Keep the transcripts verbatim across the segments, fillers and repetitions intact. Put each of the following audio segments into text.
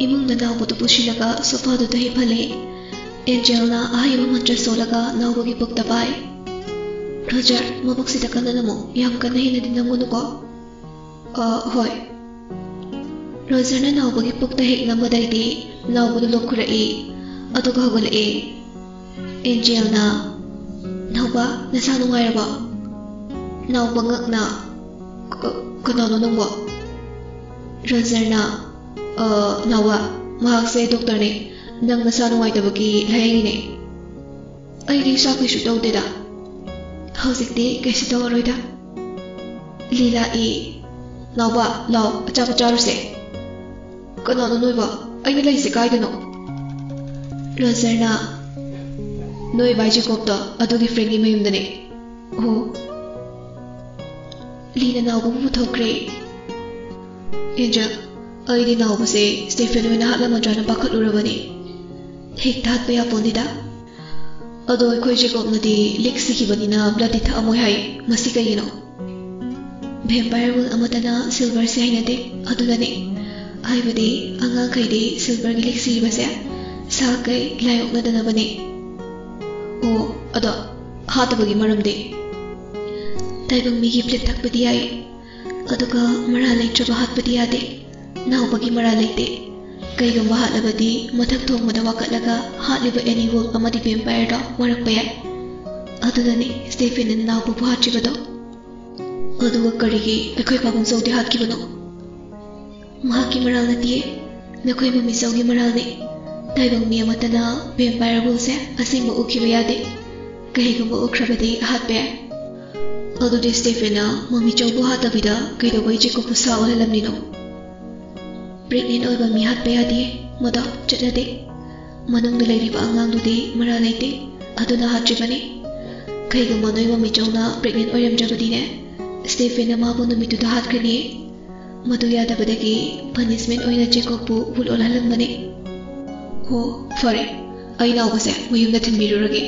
ꯏꯃꯨꯡꯗ ꯅꯥꯎꯕꯗꯨ ꯄꯨꯁꯤꯜꯂꯒ ꯁꯣꯐꯥꯗꯨꯗ ꯍꯤꯞꯍꯜꯂꯦ꯫ ꯑꯦꯟꯖꯦꯜꯅ ꯑꯍꯩꯕ ꯃꯟꯇ꯭ꯔ ꯁꯣꯜꯂꯒ ꯅꯥꯎꯕꯒꯤ ꯄꯨꯛꯇ ꯄꯥꯏ꯫ "ꯔꯣꯖꯔ, ꯃꯕꯨꯛꯁꯤꯗ ꯀꯟꯅ ꯅꯝꯃꯨ, ꯌꯥꯝ ꯀꯟꯅ ꯍꯦꯟꯅꯗꯤ ꯅꯝꯒꯅꯨꯀꯣ꯫" "ꯑ, ꯍꯣꯏ꯫" ꯔꯣꯖꯔꯅ ꯅꯥꯎꯕꯒꯤ ꯄꯨꯛꯇ ꯍꯦꯛ ꯅꯝꯕꯗꯩꯗꯤ ꯅꯥꯎꯕꯗꯨ ꯂꯣꯛꯈꯨꯔꯛꯏ, ꯑꯗꯨꯒ ꯍꯧꯒꯠꯂꯛꯑꯦ꯫ ꯑꯦꯟꯖꯦꯜꯅ, "ꯅꯥꯎꯕ, ꯅꯁꯥ ꯅꯨꯡꯉꯥꯏꯔꯕꯣ?" ꯅꯥꯎꯕ ꯉꯛꯅ, "ꯀ-, ꯀꯅꯥꯅꯣ ꯅꯪꯕꯣ?" ꯔꯣꯖꯔꯅ, "ꯑ, ꯅꯥꯎꯕ, ꯃꯍꯥꯛꯁꯦ ꯗꯣꯛꯇꯔꯅꯦ꯫ ꯅꯪ ꯅꯁꯥ ꯅꯨꯡꯉꯥꯏꯇꯕꯒꯤ ꯂꯥꯌꯦꯡꯉꯤꯅꯦ꯫" "ꯑꯩꯗꯤ ꯏꯁꯥ ꯀꯩꯁꯨ ꯇꯧꯗꯦꯗ꯫ ꯍꯧꯖꯤꯛꯇꯤ ꯀꯩꯁꯨ ꯇꯧꯔꯔꯣꯏꯗ꯫" ꯂꯤꯂꯥ ꯏ, "ꯅꯥꯎꯕ, ꯂꯥꯎ, ꯑꯆꯥꯄꯣꯠ ꯆꯥꯔꯨꯁꯦ꯫" "ꯀꯅꯥꯅꯣ ꯅꯣꯏꯕꯣ? ꯑꯩꯅ ꯂꯩꯁꯦ ꯀꯥꯏꯗꯅꯣ?" ꯔꯣꯖꯔꯅ, "ꯅꯣꯏ ꯚꯥꯏ ꯖꯦꯀꯣꯕꯇꯣ, ꯑꯗꯨꯒꯤ ꯐ꯭ꯔꯦꯟꯒꯤ ꯃꯌꯨꯝꯗꯅꯦ꯫" "ꯑꯣ꯫" ꯂꯤꯅ ꯅꯥꯎꯕꯕꯨ ꯄꯨꯊꯣꯛꯈ꯭ꯔꯦ꯫ "ꯑꯦꯟꯖꯦꯜ, ꯑꯩꯗꯤ ꯅꯥꯎꯕꯁꯦ ꯁ꯭ꯇꯦꯐꯦꯟ ꯑꯣꯏꯅ ꯍꯥꯠꯂꯝꯃꯗ꯭ꯔꯥꯅ ꯄꯥꯈꯠꯂꯨꯔꯕꯅꯤ꯫ ꯍꯦꯛꯇ ꯍꯥꯠꯄ ꯌꯥꯄꯣꯟꯗꯦꯗ꯫ ꯑꯗꯣ ꯑꯩꯈꯣꯏ ꯖꯦꯀꯣꯕꯅꯗꯤ ꯂꯤꯛ ꯁꯤꯈꯤꯕꯅꯤꯅ ꯕ꯭ꯂꯗꯇꯤ ꯊꯛꯑꯝꯃꯣꯏ ꯍꯥꯏ꯫ ꯃꯁꯤ ꯀꯩꯒꯤꯅꯣ?" "ꯚꯦꯝꯄꯥꯌꯔ ꯋꯨꯜ ꯑꯃꯠꯇꯅ ꯁꯤꯜꯚꯔꯁꯦ ꯍꯩꯅꯗꯦ, ꯑꯗꯨꯅꯅꯦ꯫ ꯍꯥꯏꯕꯗꯤ ꯑꯉꯥꯡꯈꯩꯗꯤ ꯁꯤꯜꯚꯔꯒꯤ ꯂꯤꯛ ꯁꯤꯔꯤꯕꯁꯦ ꯁꯥ ꯀꯩ ꯂꯥꯏ ꯑꯣꯛꯅꯗꯅꯕꯅꯦ꯫" "ꯑꯣ, ꯑꯗꯣ ꯍꯥꯠꯇꯕꯒꯤ ꯃꯔꯝꯗꯤ?" "ꯇꯥꯏꯕꯪ ꯃꯤꯒꯤ ꯕ꯭ꯂꯗ ꯊꯛꯄꯗꯤ ꯌꯥꯏ, ꯑꯗꯨꯒ ꯃꯔꯥꯜ ꯂꯩꯇ꯭ꯔꯕ ꯍꯥꯠꯄꯗꯤ ꯌꯥꯗꯦ꯫ ꯅꯥꯎꯕꯒꯤ ꯃꯔꯥꯜ ꯂꯩꯇꯦ꯫ ꯀꯩꯒꯨꯝꯕ ꯍꯥꯠꯂꯕꯗꯤ ꯃꯊꯛ ꯊꯣꯡꯕꯗ ꯋꯥꯀꯠꯂꯒ ꯍꯥꯠꯂꯤꯕ ꯑꯦꯅꯤ ꯋꯨꯜꯐ ꯑꯃꯗꯤ ꯚꯦꯝꯄꯥꯌꯔꯗꯣ ꯋꯥꯔꯛꯄ ꯌꯥꯏ꯫ ꯑꯗꯨꯅꯅꯤ ꯁ꯭ꯇꯦꯐꯦꯟꯅ ꯅꯥꯎꯕꯕꯨ ꯍꯥꯠꯇ꯭ꯔꯤꯕꯗꯣ꯫" "ꯑꯗꯨꯒ ꯀꯔꯤꯒꯤ ꯑꯩꯈꯣꯏ ꯄꯥꯕꯨꯡ ꯆꯧꯗꯤ ꯍꯥꯠꯈꯤꯕꯅꯣ?" "ꯃꯍꯥꯛꯀꯤ ꯃꯔꯥꯜ ꯅꯠꯇꯤꯌꯦ, ꯅꯈꯣꯏ ꯃꯃꯤ ꯆꯧꯒꯤ ꯃꯔꯥꯜꯅꯦ꯫ ꯇꯥꯏꯕꯪ ꯃꯤ ꯑꯃꯠꯇꯅ ꯚꯦꯝꯄꯥꯌꯔ ꯋꯨꯜꯐꯁꯦ ꯑꯁꯦꯡꯕ ꯎꯈꯤꯕ ꯌꯥꯗꯦ꯫ ꯀꯩꯒꯨꯝꯕ ꯎꯈ꯭ꯔꯕꯗꯤ ꯍꯥꯠꯄ ꯌꯥꯏ꯫" "ꯑꯗꯨꯗꯤ ꯁ꯭ꯇꯦꯐꯦꯟꯅ ꯃꯃꯤ ꯆꯧꯕꯨ ꯍꯥꯠꯇꯕꯤꯗ ꯀꯩꯗꯧꯕꯩ ꯖꯦꯀꯣꯕꯄꯨ ꯁꯥ ꯑꯣꯜꯍꯜꯂꯝꯂꯤꯅꯣ?" "ꯄ꯭ꯔꯦꯒꯅꯦꯟ ꯑꯣꯏꯕ ꯃꯤ ꯍꯥꯠꯄ ꯌꯥꯗꯦ, ꯃꯗꯣ ꯆꯠꯅꯗꯦ꯫ ꯃꯅꯨꯡꯗ ꯂꯩꯔꯤꯕ ꯑꯉꯥꯡꯗꯨꯗꯤ ꯃꯔꯥꯜ ꯂꯩꯇꯦ, ꯑꯗꯨꯅ ꯍꯥꯠꯇ꯭ꯔꯤꯕꯅꯤ꯫ ꯀꯩꯒꯨꯝꯕ ꯅꯣꯏ ꯃꯃꯤ ꯆꯧꯅ ꯄ꯭ꯔꯦꯒꯅꯦꯟ ꯑꯣꯏꯔꯝꯗ꯭ꯔꯕꯗꯤꯅꯦ, ꯁ꯭ꯇꯦꯐꯦꯟꯅ ꯃꯥꯕꯨ ꯅꯨꯃꯤꯠꯇꯨꯗ ꯍꯥꯠꯈ꯭ꯔꯅꯤ꯫ ꯃꯗꯨ ꯌꯥꯗꯕꯗꯒꯤ ꯄꯅꯤꯁꯃꯦꯟ ꯑꯣꯏꯅ ꯖꯦꯀꯣꯕꯄꯨ ꯋꯨꯜꯐ ꯑꯣꯜꯍꯜꯂꯝꯕꯅꯤ꯫" "ꯍꯣ, ꯐꯔꯦ, ꯑꯩ ꯅꯥꯎꯕꯁꯦ ꯃꯌꯨꯝꯗ ꯊꯤꯟꯕꯤꯔꯨꯔꯒꯦ꯫"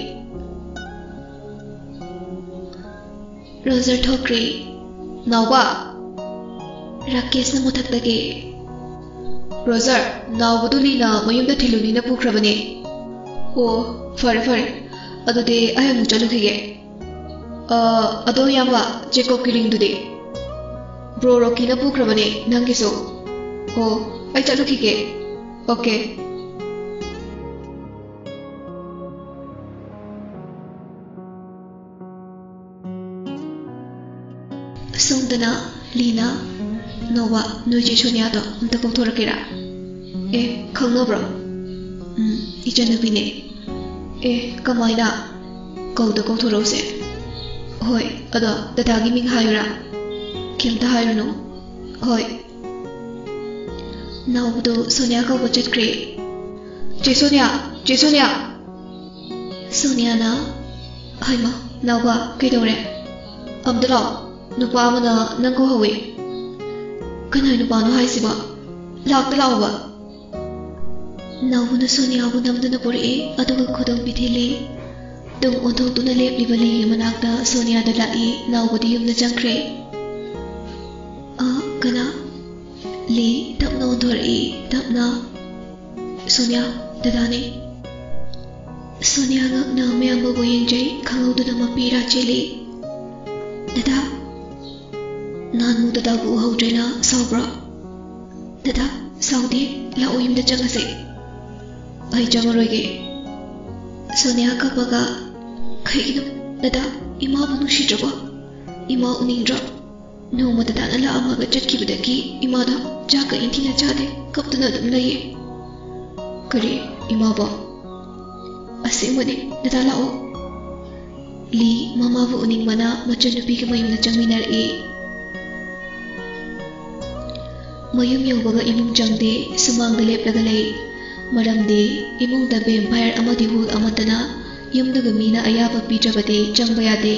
ꯔꯣꯖꯔ ꯊꯣꯛꯈ꯭ꯔꯦ꯫ "ꯅꯥꯎꯕ!" ꯔꯥꯀꯦꯁꯅ ꯃꯊꯛꯇꯒꯤ, ꯔꯣꯖꯔ, ꯅꯥꯎꯕꯗꯨ ꯂꯤꯅ ꯃꯌꯨꯝꯗ ꯊꯤꯜꯂꯨꯅꯤꯅ ꯄꯨꯈ꯭ꯔꯕꯅꯦ꯫ ꯑꯣ, ꯐꯔꯦ ꯐꯔꯦ, ꯑꯗꯨꯗꯤ ꯑꯩ ꯑꯃꯨꯛ ꯆꯠꯂꯨꯈꯤꯒꯦ꯫ ꯑ, ꯑꯗꯣ ꯏꯌꯥꯝꯕ, ꯖꯦꯀꯣꯕꯀꯤ ꯔꯤꯡꯗꯨꯗꯤ? ꯕ꯭ꯔꯣ ꯔꯣꯀꯤꯅ ꯄꯨꯈ꯭ꯔꯕꯅꯦ, ꯅꯪꯒꯤꯁꯨ꯫ ꯑꯣ, ꯑꯩ ꯆꯠꯂꯨꯈꯤꯒꯦ꯫ ꯑꯣꯀꯦ꯫ ꯁꯣꯝꯗꯅ ꯂꯤꯅ, "ꯅꯣꯕ, ꯅꯣꯏ ꯆꯦ ꯁꯣꯅꯤꯌꯥꯗꯣ ꯑꯝꯇ ꯀꯧꯊꯣꯔꯛꯀꯦꯔꯥ?" "ꯑꯦ, ꯈꯪꯅꯕ꯭ꯔꯣ?" "ꯎꯝ, ꯏꯆꯟꯅꯨꯄꯤꯅꯦ꯫" "ꯑꯦ, ꯀꯃꯥꯏꯅ?" "ꯀꯧꯗ ꯀꯧꯊꯣꯔꯛꯎꯁꯦ꯫" "ꯍꯣꯏ, ꯑꯗꯣ ꯗꯗꯥꯒꯤ ꯃꯤꯡ ꯍꯥꯏꯌꯨꯔꯥ?" "ꯀꯩꯝꯇ ꯍꯥꯏꯔꯨꯅꯨ꯫" "ꯍꯣꯏ꯫" ꯅꯥꯎꯕꯗꯣ ꯁꯣꯅꯤꯌꯥ ꯀꯧꯕ ꯆꯠꯈ꯭ꯔꯦ꯫ "ꯆꯦ ꯁꯣꯅꯤꯌꯥ! ꯆꯦ ꯁꯣꯅꯤꯌꯥ!" ꯁꯣꯅꯤꯌꯥꯅ, "ꯍꯩꯃꯥ, ꯅꯥꯎꯕ, ꯀꯩꯗꯧꯔꯦ? ꯑꯝꯇ ꯂꯥꯛꯑꯣ, ꯅꯨꯄꯥ ꯑꯃꯅ ꯅꯪ ꯀꯧꯍꯧꯋꯦ꯫" "ꯀꯅꯥꯏ ꯅꯨꯄꯥꯅꯣ ꯍꯥꯏꯁꯤꯕꯣ? ꯂꯥꯛꯇ ꯂꯥꯛꯑꯣꯕ꯫" ꯅꯥꯎꯕꯅ ꯁꯣꯅꯤꯌꯥꯕꯨ ꯅꯝꯗꯨꯅ ꯄꯨꯔꯛꯏ, ꯑꯗꯨꯒ ꯈꯨꯗꯣꯝꯕꯤ ꯊꯤꯜꯂꯤ꯫ ꯇꯨꯡ ꯑꯣꯟꯊꯣꯛꯇꯨꯅ ꯂꯦꯞꯂꯤꯕ ꯂꯤꯒꯤ ꯃꯅꯥꯛꯇ ꯁꯣꯅꯤꯌꯥꯗꯨ ꯂꯥꯛꯏ, ꯅꯥꯎꯕꯗꯤ ꯌꯨꯝꯗ ꯆꯪꯈ꯭ꯔꯦ꯫ "ꯑ, ꯀꯅꯥ?" ꯂꯤ ꯇꯞꯅ ꯑꯣꯟꯊꯣꯔꯛꯏ, ꯇꯞꯅ꯫ "ꯁꯣꯅꯤꯌꯥ, ꯗꯗꯥꯅꯦ꯫" ꯁꯣꯅꯤꯌꯥ ꯉꯛꯅ ꯃꯌꯥꯝꯕꯕꯨ ꯌꯦꯡꯖꯩ, ꯈꯪꯍꯧꯗꯅ ꯃꯄꯤ ꯏꯔꯥ ꯆꯦꯜꯂꯤ꯫ "ꯗꯗꯥ, ꯅꯍꯥꯟꯃꯨꯛ ꯗꯗꯥꯕꯨ ꯎꯍꯧꯗ꯭ꯔꯦꯅ ꯁꯥꯎꯕ꯭ꯔꯣ?" "ꯗꯗꯥ, ꯁꯥꯎꯗꯦ, ꯂꯥꯛꯑꯣ ꯌꯨꯝꯗ ꯆꯪꯉꯁꯦ꯫" "ꯑꯩ ꯆꯪꯉꯔꯣꯏꯒꯦ꯫" ꯁꯣꯅꯤꯌꯥ ꯀꯞꯄꯒ, "ꯀꯩꯒꯤꯅꯣ ꯗꯗꯥ, ꯏꯃꯥꯕꯨ ꯅꯨꯡꯁꯤꯗ꯭ꯔꯕꯣ? ꯏꯃꯥ ꯎꯅꯤꯡꯗ꯭ꯔꯣ? ꯅꯣꯡꯃ ꯗꯗꯥꯅ ꯂꯥꯛꯑꯝꯃꯒ ꯆꯠꯈꯤꯕꯗꯒꯤ ꯏꯃꯥꯗꯣ ꯆꯥꯛꯀ ꯏꯟꯊꯤꯅ ꯆꯥꯗꯦ, ꯀꯞꯇꯨꯅ ꯑꯗꯨꯝ ꯂꯩꯌꯦ꯫" "ꯀꯔꯤ, ꯏꯃꯥꯕꯣ?" "ꯑꯁꯦꯡꯕꯅꯦ, ꯗꯗꯥ ꯂꯥꯛꯑꯣ꯫" ꯂꯤ ꯃꯃꯥꯕꯨ ꯎꯅꯤꯡꯕꯅ ꯃꯆꯟꯅꯨꯄꯤꯒꯤ ꯃꯌꯨꯝꯗ ꯆꯪꯃꯤꯟꯅꯔꯛꯏ꯫ ꯃꯌꯨꯝ ꯌꯧꯕꯒ ꯏꯃꯨꯡ ꯆꯪꯗꯦ, ꯁꯨꯃꯥꯡꯗ ꯂꯦꯞꯂꯒ ꯂꯩ꯫ ꯃꯔꯝꯗꯤ ꯏꯃꯨꯡꯗ ꯚꯦꯝꯄꯥꯌꯔ ꯑꯃꯗꯤ ꯍꯨꯜ ꯑꯃꯠꯇꯅ ꯌꯨꯝꯗꯨꯒꯤ ꯃꯤꯅ ꯑꯌꯥꯕ ꯄꯤꯗ꯭ꯔꯕꯗꯤ ꯆꯪꯕ ꯌꯥꯗꯦ꯫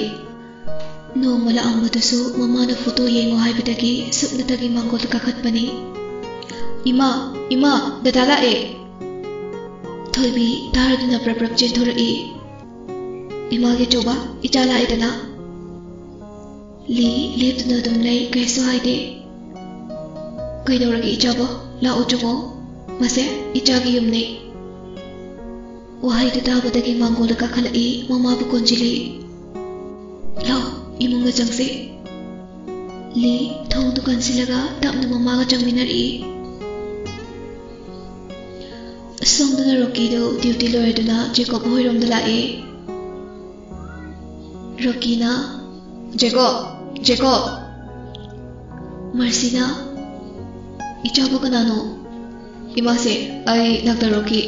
ꯅꯣꯡꯃ ꯂꯥꯛꯑꯝꯕꯗꯨꯁꯨ ꯃꯃꯥꯅ ꯐꯣꯇꯣ ꯌꯦꯡꯉꯣ ꯍꯥꯏꯕꯗꯒꯤ ꯁꯨꯞꯅꯇꯒꯤ ꯃꯥꯡꯒꯣꯜ ꯀꯥꯈꯠꯄꯅꯤ꯫ "ꯏꯃꯥ, ꯏꯃꯥ, ꯗꯗꯥ ꯂꯥꯛꯑꯦ!" ꯊꯣꯏꯕꯤ ꯇꯥꯔꯗꯨꯅ ꯄ꯭ꯔꯞ ꯄ꯭ꯔꯞ ꯆꯦꯟꯊꯣꯔꯛꯏ꯫ "ꯏꯃꯥꯒꯤ ꯑꯆꯧꯕ, ꯏꯆꯥ ꯂꯥꯛꯑꯦꯗꯅ꯫" ꯂꯤ ꯂꯦꯞꯇꯨꯅ ꯑꯗꯨꯝ ꯂꯩ, ꯀꯩꯁꯨ ꯍꯥꯏꯗꯦ꯫ "ꯀꯩꯗꯧꯔꯒꯦ ꯏꯆꯥꯕꯣ?" "ꯂꯥꯛꯑꯣ ꯆꯪꯉꯣ, ꯃꯁꯦ ꯏꯆꯥꯒꯤ ꯌꯨꯝꯅꯤ꯫" ꯋꯥꯍꯩꯗꯨ ꯇꯥꯕꯗꯒꯤ ꯃꯥꯡꯒꯣꯜꯗ ꯀꯥꯈꯠꯂꯛꯏ, ꯃꯃꯥꯕꯨ ꯀꯣꯟꯁꯤꯜꯂꯤ꯫ "ꯂꯥꯛꯑꯣ, ꯏꯃꯨꯡꯗ ꯆꯪꯁꯤ꯫" ꯂꯤ ꯊꯣꯡꯗꯨ ꯀꯟꯁꯤꯜꯂꯒ ꯇꯞꯅ ꯃꯃꯥꯒ ꯆꯪꯃꯤꯟꯅꯔꯛꯏ꯫ ꯁꯣꯝꯗꯅ ꯔꯣꯀꯤꯗꯨ ꯗ꯭ꯌꯨꯇꯤ ꯂꯣꯏꯔꯗꯨꯅ ꯖꯦꯀꯣꯕ ꯍꯣꯏꯔꯣꯝꯗ ꯂꯥꯛꯑꯦ꯫ ꯔꯣꯀꯤꯅ, "ꯖꯦꯀꯣꯕ! ꯖꯦꯀꯣꯕ!" ꯃꯥꯔꯁꯤꯅ, "ꯏꯆꯥꯕꯨ ꯀꯅꯥꯅꯣ?" "ꯏꯃꯥꯁꯦ, ꯑꯩ ꯗꯥꯛꯇꯔ ꯔꯣꯀꯤ꯫"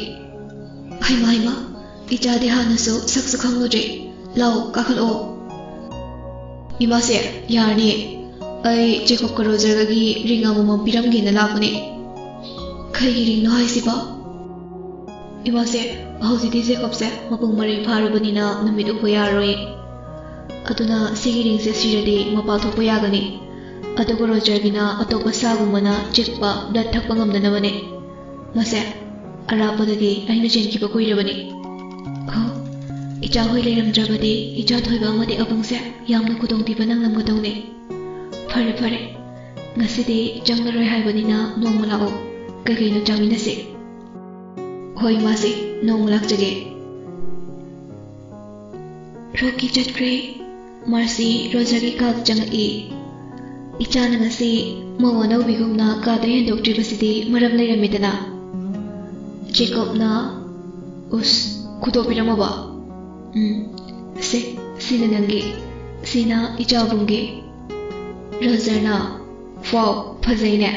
"ꯍꯩꯃꯥ, ꯍꯩꯃꯥ, ꯏꯆꯥꯗꯤ ꯍꯥꯟꯅꯁꯨ ꯁꯛꯁꯨ ꯈꯪꯂꯨꯗ꯭ꯔꯦ꯫ ꯂꯥꯛꯑꯣ, ꯀꯥꯈꯠꯂꯛꯑꯣ꯫" "ꯏꯃꯥꯁꯦ, ꯌꯥꯔꯅꯤ꯫ ꯑꯩ ꯖꯦꯀꯣꯕꯀ ꯔꯣꯖꯔꯒꯒꯤ ꯔꯤꯡ ꯑꯃꯃꯝ ꯄꯤꯔꯝꯒꯦꯅ ꯂꯥꯛꯄꯅꯦ꯫" "ꯀꯩꯒꯤ ꯔꯤꯡꯅꯣ ꯍꯥꯏꯁꯤꯕꯣ?" "ꯏꯃꯥꯁꯦ, ꯍꯧꯖꯤꯛꯇꯤ ꯖꯦꯀꯣꯕꯁꯦ ꯃꯄꯨꯡ ꯃꯔꯩ ꯐꯥꯔꯕꯅꯤꯅ ꯅꯨꯃꯤꯠ ꯎꯕ ꯌꯥꯔꯣꯏ꯫ ꯑꯗꯨꯅ ꯁꯤꯒꯤ ꯔꯤꯡꯁꯦ ꯁꯤꯔꯗꯤ ꯃꯄꯥꯜ ꯊꯣꯛꯄ ꯌꯥꯒꯅꯤ꯫ ꯑꯗꯨꯒ ꯔꯣꯖꯔꯒꯤꯅ ꯑꯇꯣꯞꯄ ꯁꯥꯒꯨꯝꯕꯅ ꯆꯤꯛꯄ, ꯕ꯭ꯂꯗ ꯊꯛꯄ ꯉꯝꯗꯅꯕꯅꯦ꯫ ꯃꯁꯦ ꯑꯔꯥꯞꯄꯗꯒꯤ ꯑꯩꯅ ꯆꯦꯟꯈꯤꯕ ꯀꯨꯏꯔꯕꯅꯤ꯫" "ꯑꯣ, ꯏꯆꯥꯍꯣꯏ ꯂꯩꯔꯝꯗ꯭ꯔꯕꯗꯤ ꯏꯆꯥ ꯊꯣꯏꯕ ꯑꯃꯗꯤ ꯑꯕꯨꯡꯁꯦ ꯌꯥꯝꯅ ꯈꯨꯗꯣꯡꯊꯤꯕ ꯅꯪꯂꯝꯒꯗꯧꯅꯦ꯫ ꯐꯔꯦ, ꯐꯔꯦ, ꯉꯁꯤꯗꯤ ꯆꯪꯂꯔꯣꯏ ꯍꯥꯏꯕꯅꯤꯅ ꯅꯣꯡꯃ ꯂꯥꯛꯑꯣ, ꯀꯩ ꯀꯩꯅꯣ ꯆꯥꯃꯤꯟꯅꯁꯤ꯫" "ꯍꯣꯏ, ꯏꯃꯥꯁꯦ, ꯅꯣꯡꯃ ꯂꯥꯛꯆꯒꯦ꯫" ꯔꯣꯀꯤ ꯆꯠꯈ꯭ꯔꯦ꯫ ꯃꯥꯔꯁꯤ ꯔꯣꯖꯔꯒꯤ ꯀꯥꯗ ꯆꯪꯉꯛꯏ꯫ ꯏꯆꯥꯅ ꯉꯁꯤ ꯃꯧ ꯑꯅꯧꯕꯤꯒꯨꯝꯅ ꯀꯥꯗ ꯍꯦꯟꯗꯣꯛꯇ꯭ꯔꯤꯕꯁꯤꯗꯤ ꯃꯔꯝ ꯂꯩꯔꯝꯃꯤꯗꯅ꯫ ꯖꯦꯀꯣꯕꯅ, "ꯎꯁ, ꯈꯨꯗꯣꯞ ꯄꯤꯔꯝꯃꯕꯣ?" "ꯎꯝ, ꯁꯦ, ꯁꯤꯅ ꯅꯪꯒꯤ, ꯁꯤꯅ ꯏꯆꯥꯕꯨꯡꯒꯤ꯫" ꯔꯣꯖꯔꯅ, "ꯋꯥꯎ, ꯐꯖꯩꯅꯦ,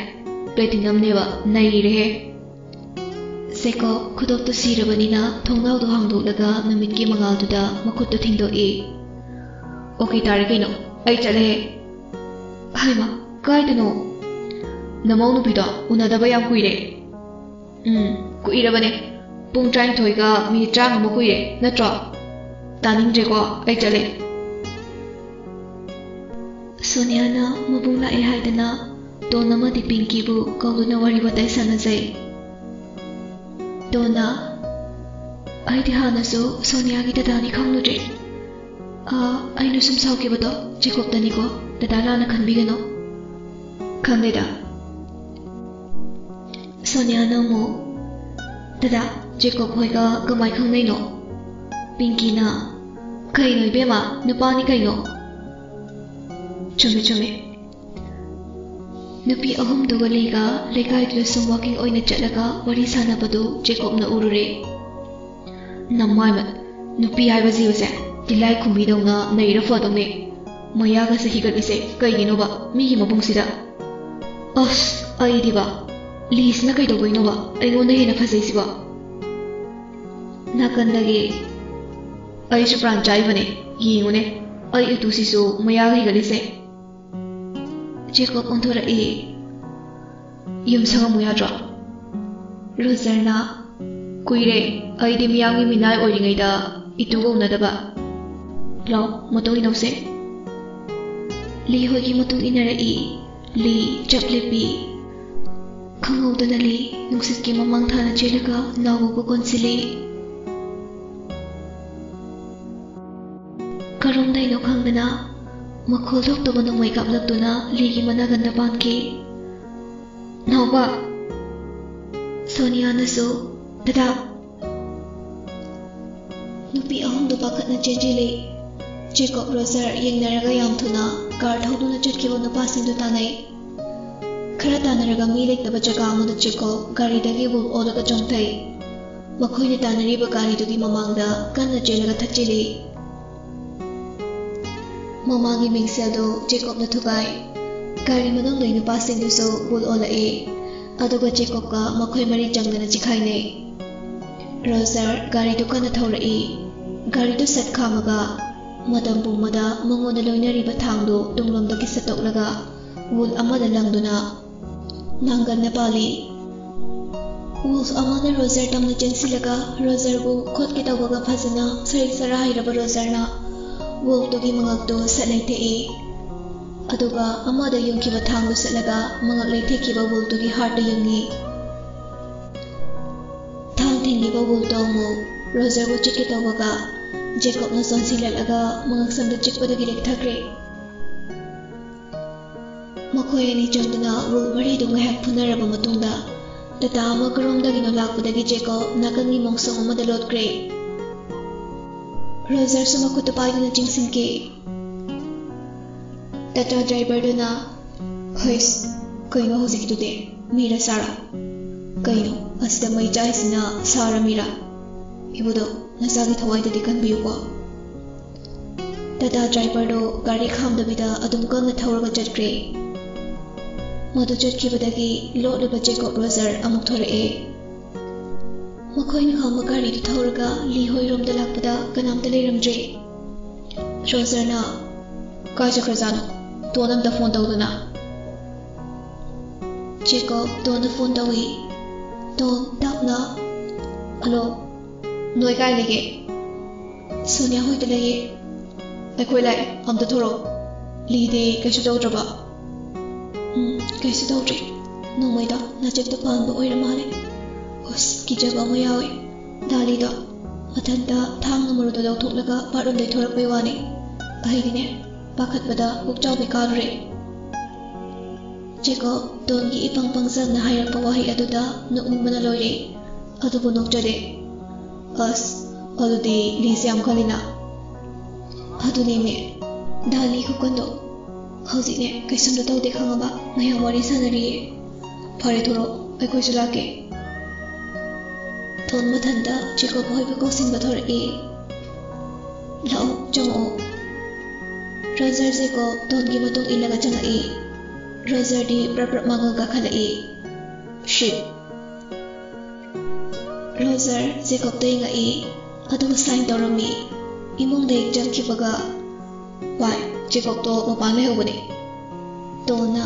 ꯄ꯭ꯂꯦꯇꯤꯅꯝꯅꯦꯕ, ꯅꯩꯔꯦꯍꯦ꯫" ꯖꯦꯀꯣꯕ ꯈꯨꯗꯣꯞꯇꯨ ꯁꯤꯔꯕꯅꯤꯅ ꯊꯣꯡꯅꯥꯎꯗꯨ ꯍꯥꯡꯗꯣꯛꯂꯒ ꯅꯨꯃꯤꯠꯀꯤ ꯃꯉꯥꯜꯗꯨꯗ ꯃꯈꯨꯠꯇꯨ ꯊꯤꯡꯗꯣꯛꯏ꯫ "ꯑꯣꯀꯦ ꯇꯥꯔꯦ ꯀꯩꯅꯣ, ꯑꯩ ꯆꯠꯂꯦ꯫" "ꯍꯩꯃꯥ, ꯀꯥꯏꯗꯅꯣ?" "ꯅꯃꯧ ꯅꯨꯄꯤꯗꯣ ꯎꯅꯗꯕ ꯌꯥꯝ ꯀꯨꯏꯔꯦ꯫" "ꯎꯝ, ꯀꯨꯏꯔꯕꯅꯦ꯫ ꯄꯨꯡ ꯇꯔꯥꯅꯤꯊꯣꯏꯒ ꯃꯤꯅꯤꯠ ꯇꯔꯥꯃꯉꯥ ꯀꯨꯏꯔꯦ, ꯅꯠꯇ꯭ꯔꯣ? ꯇꯥꯅꯤꯡꯗ꯭ꯔꯦꯀꯣ, ꯑꯩ ꯆꯠꯂꯦ꯫" ꯁꯣꯅꯤꯌꯥꯅ ꯃꯕꯨꯡ ꯂꯥꯛꯑꯦ ꯍꯥꯏꯗꯅ ꯗꯣꯟ ꯑꯃꯗꯤ ꯄꯤꯡꯀꯤꯕꯨ ꯀꯧꯗꯨꯅ ꯋꯥꯔꯤ ꯋꯥꯇꯥꯏ ꯁꯥꯟꯅꯖꯩ꯫ ꯗꯣꯟꯅ, "ꯑꯩꯗꯤ ꯍꯥꯟꯅꯁꯨ ꯁꯣꯅꯤꯌꯥꯒꯤ ꯗꯗꯥꯅꯤ ꯈꯪꯂꯨꯗ꯭ꯔꯦ꯫ ꯑꯥ, ꯑꯩꯅ ꯁꯨꯝ ꯁꯥꯎꯈꯤꯕꯗꯣ ꯖꯦꯀꯣꯕꯇꯅꯤꯀꯣ, ꯗꯗꯥ ꯂꯥꯟꯅ ꯈꯟꯕꯤꯒꯅꯨ꯫" "ꯈꯪꯗꯦꯗ꯫" ꯁꯣꯅꯤꯌꯥꯅ ꯑꯃꯨꯛ, "ꯗꯗꯥ, ꯖꯦꯀꯣꯕ ꯍꯣꯏꯒ ꯀꯃꯥꯏ ꯈꯪꯅꯩꯅꯣ?" ꯄꯤꯡꯀꯤꯅ, "ꯀꯩꯅꯣ ꯏꯕꯦꯝꯃ, ꯅꯨꯄꯥꯅꯤ ꯀꯩꯅꯣ?" ꯆꯨꯝꯃꯦ, ꯆꯨꯝꯃꯦ꯫ ꯅꯨꯄꯤ ꯑꯍꯨꯝꯗꯨꯒ ꯂꯤꯒ ꯂꯩꯀꯥꯏꯗꯨꯗ ꯁꯨꯝ ꯋꯥꯀꯤꯡ ꯑꯣꯏꯅ ꯆꯠꯂꯒ ꯋꯥꯔꯤ ꯁꯥꯟꯅꯕꯗꯨ ꯖꯦꯀꯣꯕꯅ ꯎꯔꯨꯔꯦ꯫ "ꯅꯃꯥꯏꯃꯠ, ꯅꯨꯄꯤ ꯍꯥꯏꯕ ꯖꯤꯕꯁꯦ ꯇꯤꯜꯂꯥꯏ ꯈꯨꯝꯕꯤꯗꯧꯅ ꯅꯩꯔ ꯐꯗꯧꯅꯦ꯫ ꯃꯌꯥꯒꯁꯦ ꯍꯤꯒꯠꯂꯤꯁꯦ ꯀꯩꯒꯤꯅꯣꯕ ꯃꯤꯒꯤ ꯃꯕꯨꯡꯁꯤꯗ? ꯑꯁ, ꯑꯩꯗꯤꯕ, ꯂꯤꯁꯤꯅ ꯀꯩꯗꯧꯕꯩꯅꯣꯕ ꯑꯩꯉꯣꯟꯗ ꯍꯦꯟꯅ ꯐꯖꯩꯁꯤꯕꯣ?" ꯅꯥꯀꯟꯗꯒꯤ, "ꯑꯩꯁꯨ ꯄ꯭ꯔꯥꯟ ꯆꯥꯏꯕꯅꯦ, ꯌꯦꯡꯉꯨꯅꯦ, ꯑꯩ ꯎꯇꯨꯁꯤꯁꯨ ꯃꯌꯥꯒ ꯍꯤꯒꯠꯂꯤꯁꯦ꯫" ꯖꯦꯀꯣꯕ ꯑꯣꯟꯊꯣꯔꯛꯏ꯫ "ꯌꯨꯝ ꯁꯪꯉꯝꯃꯨ ꯌꯥꯗ꯭ꯔꯣ?" ꯔꯣꯖꯔꯅ, "ꯀꯨꯏꯔꯦ ꯑꯩꯗꯤ ꯃꯤꯌꯥꯝꯒꯤ ꯃꯤꯅꯥꯏ ꯑꯣꯏꯔꯤꯉꯩꯗ ꯏꯇꯨꯒ ꯎꯅꯗꯕ꯫ ꯂꯥꯎ, ꯃꯇꯨꯡ ꯏꯟꯅꯧꯁꯦ꯫" ꯂꯤ ꯍꯣꯏꯒꯤ ꯃꯇꯨꯡ ꯏꯟꯅꯔꯛꯏ꯫ ꯂꯤ ꯆꯞ ꯂꯦꯞꯄꯤ꯫ ꯈꯪꯍꯧꯗꯅ ꯂꯤ ꯅꯨꯡꯁꯤꯠꯀꯤ ꯃꯃꯥꯡ ꯊꯥꯅ ꯆꯦꯜꯂꯒ ꯅꯥꯎꯕꯕꯨ ꯀꯣꯟꯁꯤꯜꯂꯤ꯫ ꯀꯔꯣꯝꯗꯩꯅꯣ ꯈꯪꯗꯅ ꯃꯈꯣꯜ ꯊꯣꯛꯇꯕ ꯅꯣꯡꯃꯩ ꯀꯥꯞꯂꯛꯇꯨꯅ ꯂꯤꯒꯤ ꯃꯅꯥꯒꯟꯗ ꯄꯥꯟꯈꯤ꯫ "ꯅꯥꯎꯕ!" ꯁꯣꯅꯤꯌꯥꯅꯁꯨ, "ꯗꯗꯥ!" ꯅꯨꯄꯤ ꯑꯍꯨꯝꯗꯨ ꯄꯥꯈꯠꯅ ꯆꯦꯟꯁꯤꯜꯂꯤ꯫ ꯖꯦꯀꯣꯕ, ꯔꯣꯖꯔ ꯌꯦꯡꯅꯔꯒ ꯌꯥꯝ ꯊꯨꯅ ꯀꯥꯔ ꯊꯧꯗꯨꯅ ꯆꯠꯈꯤꯕ ꯅꯨꯄꯥꯁꯤꯡꯗꯨ ꯇꯥꯟꯅꯩ꯫ ꯈꯔ ꯇꯥꯟꯅꯔꯒ ꯃꯤ ꯂꯩꯇꯕ ꯖꯒꯥ ꯑꯃꯗ ꯖꯦꯀꯣꯕ ꯒꯥꯔꯤꯗꯒꯤ ꯋꯨꯜꯐ ꯑꯣꯜꯂꯒ ꯆꯣꯡꯊꯩ꯫ ꯃꯈꯣꯏꯅ ꯇꯥꯟꯅꯔꯤꯕ ꯒꯥꯔꯤꯗꯨꯒꯤ ꯃꯃꯥꯡꯗ ꯀꯟꯅ ꯆꯦꯜꯂꯒ ꯊꯠꯆꯤꯜꯂꯤ꯫ ꯃꯃꯥꯡꯒꯤ ꯃꯤꯡꯁꯦꯜꯗꯨ ꯖꯦꯀꯣꯕꯅ ꯊꯨꯒꯥꯏ꯫ ꯒꯥꯔꯤ ꯃꯅꯨꯡꯗꯒꯤ ꯅꯨꯄꯥꯁꯤꯡꯗꯨꯁꯨ ꯋꯨꯜꯐ ꯑꯣꯜꯂꯛꯏ꯫ ꯑꯗꯨꯒ ꯖꯦꯀꯣꯕꯀ ꯃꯈꯣꯏ ꯃꯔꯤ ꯆꯪꯗꯅ ꯆꯤꯈꯥꯏꯅꯩ꯫ ꯔꯣꯖꯔ ꯒꯥꯔꯤꯗꯨ ꯀꯟꯅ ꯊꯧꯔꯛꯏ꯫ ꯒꯥꯔꯤꯗꯨ ꯁꯠ ꯈꯥꯝꯃꯒ ꯃꯇꯝ ꯄꯨꯝꯕꯗ ꯃꯉꯣꯟꯗ ꯂꯣꯏꯅꯔꯤꯕ ꯊꯥꯡꯗꯨ ꯇꯨꯡꯂꯣꯝꯗꯒꯤ ꯁꯠꯇꯣꯛꯂꯒ ꯋꯨꯜꯐ ꯑꯃꯗ ꯂꯪꯗꯨꯅ ꯅꯥꯡꯒꯟꯅ ꯄꯥꯜꯂꯤ꯫ ꯋꯨꯜꯐ ꯑꯃꯅ ꯔꯣꯖꯔ ꯇꯝꯅ ꯆꯦꯟꯁꯤꯜꯂꯒ ꯔꯣꯖꯔꯕꯨ ꯈꯣꯠꯀꯦ ꯇꯧꯕꯒ ꯐꯖꯅ ꯁꯔꯤꯛ ꯁꯔꯥ ꯍꯩꯔꯕ ꯔꯣꯖꯔꯅ ꯋꯨꯜꯐꯇꯨꯒꯤ ꯃꯉꯛꯇꯨ ꯁꯠ ꯂꯩꯊꯦꯛꯏ꯫ ꯑꯗꯨꯒ ꯑꯃꯗ ꯌꯨꯡꯈꯤꯕ ꯊꯥꯡꯗꯨ ꯁꯠꯂꯒ ꯃꯉꯛ ꯂꯩꯊꯦꯛꯈꯤꯕ ꯋꯨꯜꯐꯇꯨꯒꯤ ꯍꯥꯔꯠꯇ ꯌꯨꯡꯉꯤ꯫ ꯊꯥꯡ ꯊꯤꯟꯈꯤꯕ ꯋꯨꯜꯐꯇꯣ ꯑꯃꯨꯛ ꯔꯣꯖꯔꯕꯨ ꯆꯤꯛꯀꯦ ꯇꯧꯕꯒ ꯖꯦꯀꯣꯕꯅ ꯆꯣꯟꯁꯤꯜꯂꯛꯂꯒ ꯃꯉꯛꯁꯝꯗ ꯆꯤꯛꯄꯗꯒꯤ ꯂꯦꯛꯊꯈ꯭ꯔꯦ꯫ ꯃꯈꯣꯏ ꯑꯅꯤ ꯆꯪꯗꯨꯅ ꯋꯨꯜꯐ ꯃꯔꯤꯗꯨ ꯉꯥꯏꯍꯥꯛ ꯐꯨꯅꯔꯕ ꯃꯇꯨꯡꯗ ꯇꯥꯇꯥ ꯑꯃ ꯀꯔꯣꯝꯗꯒꯤꯅꯣ ꯂꯥꯛꯄꯗꯒꯤ ꯖꯦꯀꯣꯕ ꯅꯥꯀꯟꯒꯤ ꯃꯣꯡꯁꯣꯡ ꯑꯃꯗ ꯂꯣꯠꯈ꯭ꯔꯦ꯫ ꯔꯣꯖꯔꯁꯨ ꯃꯈꯨꯠꯇ ꯄꯥꯏꯗꯨꯅ ꯆꯤꯡꯁꯤꯟꯈꯤ꯫ ꯇꯥꯇꯥ ꯗ꯭ꯔꯥꯏꯚꯔꯗꯨꯅ, "ꯍꯩꯁ, ꯀꯩꯅꯣ ꯍꯧꯖꯤꯛꯀꯤꯗꯨꯗꯤ? ꯃꯤꯔ ꯁꯥꯔ? ꯀꯩꯅꯣ, ꯑꯁꯤꯗ ꯃꯩ ꯆꯥꯛꯏꯁꯤꯅ ꯁꯥꯔ ꯃꯤꯔ? ꯏꯕꯨꯙꯧ, ꯅꯁꯥꯒꯤ ꯊꯋꯥꯏꯗꯗꯤ ꯀꯟꯕꯤꯌꯨꯀꯣ꯫" ꯇꯥꯇꯥ ꯗ꯭ꯔꯥꯏꯚꯔꯗꯨ ꯒꯥꯔꯤ ꯈꯥꯝꯗꯕꯤꯗ ꯑꯗꯨꯝ ꯀꯪꯅ ꯊꯧꯔꯒ ꯆꯠꯈ꯭ꯔꯦ꯫ ꯃꯗꯨ ꯆꯠꯈꯤꯕꯗꯒꯤ ꯂꯣꯠꯂꯤꯕ ꯖꯦꯀꯣꯕ ꯔꯣꯖꯔ ꯑꯃꯨꯛ ꯊꯣꯔꯛꯑꯦ꯫ ꯃꯈꯣꯏꯅ ꯈꯥꯝꯕ ꯒꯥꯔꯤꯗꯨ ꯊꯧꯔꯒ ꯂꯤ ꯍꯣꯏꯔꯣꯝꯗ ꯂꯥꯛꯄꯗ ꯀꯅꯥꯝꯇ ꯂꯩꯔꯝꯗ꯭ꯔꯦ꯫ ꯔꯣꯖꯔꯅ, "ꯀꯥꯏ ꯆꯠꯈ꯭ꯔꯖꯥꯠꯅꯣ? ꯇꯣꯟ ꯑꯝꯇ ꯐꯣꯟ ꯇꯧꯗꯅ꯫" ꯖꯦꯀꯣꯕ ꯇꯣꯟꯗ ꯐꯣꯟ ꯇꯧꯏ꯫ ꯇꯣꯟ ꯇꯞꯅ, "ꯍꯜꯂꯣ, ꯅꯣꯏ ꯀꯥꯏ ꯂꯩꯒꯦ?" "ꯁꯣꯅꯤꯌꯥ ꯍꯣꯏꯗ ꯂꯩꯌꯦ꯫" "ꯑꯩꯈꯣꯏ ꯂꯥꯛꯑꯦ, ꯑꯝꯇ ꯊꯣꯔꯛꯑꯣ꯫ ꯂꯤꯗꯤ ꯀꯩꯁꯨ ꯇꯧꯗ꯭ꯔꯕ?" "ꯎꯝ, ꯀꯩꯁꯨ ꯇꯧꯗ꯭ꯔꯤ꯫ ꯅꯣꯡꯃꯩꯗꯣ ꯅꯥꯆꯦꯞꯇ ꯄꯥꯟꯕ ꯑꯣꯏꯔ ꯃꯥꯜꯂꯦ꯫ ꯑꯁ, ꯀꯤꯖꯕ ꯑꯃ ꯌꯥꯎꯋꯦ꯫ ꯗꯥꯂꯤꯗꯣ ꯃꯊꯟꯇ ꯊꯥꯡꯅ ꯃꯔꯨꯗꯣ ꯂꯧꯊꯣꯛꯂꯒ ꯕꯥꯠꯔꯨꯝꯗꯩ ꯊꯣꯔꯛꯄꯩ ꯋꯥꯅꯤ꯫ ꯑꯩꯗꯤꯅꯦ, ꯄꯥꯈꯠꯄꯗ ꯄꯨꯛ ꯆꯥꯎꯕꯤ ꯀꯥꯔꯨꯔꯦ꯫" ꯖꯦꯀꯣꯕ ꯇꯣꯟꯒꯤ ꯏꯄꯪ ꯄꯪꯖꯜꯅ ꯍꯥꯏꯔꯛꯄ ꯋꯥꯍꯩ ꯑꯗꯨꯗ ꯅꯣꯛꯅꯤꯡꯕꯅ ꯂꯣꯏꯔꯦ꯫ ꯑꯗꯨꯕꯨ ꯅꯣꯛꯆꯗꯦ꯫ "ꯑꯁ, ꯑꯗꯨꯗꯤ ꯂꯤꯁꯦ ꯌꯥꯝ ꯀꯜꯂꯤꯅ꯫" "ꯑꯗꯨꯅꯦꯃꯦ, ꯗꯥꯂꯤ ꯈꯨꯀꯟꯗꯣ꯫ ꯍꯧꯖꯤꯛꯅꯦ, ꯀꯩꯁꯨꯝꯇ ꯇꯧꯗꯦ ꯈꯪꯉꯕ, ꯃꯌꯥꯝ ꯋꯥꯔꯤ ꯁꯥꯟꯅꯔꯤꯌꯦ꯫ ꯐꯔꯦ, ꯊꯣꯔꯛꯑꯣ, ꯑꯩꯈꯣꯏꯁꯨ ꯂꯥꯛꯀꯦ꯫" ꯇꯣꯟ ꯃꯊꯟꯇ ꯖꯦꯀꯣꯕ ꯍꯣꯏꯕꯨ ꯀꯧꯁꯤꯟꯕ ꯊꯣꯔꯛꯏ꯫ "ꯂꯥꯛꯑꯣ, ꯆꯪꯉꯛꯑꯣ꯫" ꯔꯣꯖꯔ ꯖꯦꯀꯣꯕ ꯇꯣꯟꯒꯤ ꯃꯇꯨꯡ ꯏꯜꯂꯒ ꯆꯪꯉꯛꯏ꯫ ꯔꯣꯖꯔꯗꯤ ꯄ꯭ꯔꯞ ꯄ꯭ꯔꯞ ꯃꯥꯡꯒꯣꯜ ꯀꯥꯈꯠꯂꯛꯏ꯫ "ꯁꯤꯠ!" ꯔꯣꯖꯔ ꯖꯦꯀꯣꯕꯇ ꯌꯦꯡꯉꯛꯏ, ꯑꯗꯨꯒ ꯁꯥꯏꯟ ꯇꯧꯔꯝꯃꯤ꯫ ꯏꯃꯨꯡꯗ ꯍꯦꯛ ꯆꯪꯈꯤꯕꯒ, "ꯚꯥꯏ, ꯖꯦꯀꯣꯕꯇꯣ ꯃꯄꯥꯟ ꯂꯩꯍꯧꯕꯅꯦ꯫" ꯇꯣꯟꯅ,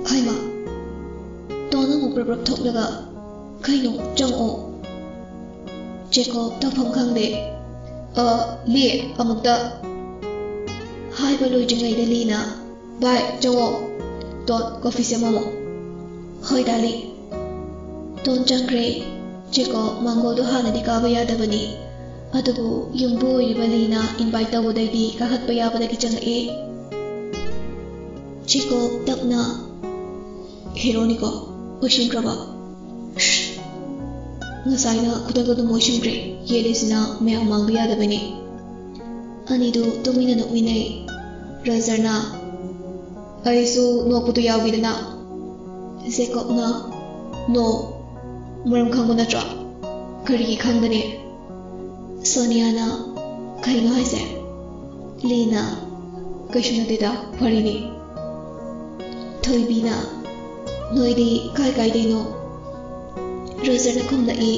"ꯍꯥꯏꯃ!" ꯇꯣꯟ ꯑꯃꯨꯛ ꯄ꯭ꯔꯞ ꯄ꯭ꯔꯞ ꯊꯣꯛꯂꯒ, "ꯀꯩꯅꯣ, ꯆꯪꯉꯛꯑꯣ꯫" ꯖꯦꯀꯣꯕ ꯇꯧꯐꯝ ꯈꯪꯗꯦ꯫ "ꯑ, ꯂꯤ, ꯑꯃꯨꯛꯇ꯫" ꯍꯥꯏꯕ ꯂꯣꯏꯗ꯭ꯔꯤꯉꯩꯗ ꯂꯤꯅ, "ꯚꯥꯏ, ꯆꯪꯉꯣ꯫ ꯇꯣꯟ, ꯀꯣꯐꯤ ꯁꯦꯝꯃꯝꯃꯣ꯫" "ꯍꯣꯏ, ꯗꯥꯂꯤ꯫" ꯇꯣꯟ ꯆꯪꯈ꯭ꯔꯦ꯫ ꯖꯦꯀꯣꯕ ꯃꯥꯡꯒꯣꯜꯗꯣ ꯍꯥꯟꯅꯗꯤ ꯀꯥꯕ ꯌꯥꯗꯕꯅꯤ, ꯑꯗꯨꯕꯨ ꯌꯨꯝꯕꯨ ꯑꯣꯏꯔꯤꯕ ꯂꯤꯅ ꯏꯟꯚꯥꯏꯠ ꯇꯧꯕꯗꯩꯗꯤ ꯀꯥꯈꯠꯄ ꯌꯥꯕꯗꯒꯤ ꯆꯪꯉꯛꯑꯦ꯫ ꯖꯦꯀꯣꯕ ꯇꯞꯅ, "ꯍꯦꯔꯣꯅꯤꯀꯣ, ꯑꯣꯏꯁꯤꯟꯈ꯭ꯔꯕꯣ?" ꯉꯁꯥꯏꯅ ꯈꯨꯗꯛꯇ ꯑꯗꯨꯝ ꯂꯣꯏꯁꯤꯟꯈ꯭ꯔꯦ꯫ ꯌꯦꯠꯂꯤꯁꯤꯅ ꯃꯌꯥꯝ ꯃꯥꯡꯗ ꯌꯥꯗꯕꯅꯤ꯫ ꯑꯅꯤꯗꯨ ꯇꯨꯃꯤꯟꯅ ꯅꯣꯛꯃꯤꯟꯅꯩ꯫ ꯔꯣꯖꯔꯅ, "ꯑꯩꯁꯨ ꯅꯣꯛꯄꯗꯨ ꯌꯥꯎꯒꯦꯗꯅ꯫" ꯖꯦꯀꯣꯕꯅ, "ꯅꯣ, ꯃꯔꯝ ꯈꯪꯕ ꯅꯠꯇ꯭ꯔꯣ?" "ꯀꯔꯤꯒꯤ ꯈꯪꯒꯅꯤ?" ꯁꯣꯅꯤꯌꯥꯅ, "ꯀꯩꯅꯣ ꯍꯥꯏꯁꯦ?" ꯂꯤꯅ, "ꯀꯩꯁꯨ ꯅꯠꯇꯦꯗ, ꯋꯥꯔꯤꯅꯤ꯫" ꯊꯣꯏꯕꯤꯅ, "ꯅꯣꯏꯗꯤ ꯀꯥꯏ ꯀꯥꯏꯗꯩꯅꯣ?" ꯔꯣꯖꯔꯅ ꯈꯨꯝꯂꯛꯏ,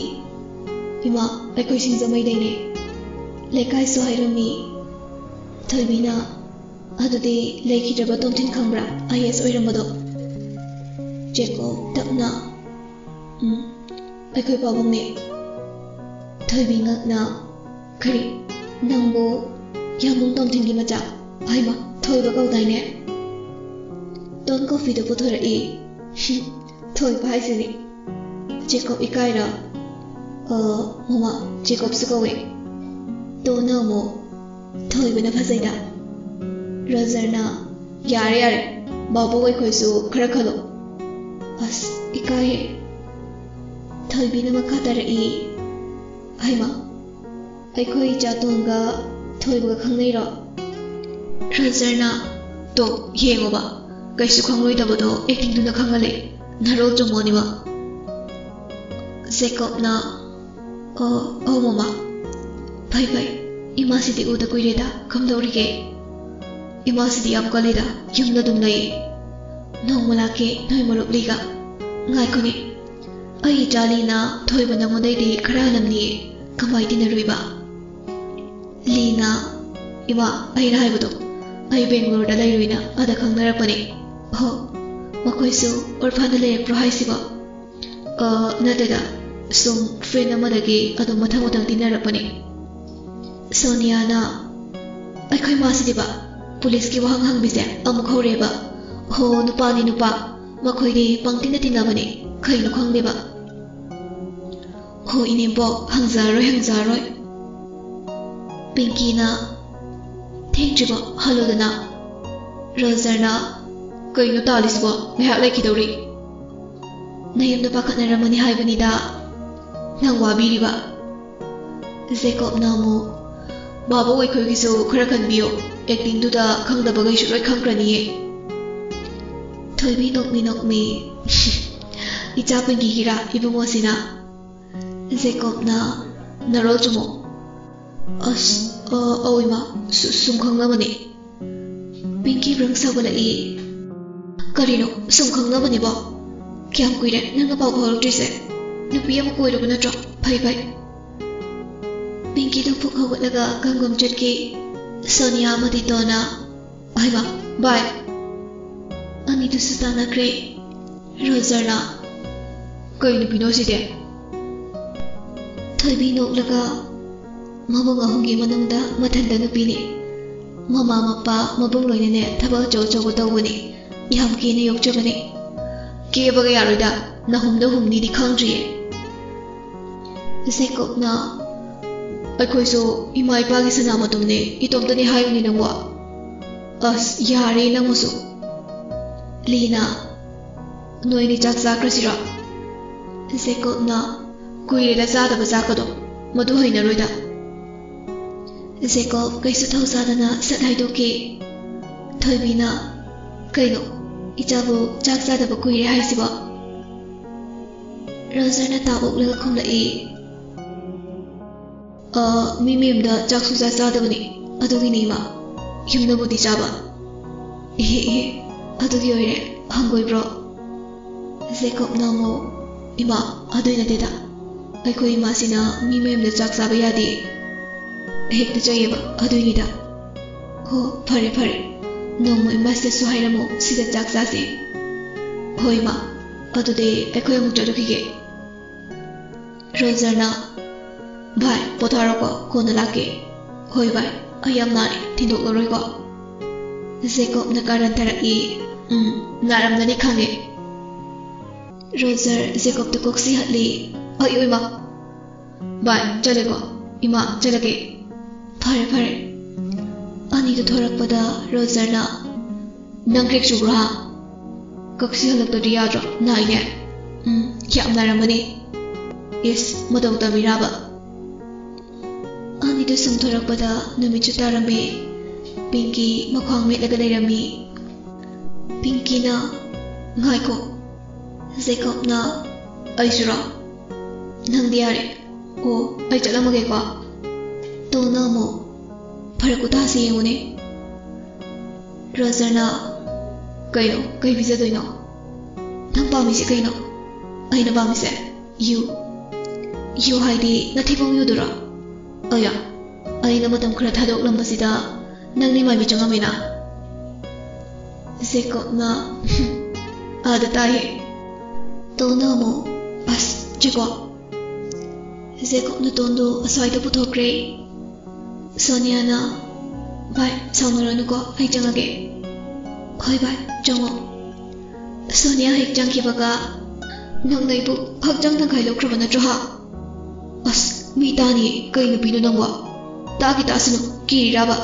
"ꯏꯃꯥ, ꯑꯩꯈꯣꯏ ꯁꯤꯡꯖꯃꯩꯗꯩꯅꯦ꯫ ꯂꯩꯀꯥꯏꯁꯨ ꯍꯥꯏꯔꯝꯃꯤ꯫" ꯊꯣꯏꯕꯤꯅ, "ꯑꯗꯨꯗꯤ ꯂꯩꯈꯤꯗ꯭ꯔꯕ ꯇꯣꯝꯊꯤꯟ ꯈꯪꯕ꯭ꯔꯥ, ꯑꯥꯏ ꯑꯦꯁ ꯑꯣꯏꯔꯝꯕꯗꯣ?" ꯖꯦꯀꯣꯕ ꯇꯞꯅ, "ꯎꯝ, ꯑꯩꯈꯣꯏ ꯄꯥꯕꯨꯡꯅꯦ꯫" ꯊꯣꯏꯕꯤ ꯉꯛꯅ, "ꯀꯔꯤ, ꯅꯪꯕꯨ ꯌꯥꯝꯕꯨꯡ ꯇꯣꯝꯊꯤꯟꯒꯤ ꯃꯆꯥ? ꯍꯥꯏꯃ, ꯊꯣꯏꯕ ꯀꯧꯗꯥꯏꯅꯦ?" ꯇꯣꯟ ꯀꯣꯐꯤꯗꯨ ꯄꯨꯊꯣꯔꯛꯏ꯫ "ꯊꯣꯏꯕ ꯍꯥꯏꯁꯤꯅꯤ꯫" ꯖꯦꯀꯣꯕ ꯏꯀꯥꯏꯔ, "ꯑ, ꯃꯃꯥ, ꯖꯦꯀꯣꯕꯁꯨ ꯀꯧꯋꯦ꯫" ꯇꯣꯟꯅ ꯑꯃꯨꯛ, "ꯊꯣꯏꯕꯅ ꯐꯖꯩꯗ꯫" ꯔꯣꯖꯔꯅ, "ꯌꯥꯔꯦ, ꯌꯥꯔꯦ, ꯕꯥꯕꯣꯛ ꯑꯩꯈꯣꯏꯁꯨ ꯈꯔ ꯈꯜꯂꯣ꯫" ꯑꯁ, ꯏꯀꯥꯏꯍꯦ꯫ ꯊꯣꯏꯕꯤꯅ ꯃꯈꯥ ꯇꯥꯔꯛꯏ, "ꯍꯩꯃꯥ, ꯑꯩꯈꯣꯏ ꯏꯆꯥ ꯇꯣꯟꯒ ꯊꯣꯏꯕꯒ ꯈꯪꯅꯩꯔꯣ?" ꯔꯣꯖꯔꯅ, "ꯇꯣ, ꯌꯦꯡꯉꯣꯕ, ꯀꯩꯁꯨ ꯈꯪꯂꯣꯏꯗꯕꯗꯣ ꯑꯦꯛꯇꯤꯡꯗꯨꯅ ꯈꯪꯍꯜꯂꯦ, ꯅꯔꯣꯜ ꯆꯨꯝꯃꯣꯅꯤꯕ꯫" ꯖꯦꯀꯣꯕꯅ, "ꯑꯣ, ꯑꯣ ꯃꯃꯥ, ꯐꯩ ꯐꯩ, ꯏꯃꯥꯁꯤꯗꯤ ꯎꯗ ꯀꯨꯏꯔꯦꯗ, ꯀꯝꯗꯧꯔꯤꯒꯦ?" "ꯏꯃꯥꯁꯤꯗꯤ ꯌꯥꯝ ꯀꯜꯂꯤꯗ, ꯌꯨꯝꯗ ꯑꯗꯨꯝ ꯂꯩꯌꯦ꯫" "ꯅꯣꯡꯃ ꯂꯥꯛꯀꯦ ꯅꯣꯏ ꯃꯔꯨꯞ ꯂꯤꯒ꯫" "ꯉꯥꯏꯈꯣꯅꯦ, ꯑꯩ ꯏꯆꯥ ꯂꯤꯅ ꯊꯣꯏꯕ ꯅꯉꯣꯟꯗꯩꯗꯤ ꯈꯔ ꯍꯜꯂꯝꯅꯤꯌꯦ, ꯀꯃꯥꯏ ꯇꯤꯟꯅꯔꯨꯏꯕ?" ꯂꯤꯅ, "ꯏꯃꯥ, ꯑꯩꯅ ꯍꯥꯏꯕꯗꯣ, ꯑꯩ ꯕꯦꯡꯒ꯭ꯂꯣꯔꯗ ꯂꯩꯔꯨꯏꯅ ꯑꯗ ꯈꯪꯅꯔꯛꯄꯅꯦ꯫" "ꯍꯣ, ꯃꯈꯣꯏꯁꯨ ꯑꯣꯔꯐꯥꯟꯗ ꯂꯩꯔꯛꯄ꯭ꯔꯣ ꯍꯥꯏꯁꯤꯕꯣ?" "ꯑ, ꯅꯠꯇꯦꯗ, ꯁꯨꯝ ꯐ꯭ꯔꯦꯟ ꯑꯃꯗꯒꯤ ꯑꯗꯨꯝ ꯃꯊꯪ ꯃꯊꯪ ꯇꯤꯟꯅꯔꯛꯄꯅꯦ꯫" ꯁꯣꯅꯤꯌꯥꯅ, "ꯑꯩꯈꯣꯏ ꯃꯥꯁꯤꯗꯤꯕ, ꯄꯨꯂꯤꯁꯀꯤ ꯋꯥꯍꯪ ꯍꯪꯕꯤꯁꯦ ꯑꯃꯨꯛ ꯍꯧꯔꯦꯕ꯫ ꯍꯣ, ꯅꯨꯄꯥꯅꯤ ꯅꯨꯄꯥ, ꯃꯈꯣꯏꯗꯤ ꯄꯪꯇꯤꯟꯗ ꯇꯤꯟꯅꯕꯅꯦ, ꯀꯩꯅꯣ ꯈꯪꯗꯦꯕ꯫" "ꯍꯣ ꯏꯅꯦꯝꯕꯣꯛ, ꯍꯪꯖꯔꯔꯣꯏ, ꯍꯪꯖꯔꯔꯣꯏ꯫" ꯄꯤꯡꯀꯤꯅ, "ꯊꯦꯡꯗ꯭ꯔꯤꯕꯣ, ꯍꯜꯂꯣꯗꯅ꯫" ꯔꯣꯖꯔꯅ, "ꯀꯩꯅꯣ ꯇꯥꯜꯂꯤꯁꯤꯕꯣ, ꯉꯥꯏꯍꯥꯛ ꯂꯩꯈꯤꯗꯧꯔꯤ꯫" "ꯅꯌꯨꯝꯗ ꯄꯥꯈꯠꯅꯔꯝꯃꯅꯤ ꯍꯥꯏꯕꯅꯤꯗ꯫" ꯅꯪ ꯋꯥꯕꯤꯔꯤꯕ? ꯖꯦꯀꯣꯕꯅ ꯑꯃꯨꯛ, "ꯕꯥꯕꯣꯛ ꯑꯩꯈꯣꯏꯒꯤꯁꯨ ꯈꯔ ꯈꯟꯕꯤꯌꯣ, ꯑꯦꯛꯇꯤꯡꯗꯨꯗ ꯈꯪꯗꯕꯈꯩꯁꯨ ꯂꯣꯏ ꯈꯪꯈ꯭ꯔꯅꯤꯌꯦ꯫" ꯊꯣꯏꯕꯤ ꯅꯣꯛꯃꯤ ꯅꯣꯛꯃꯤ, "ꯏꯆꯥ ꯄꯤꯡꯀꯤꯒꯤꯔꯥ ꯏꯕꯨꯡꯉꯣꯁꯤꯅ?" ꯖꯦꯀꯣꯕꯅ, "ꯅꯔꯣꯜ ꯆꯨꯝꯃꯣ?" "ꯑꯁ, ꯑ, ꯑꯧ ꯏꯃꯥ, ꯁꯨ-, ꯁꯨꯝ ꯈꯪꯅꯕꯅꯦ꯫" ꯄꯤꯡꯀꯤ ꯕ꯭ꯔꯪ ꯁꯥꯎꯒꯠꯂꯛꯏ꯫ "ꯀꯔꯤꯅꯣ ꯁꯨꯝ ꯈꯪꯅꯕꯅꯤꯕꯣ? ꯀꯌꯥꯝ ꯀꯨꯏꯔꯦ ꯅꯪꯅ ꯄꯥꯎ ꯐꯥꯎꯔꯛꯇ꯭ꯔꯤꯁꯦ? ꯅꯨꯄꯤ ꯑꯃ ꯀꯣꯏꯔꯕ ꯅꯠꯇ꯭ꯔꯣ? ꯐꯩ ꯐꯩ꯫" ꯄꯤꯡꯀꯤꯗꯨ ꯐꯨꯛ ꯍꯧꯒꯠꯂꯒ ꯀꯪꯒꯨꯝ ꯆꯠꯈꯤ꯫ ꯁꯣꯅꯤꯌꯥ ꯑꯃꯗꯤ ꯇꯣꯅꯥ, "ꯍꯩꯃꯥ, ꯚꯥꯏ!" ꯑꯅꯤꯗꯨꯁꯨ ꯇꯥꯟꯅꯈ꯭ꯔꯦ꯫ ꯔꯣꯖꯔꯅ, "ꯀꯩ ꯅꯨꯄꯤꯅꯣ ꯁꯤꯗꯤ?" ꯊꯣꯏꯕꯤ ꯅꯣꯛꯂꯒ, "ꯃꯕꯨꯡ ꯑꯍꯨꯝꯒꯤ ꯃꯅꯨꯡꯗ ꯃꯊꯟꯇ ꯅꯨꯄꯤꯅꯤ꯫ ꯃꯃꯥ ꯃꯄꯥ ꯃꯕꯨꯡ ꯂꯣꯏꯅꯅꯦ ꯊꯕꯛ ꯑꯆꯧ ꯑꯆꯧꯕ ꯇꯧꯕꯅꯤ꯫ ꯌꯥꯝ ꯀꯦꯅ ꯌꯣꯛꯆꯕꯅꯤ꯫" "ꯀꯦꯕꯒ ꯌꯥꯔꯣꯏꯗ, ꯅꯍꯨꯝꯗ ꯍꯨꯝꯅꯤꯗꯤ ꯈꯪꯗ꯭ꯔꯤꯌꯦ꯫" ꯖꯦꯀꯣꯕꯅ, "ꯑꯩꯈꯣꯏꯁꯨ ꯏꯃꯥ ꯏꯄꯥꯒꯤ ꯁꯅꯥ ꯃꯇꯨꯝꯅꯦ, ꯏꯇꯣꯝꯇꯅꯦ ꯍꯥꯏꯌꯨꯅꯦ ꯅꯪꯕꯣ꯫" "ꯑꯁ, ꯌꯥꯔꯦ ꯅꯪꯕꯨꯁꯨ꯫" ꯂꯤꯅ, "ꯅꯣꯏꯅꯤ ꯆꯥꯛ ꯆꯥꯈ꯭ꯔꯁꯤꯔꯣ?" ꯖꯦꯀꯣꯕꯅ, "ꯀꯨꯏꯔꯦꯗ ꯆꯥꯗꯕ ꯆꯥꯛꯀꯗꯣ, ꯃꯗꯨ ꯍꯩꯅꯔꯣꯏꯗ꯫" ꯖꯦꯀꯣꯕ ꯀꯩꯁꯨ ꯊꯧꯁꯥꯗꯅ ꯁꯠ ꯍꯥꯏꯗꯣꯛꯈꯤ꯫ ꯊꯣꯏꯕꯤꯅ, "ꯀꯩꯅꯣ, ꯏꯆꯥꯕꯨ ꯆꯥꯛ ꯆꯥꯗꯕ ꯀꯨꯏꯔꯦ ꯍꯥꯏꯁꯤꯕꯣ?" ꯔꯣꯖꯔꯅ ꯇꯥ ꯑꯣꯛꯂꯒ ꯈꯨꯝꯂꯛꯏ, "ꯑ, ꯃꯤ ꯃꯌꯨꯝꯗ ꯆꯥꯛ ꯁꯨꯡꯆꯥ ꯆꯥꯗꯕꯅꯤ, ꯑꯗꯨꯒꯤꯅꯤ ꯏꯃꯥ, ꯌꯨꯝꯗꯕꯨꯗꯤ ꯆꯥꯕ꯫" "ꯏꯍꯦ, ꯏꯍꯦ, ꯑꯗꯨꯒꯤ ꯑꯣꯏꯔꯦ ꯍꯪꯒꯣꯏꯕ꯭ꯔꯣ?" ꯖꯦꯀꯣꯕꯅ ꯑꯃꯨꯛ, "ꯏꯃꯥ, ꯑꯗꯨꯏ ꯅꯠꯇꯦꯗ, ꯑꯩꯈꯣꯏ ꯏꯃꯥꯁꯤꯅ ꯃꯤ ꯃꯌꯨꯝꯗ ꯆꯥꯛ ꯆꯥꯕ ꯌꯥꯗꯦ, ꯍꯦꯛꯇ ꯆꯩꯌꯦꯕ, ꯑꯗꯨꯏꯅꯤꯗ꯫" "ꯍꯣ, ꯐꯔꯦ ꯐꯔꯦ, ꯅꯣꯡꯃ ꯏꯃꯥꯁꯤꯗꯁꯨ ꯍꯥꯏꯔꯝꯃꯣ ꯁꯤꯗ ꯆꯥꯛ ꯆꯥꯁꯦ꯫" "ꯍꯣꯏ ꯏꯃꯥ, ꯑꯗꯨꯗꯤ ꯑꯩꯈꯣꯏ ꯑꯃꯨꯛ ꯆꯠꯂꯨꯈꯤꯒꯦ꯫" ꯔꯣꯖꯔꯅ, "ꯚꯥꯏ, ꯄꯣꯊꯥꯔꯣꯀꯣ, ꯀꯣꯟꯅ ꯂꯥꯛꯀꯦ꯫" "ꯍꯣꯏ ꯚꯥꯏ, ꯑꯩ ꯌꯥꯝ ꯅꯥꯔꯦ, ꯊꯤꯟꯗꯣꯛꯂꯔꯣꯏꯀꯣ꯫" ꯖꯦꯀꯣꯕꯅ ꯀꯥꯔꯟ ꯊꯥꯔꯛꯏ꯫ "ꯎꯝ, ꯅꯥꯔꯝꯒꯅꯤ ꯈꯪꯉꯦ꯫" ꯔꯣꯖꯔ ꯖꯦꯀꯣꯕꯇ ꯀꯣꯛꯁꯤ ꯍꯠꯂꯤ꯫ "ꯑꯩ, ꯑꯣꯏꯃ, ꯚꯥꯏ, ꯆꯠꯂꯦꯀꯣ, ꯏꯃꯥ, ꯆꯠꯂꯒꯦ꯫" "ꯐꯔꯦ, ꯐꯔꯦ꯫" ꯑꯅꯤꯗꯨ ꯊꯣꯔꯛꯄꯗ ꯔꯣꯖꯔꯅ, "ꯅꯪ ꯀ꯭ꯔꯦꯛ ꯆꯨꯕ꯭ꯔꯣ, ꯍꯥ? ꯀꯛꯁꯤ ꯍꯜꯂꯛꯇꯗꯤ ꯌꯥꯗ꯭ꯔꯣ? ꯅꯥꯏꯅꯦ꯫" "ꯎꯝ, ꯌꯥꯝ ꯅꯥꯔꯝꯃꯅꯤ꯫" ꯃꯇꯧ ꯇꯝꯃꯤꯔꯥꯕ? ꯑꯅꯤꯗꯨ ꯁꯨꯝ ꯊꯣꯔꯛꯄꯗ ꯅꯨꯃꯤꯠꯁꯨ ꯇꯥꯔꯝꯃꯦ꯫ ꯄꯤꯡꯀꯤ ꯃꯈ꯭ꯋꯥꯡ ꯃꯦꯠꯂꯒ ꯂꯩꯔꯝꯃꯤ꯫ ꯄꯤꯡꯀꯤꯅ, "ꯉꯥꯏꯈꯣ꯫" ꯖꯦꯀꯣꯕꯅ, "ꯑꯩꯁꯨꯔꯣ? ꯅꯪꯗꯤ ꯌꯥꯔꯦ꯫ ꯑꯣ, ꯑꯩ ꯆꯠꯂꯝꯃꯒꯦꯀꯣ꯫" ꯇꯣꯟꯅ ꯑꯃꯨꯛ, "ꯐꯔꯛ ꯈꯨꯇꯥꯁꯤ ꯌꯦꯡꯉꯨꯅꯦ꯫" ꯔꯣꯖꯔꯅ, "ꯀꯩꯅꯣ? ꯀꯩ ꯄꯤꯖꯗꯣꯏꯅꯣ? ꯅꯪ ꯄꯥꯝꯃꯤꯁꯦ ꯀꯩꯅꯣ?" "ꯑꯩꯅ ꯄꯥꯝꯃꯤꯁꯦ ꯌꯨ꯫" "ꯌꯨ ꯍꯥꯏꯗꯤ ꯅꯊꯤꯕꯣꯡ ꯌꯨꯗꯨꯔꯣ?" "ꯑꯌꯥ, ꯑꯩꯅ ꯃꯇꯝ ꯈꯔ ꯊꯥꯗꯣꯛꯂꯝꯕꯁꯤꯗ ꯅꯪꯗꯤ ꯃꯥꯏ ꯃꯤꯠ ꯆꯪꯉꯝꯃꯤꯅ꯫" ꯖꯦꯀꯣꯕꯅ, "ꯑꯥꯗ ꯇꯥꯏꯌꯦ꯫" ꯇꯣꯟꯅ ꯑꯃꯨꯛ, "ꯑꯁ, ꯖꯦꯀꯣꯕ꯫" ꯖꯦꯀꯣꯕꯅ ꯇꯣꯟꯗꯨ ꯑꯁ꯭ꯋꯥꯏꯗ ꯄꯨꯊꯣꯛꯈ꯭ꯔꯦ꯫ ꯁꯣꯅꯤꯌꯥꯅ, "ꯚꯥꯏ, ꯁꯥꯎꯅꯔꯅꯨꯀꯣ, ꯑꯩ ꯆꯪꯉꯒꯦ꯫" "ꯍꯣꯏ ꯚꯥꯏ, ꯆꯪꯉꯣ꯫" ꯁꯣꯅꯤꯌꯥ ꯍꯦꯛ ꯆꯪꯈꯤꯕꯒ, "ꯅꯪꯅ ꯑꯩꯕꯨ ꯍꯛꯆꯥꯡ ꯇꯪꯈꯥꯏ ꯂꯧꯈ꯭ꯔꯕ ꯅꯠꯇ꯭ꯔꯣ ꯍꯥ?" "ꯑꯁ, ꯃꯤ ꯇꯥꯅꯤꯌꯦ, ꯀꯩ ꯅꯨꯄꯤꯅꯣ ꯅꯪꯕꯣ? ꯇꯥꯒꯤ ꯇꯥꯁꯅꯨ, ꯀꯤꯔꯤꯔꯥꯕ?"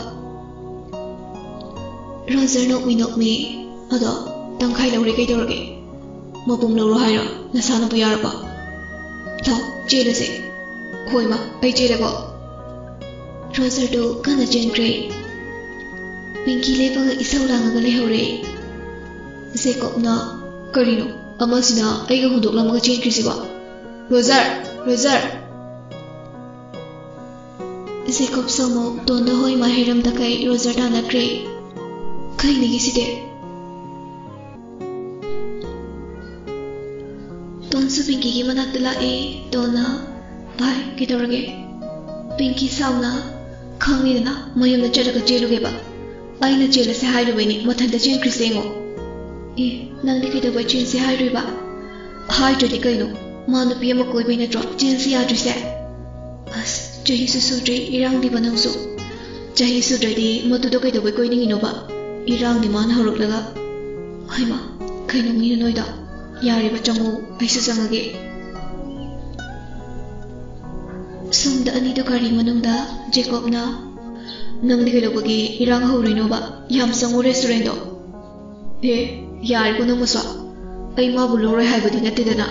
ꯔꯣꯖꯔ ꯅꯣꯛꯃꯤ ꯅꯣꯛꯃꯤ, "ꯑꯗꯣ ꯇꯪꯈꯥꯏ ꯂꯧꯔꯦ ꯀꯩꯗꯧꯔꯒꯦ? ꯃꯄꯨꯝ ꯂꯧꯔꯣ ꯍꯥꯏꯔꯣ? ꯅꯁꯥꯅꯕꯨ ꯌꯥꯔꯕꯣ? ꯂꯥꯎ, ꯆꯦꯜꯂꯁꯦ꯫" "ꯍꯣꯏ ꯃꯥ, ꯑꯩ ꯆꯦꯜꯂꯦꯀꯣ꯫" ꯔꯣꯖꯔꯗꯨ ꯀꯟꯅ ꯆꯦꯟꯈ꯭ꯔꯦ꯫ ꯄꯤꯡꯀꯤ ꯂꯦꯞꯄꯒ ꯏꯁꯧ ꯂꯥꯡꯉꯒ ꯂꯩꯍꯧꯔꯦ꯫ ꯖꯦꯀꯣꯕꯅ, "ꯀꯔꯤꯅꯣ ꯑꯃꯁꯤꯅ ꯑꯩꯒ ꯍꯨꯟꯗꯣꯛꯂꯝꯃꯒ ꯆꯦꯟꯈ꯭ꯔꯤꯁꯤꯕꯣ? ꯔꯣꯖꯔ! ꯔꯣꯖꯔ!" ꯖꯦꯀꯣꯕꯁꯨ ꯑꯃꯨꯛ ꯇꯣꯟꯗ ꯍꯣꯏ ꯃꯥ ꯍꯩꯔꯝꯗ ꯀꯩ ꯔꯣꯖꯔ ꯇꯥꯟꯅꯈ꯭ꯔꯦ꯫ ꯀꯩꯅꯤꯒꯦ ꯁꯤꯗꯤ? ꯇꯣꯟꯁꯨ ꯄꯤꯡꯀꯤꯒꯤ ꯃꯅꯥꯛꯇ ꯂꯥꯛꯑꯦ꯫ ꯇꯣꯟꯅ, "ꯚꯥꯏ, ꯀꯩꯗꯧꯔꯒꯦ?" ꯄꯤꯡꯀꯤ ꯁꯥꯎꯅ, "ꯈꯪꯉꯤꯗꯅ ꯃꯌꯨꯝꯗ ꯆꯠꯂꯒ ꯆꯦꯜꯂꯨꯒꯦꯕ꯫ ꯑꯩꯅ ꯆꯦꯜꯂꯁꯦ ꯍꯥꯏꯔꯨꯕꯩꯅꯦ ꯃꯊꯟꯇ ꯆꯦꯟꯈ꯭ꯔꯤꯁꯦ ꯌꯦꯡꯉꯣ꯫" "ꯑꯦ, ꯅꯪꯗꯤ ꯀꯩꯗꯧꯕꯩ ꯆꯦꯟꯁꯦ ꯍꯥꯏꯔꯨꯏꯕ?" "ꯍꯥꯏꯗ꯭ꯔꯗꯤ ꯀꯩꯅꯣ? ꯃꯥ ꯅꯨꯄꯤ ꯑꯃ ꯀꯣꯏꯕꯩ ꯅꯠꯇ꯭ꯔꯣ ꯆꯦꯟꯁꯤ ꯌꯥꯗ꯭ꯔꯤꯁꯦ?" "ꯑꯁ, ꯆꯍꯤꯁꯨ ꯁꯨꯗ꯭ꯔꯤ, ꯏꯔꯥꯡꯗꯤꯕ ꯅꯪꯁꯨ꯫ ꯆꯍꯤ ꯁꯨꯗ꯭ꯔꯗꯤ ꯃꯗꯨꯗ ꯀꯩꯗꯧꯕꯩ ꯀꯣꯏꯅꯤꯡꯉꯤꯅꯣꯕ? ꯏꯔꯥꯡꯗꯤ ꯃꯥꯅ ꯍꯧꯔꯛꯂꯒ꯫ ꯍꯩꯃꯥ, ꯀꯩꯅꯣ ꯃꯤꯅ ꯅꯣꯏꯗ? ꯌꯥꯔꯦꯕ, ꯆꯪꯉꯣ, ꯑꯩꯁꯨ ꯆꯪꯉꯒꯦ꯫" ꯁꯣꯝꯗ ꯑꯅꯤꯗꯣ ꯒꯥꯔꯤ ꯃꯅꯨꯡꯗ ꯖꯦꯀꯣꯕꯅ, "ꯅꯪꯗꯤ ꯀꯩꯗꯧꯕꯒꯤ ꯏꯔꯥꯡ ꯍꯧꯔꯨꯏꯅꯣꯕ? ꯌꯥꯝ ꯆꯪꯉꯣ ꯔꯦꯁꯇꯨꯔꯦꯟꯗꯣ꯫" "ꯑꯦ, ꯌꯥꯔꯦꯀꯣ ꯅꯪꯕꯨꯁꯨ꯫ ꯑꯩ ꯃꯥꯕꯨ ꯂꯧꯔꯣꯏ ꯍꯥꯏꯕꯗꯤ ꯅꯠꯇꯦꯗꯅ꯫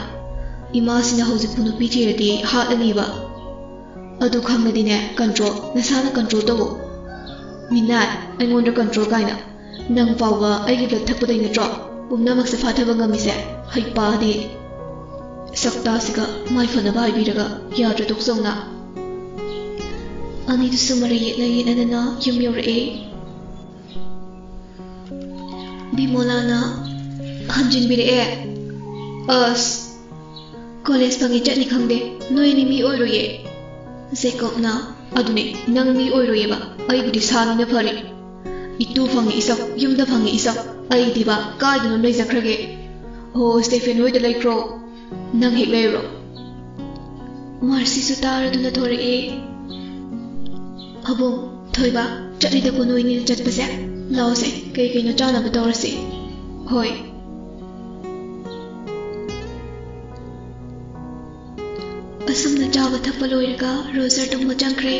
ꯏꯃꯥꯁꯤꯅ ꯍꯧꯖꯤꯛꯄꯨ ꯅꯨꯄꯤ ꯊꯤꯔꯗꯤ ꯍꯥꯠꯂꯅꯤꯕ꯫ ꯑꯗꯨ ꯈꯪꯂꯗꯤꯅꯦ, ꯀꯟꯇ꯭ꯔꯣꯜ, ꯅꯁꯥꯅ ꯀꯟꯇ꯭ꯔꯣꯜ ꯇꯧꯋꯣ꯫ ꯃꯤꯅꯥꯏ, ꯑꯩꯉꯣꯟꯗ ꯀꯟꯇ꯭ꯔꯣꯜ ꯀꯥꯏꯅ꯫ ꯅꯪ ꯐꯥꯎꯕ ꯑꯩꯒꯤ ꯕ꯭ꯂꯠ ꯊꯛꯄꯗꯩ ꯅꯠꯇ꯭ꯔꯣ ꯄꯨꯝꯅꯃꯛꯁꯦ ꯐꯥꯊꯕ ꯉꯝꯃꯤꯁꯦ? ꯍꯩꯄꯥꯗꯤ꯫ ꯁꯛꯇꯥꯁꯤꯒ ꯃꯥꯏ ꯐꯅꯕ ꯍꯥꯏꯕꯤꯔꯒ ꯌꯥꯗ꯭ꯔꯦ ꯇꯣꯛꯆꯧꯅ꯫ ꯑꯅꯤꯗꯨꯁꯨ ꯃꯔꯩ ꯌꯦꯠꯅ ꯌꯦꯠꯅꯗꯅ ꯌꯨꯝ ꯌꯧꯔꯛꯑꯦ꯫ ꯕꯤꯃꯣꯂꯥꯅ ꯍꯟꯖꯤꯟꯕꯤꯔꯛꯑꯦ꯫ ꯑꯁ, ꯀꯣꯂꯦꯖ ꯐꯪꯉꯤ ꯆꯠꯅꯤ ꯈꯪꯗꯦ, ꯅꯣꯏ ꯑꯅꯤ ꯃꯤ ꯑꯣꯏꯔꯣꯏꯌꯦ꯫ ꯖꯦꯀꯣꯕꯅ, ꯑꯗꯨꯅꯦ, ꯅꯪ ꯃꯤ ꯑꯣꯏꯔꯣꯏꯌꯦꯕ, ꯑꯩꯕꯨꯗꯤ ꯁꯥꯅꯤꯅ ꯐꯔꯦ꯫ ꯏꯇꯨ ꯐꯪꯉꯤ ꯏꯁꯛ, ꯌꯨꯝꯗ ꯐꯪꯉꯤ ꯏꯁꯛ, ꯑꯩꯗꯤꯕ ꯀꯥꯏꯗꯅꯣ ꯂꯩꯖꯈ꯭ꯔꯒꯦ꯫ ꯍꯣ, ꯁ꯭ꯇꯦꯐꯦꯟ ꯍꯣꯏꯗ ꯂꯩꯈ꯭ꯔꯣ, ꯅꯪ ꯍꯦꯛ ꯂꯩꯔꯨꯔꯣ꯫ ꯃꯥꯔꯁꯤꯁꯨ ꯇꯥꯔꯗꯨꯅ ꯊꯣꯔꯛꯑꯦ꯫ ꯑꯕꯨꯡ, ꯊꯣꯏꯕ, ꯆꯠꯂꯤꯗꯀꯣ ꯅꯣꯏꯅꯤꯅ ꯆꯠꯄꯁꯦ꯫ ꯂꯥꯛꯑꯣꯁꯦ, ꯀꯩ ꯀꯩꯅꯣ ꯆꯥꯅꯕ ꯇꯧꯔꯁꯤ꯫ ꯍꯣꯏ꯫ ꯑꯁꯨꯝꯅ ꯆꯥꯕ ꯊꯛꯄ ꯂꯣꯏꯔꯒ ꯔꯣꯖꯔ ꯇꯨꯝꯕ ꯆꯪꯈ꯭ꯔꯦ꯫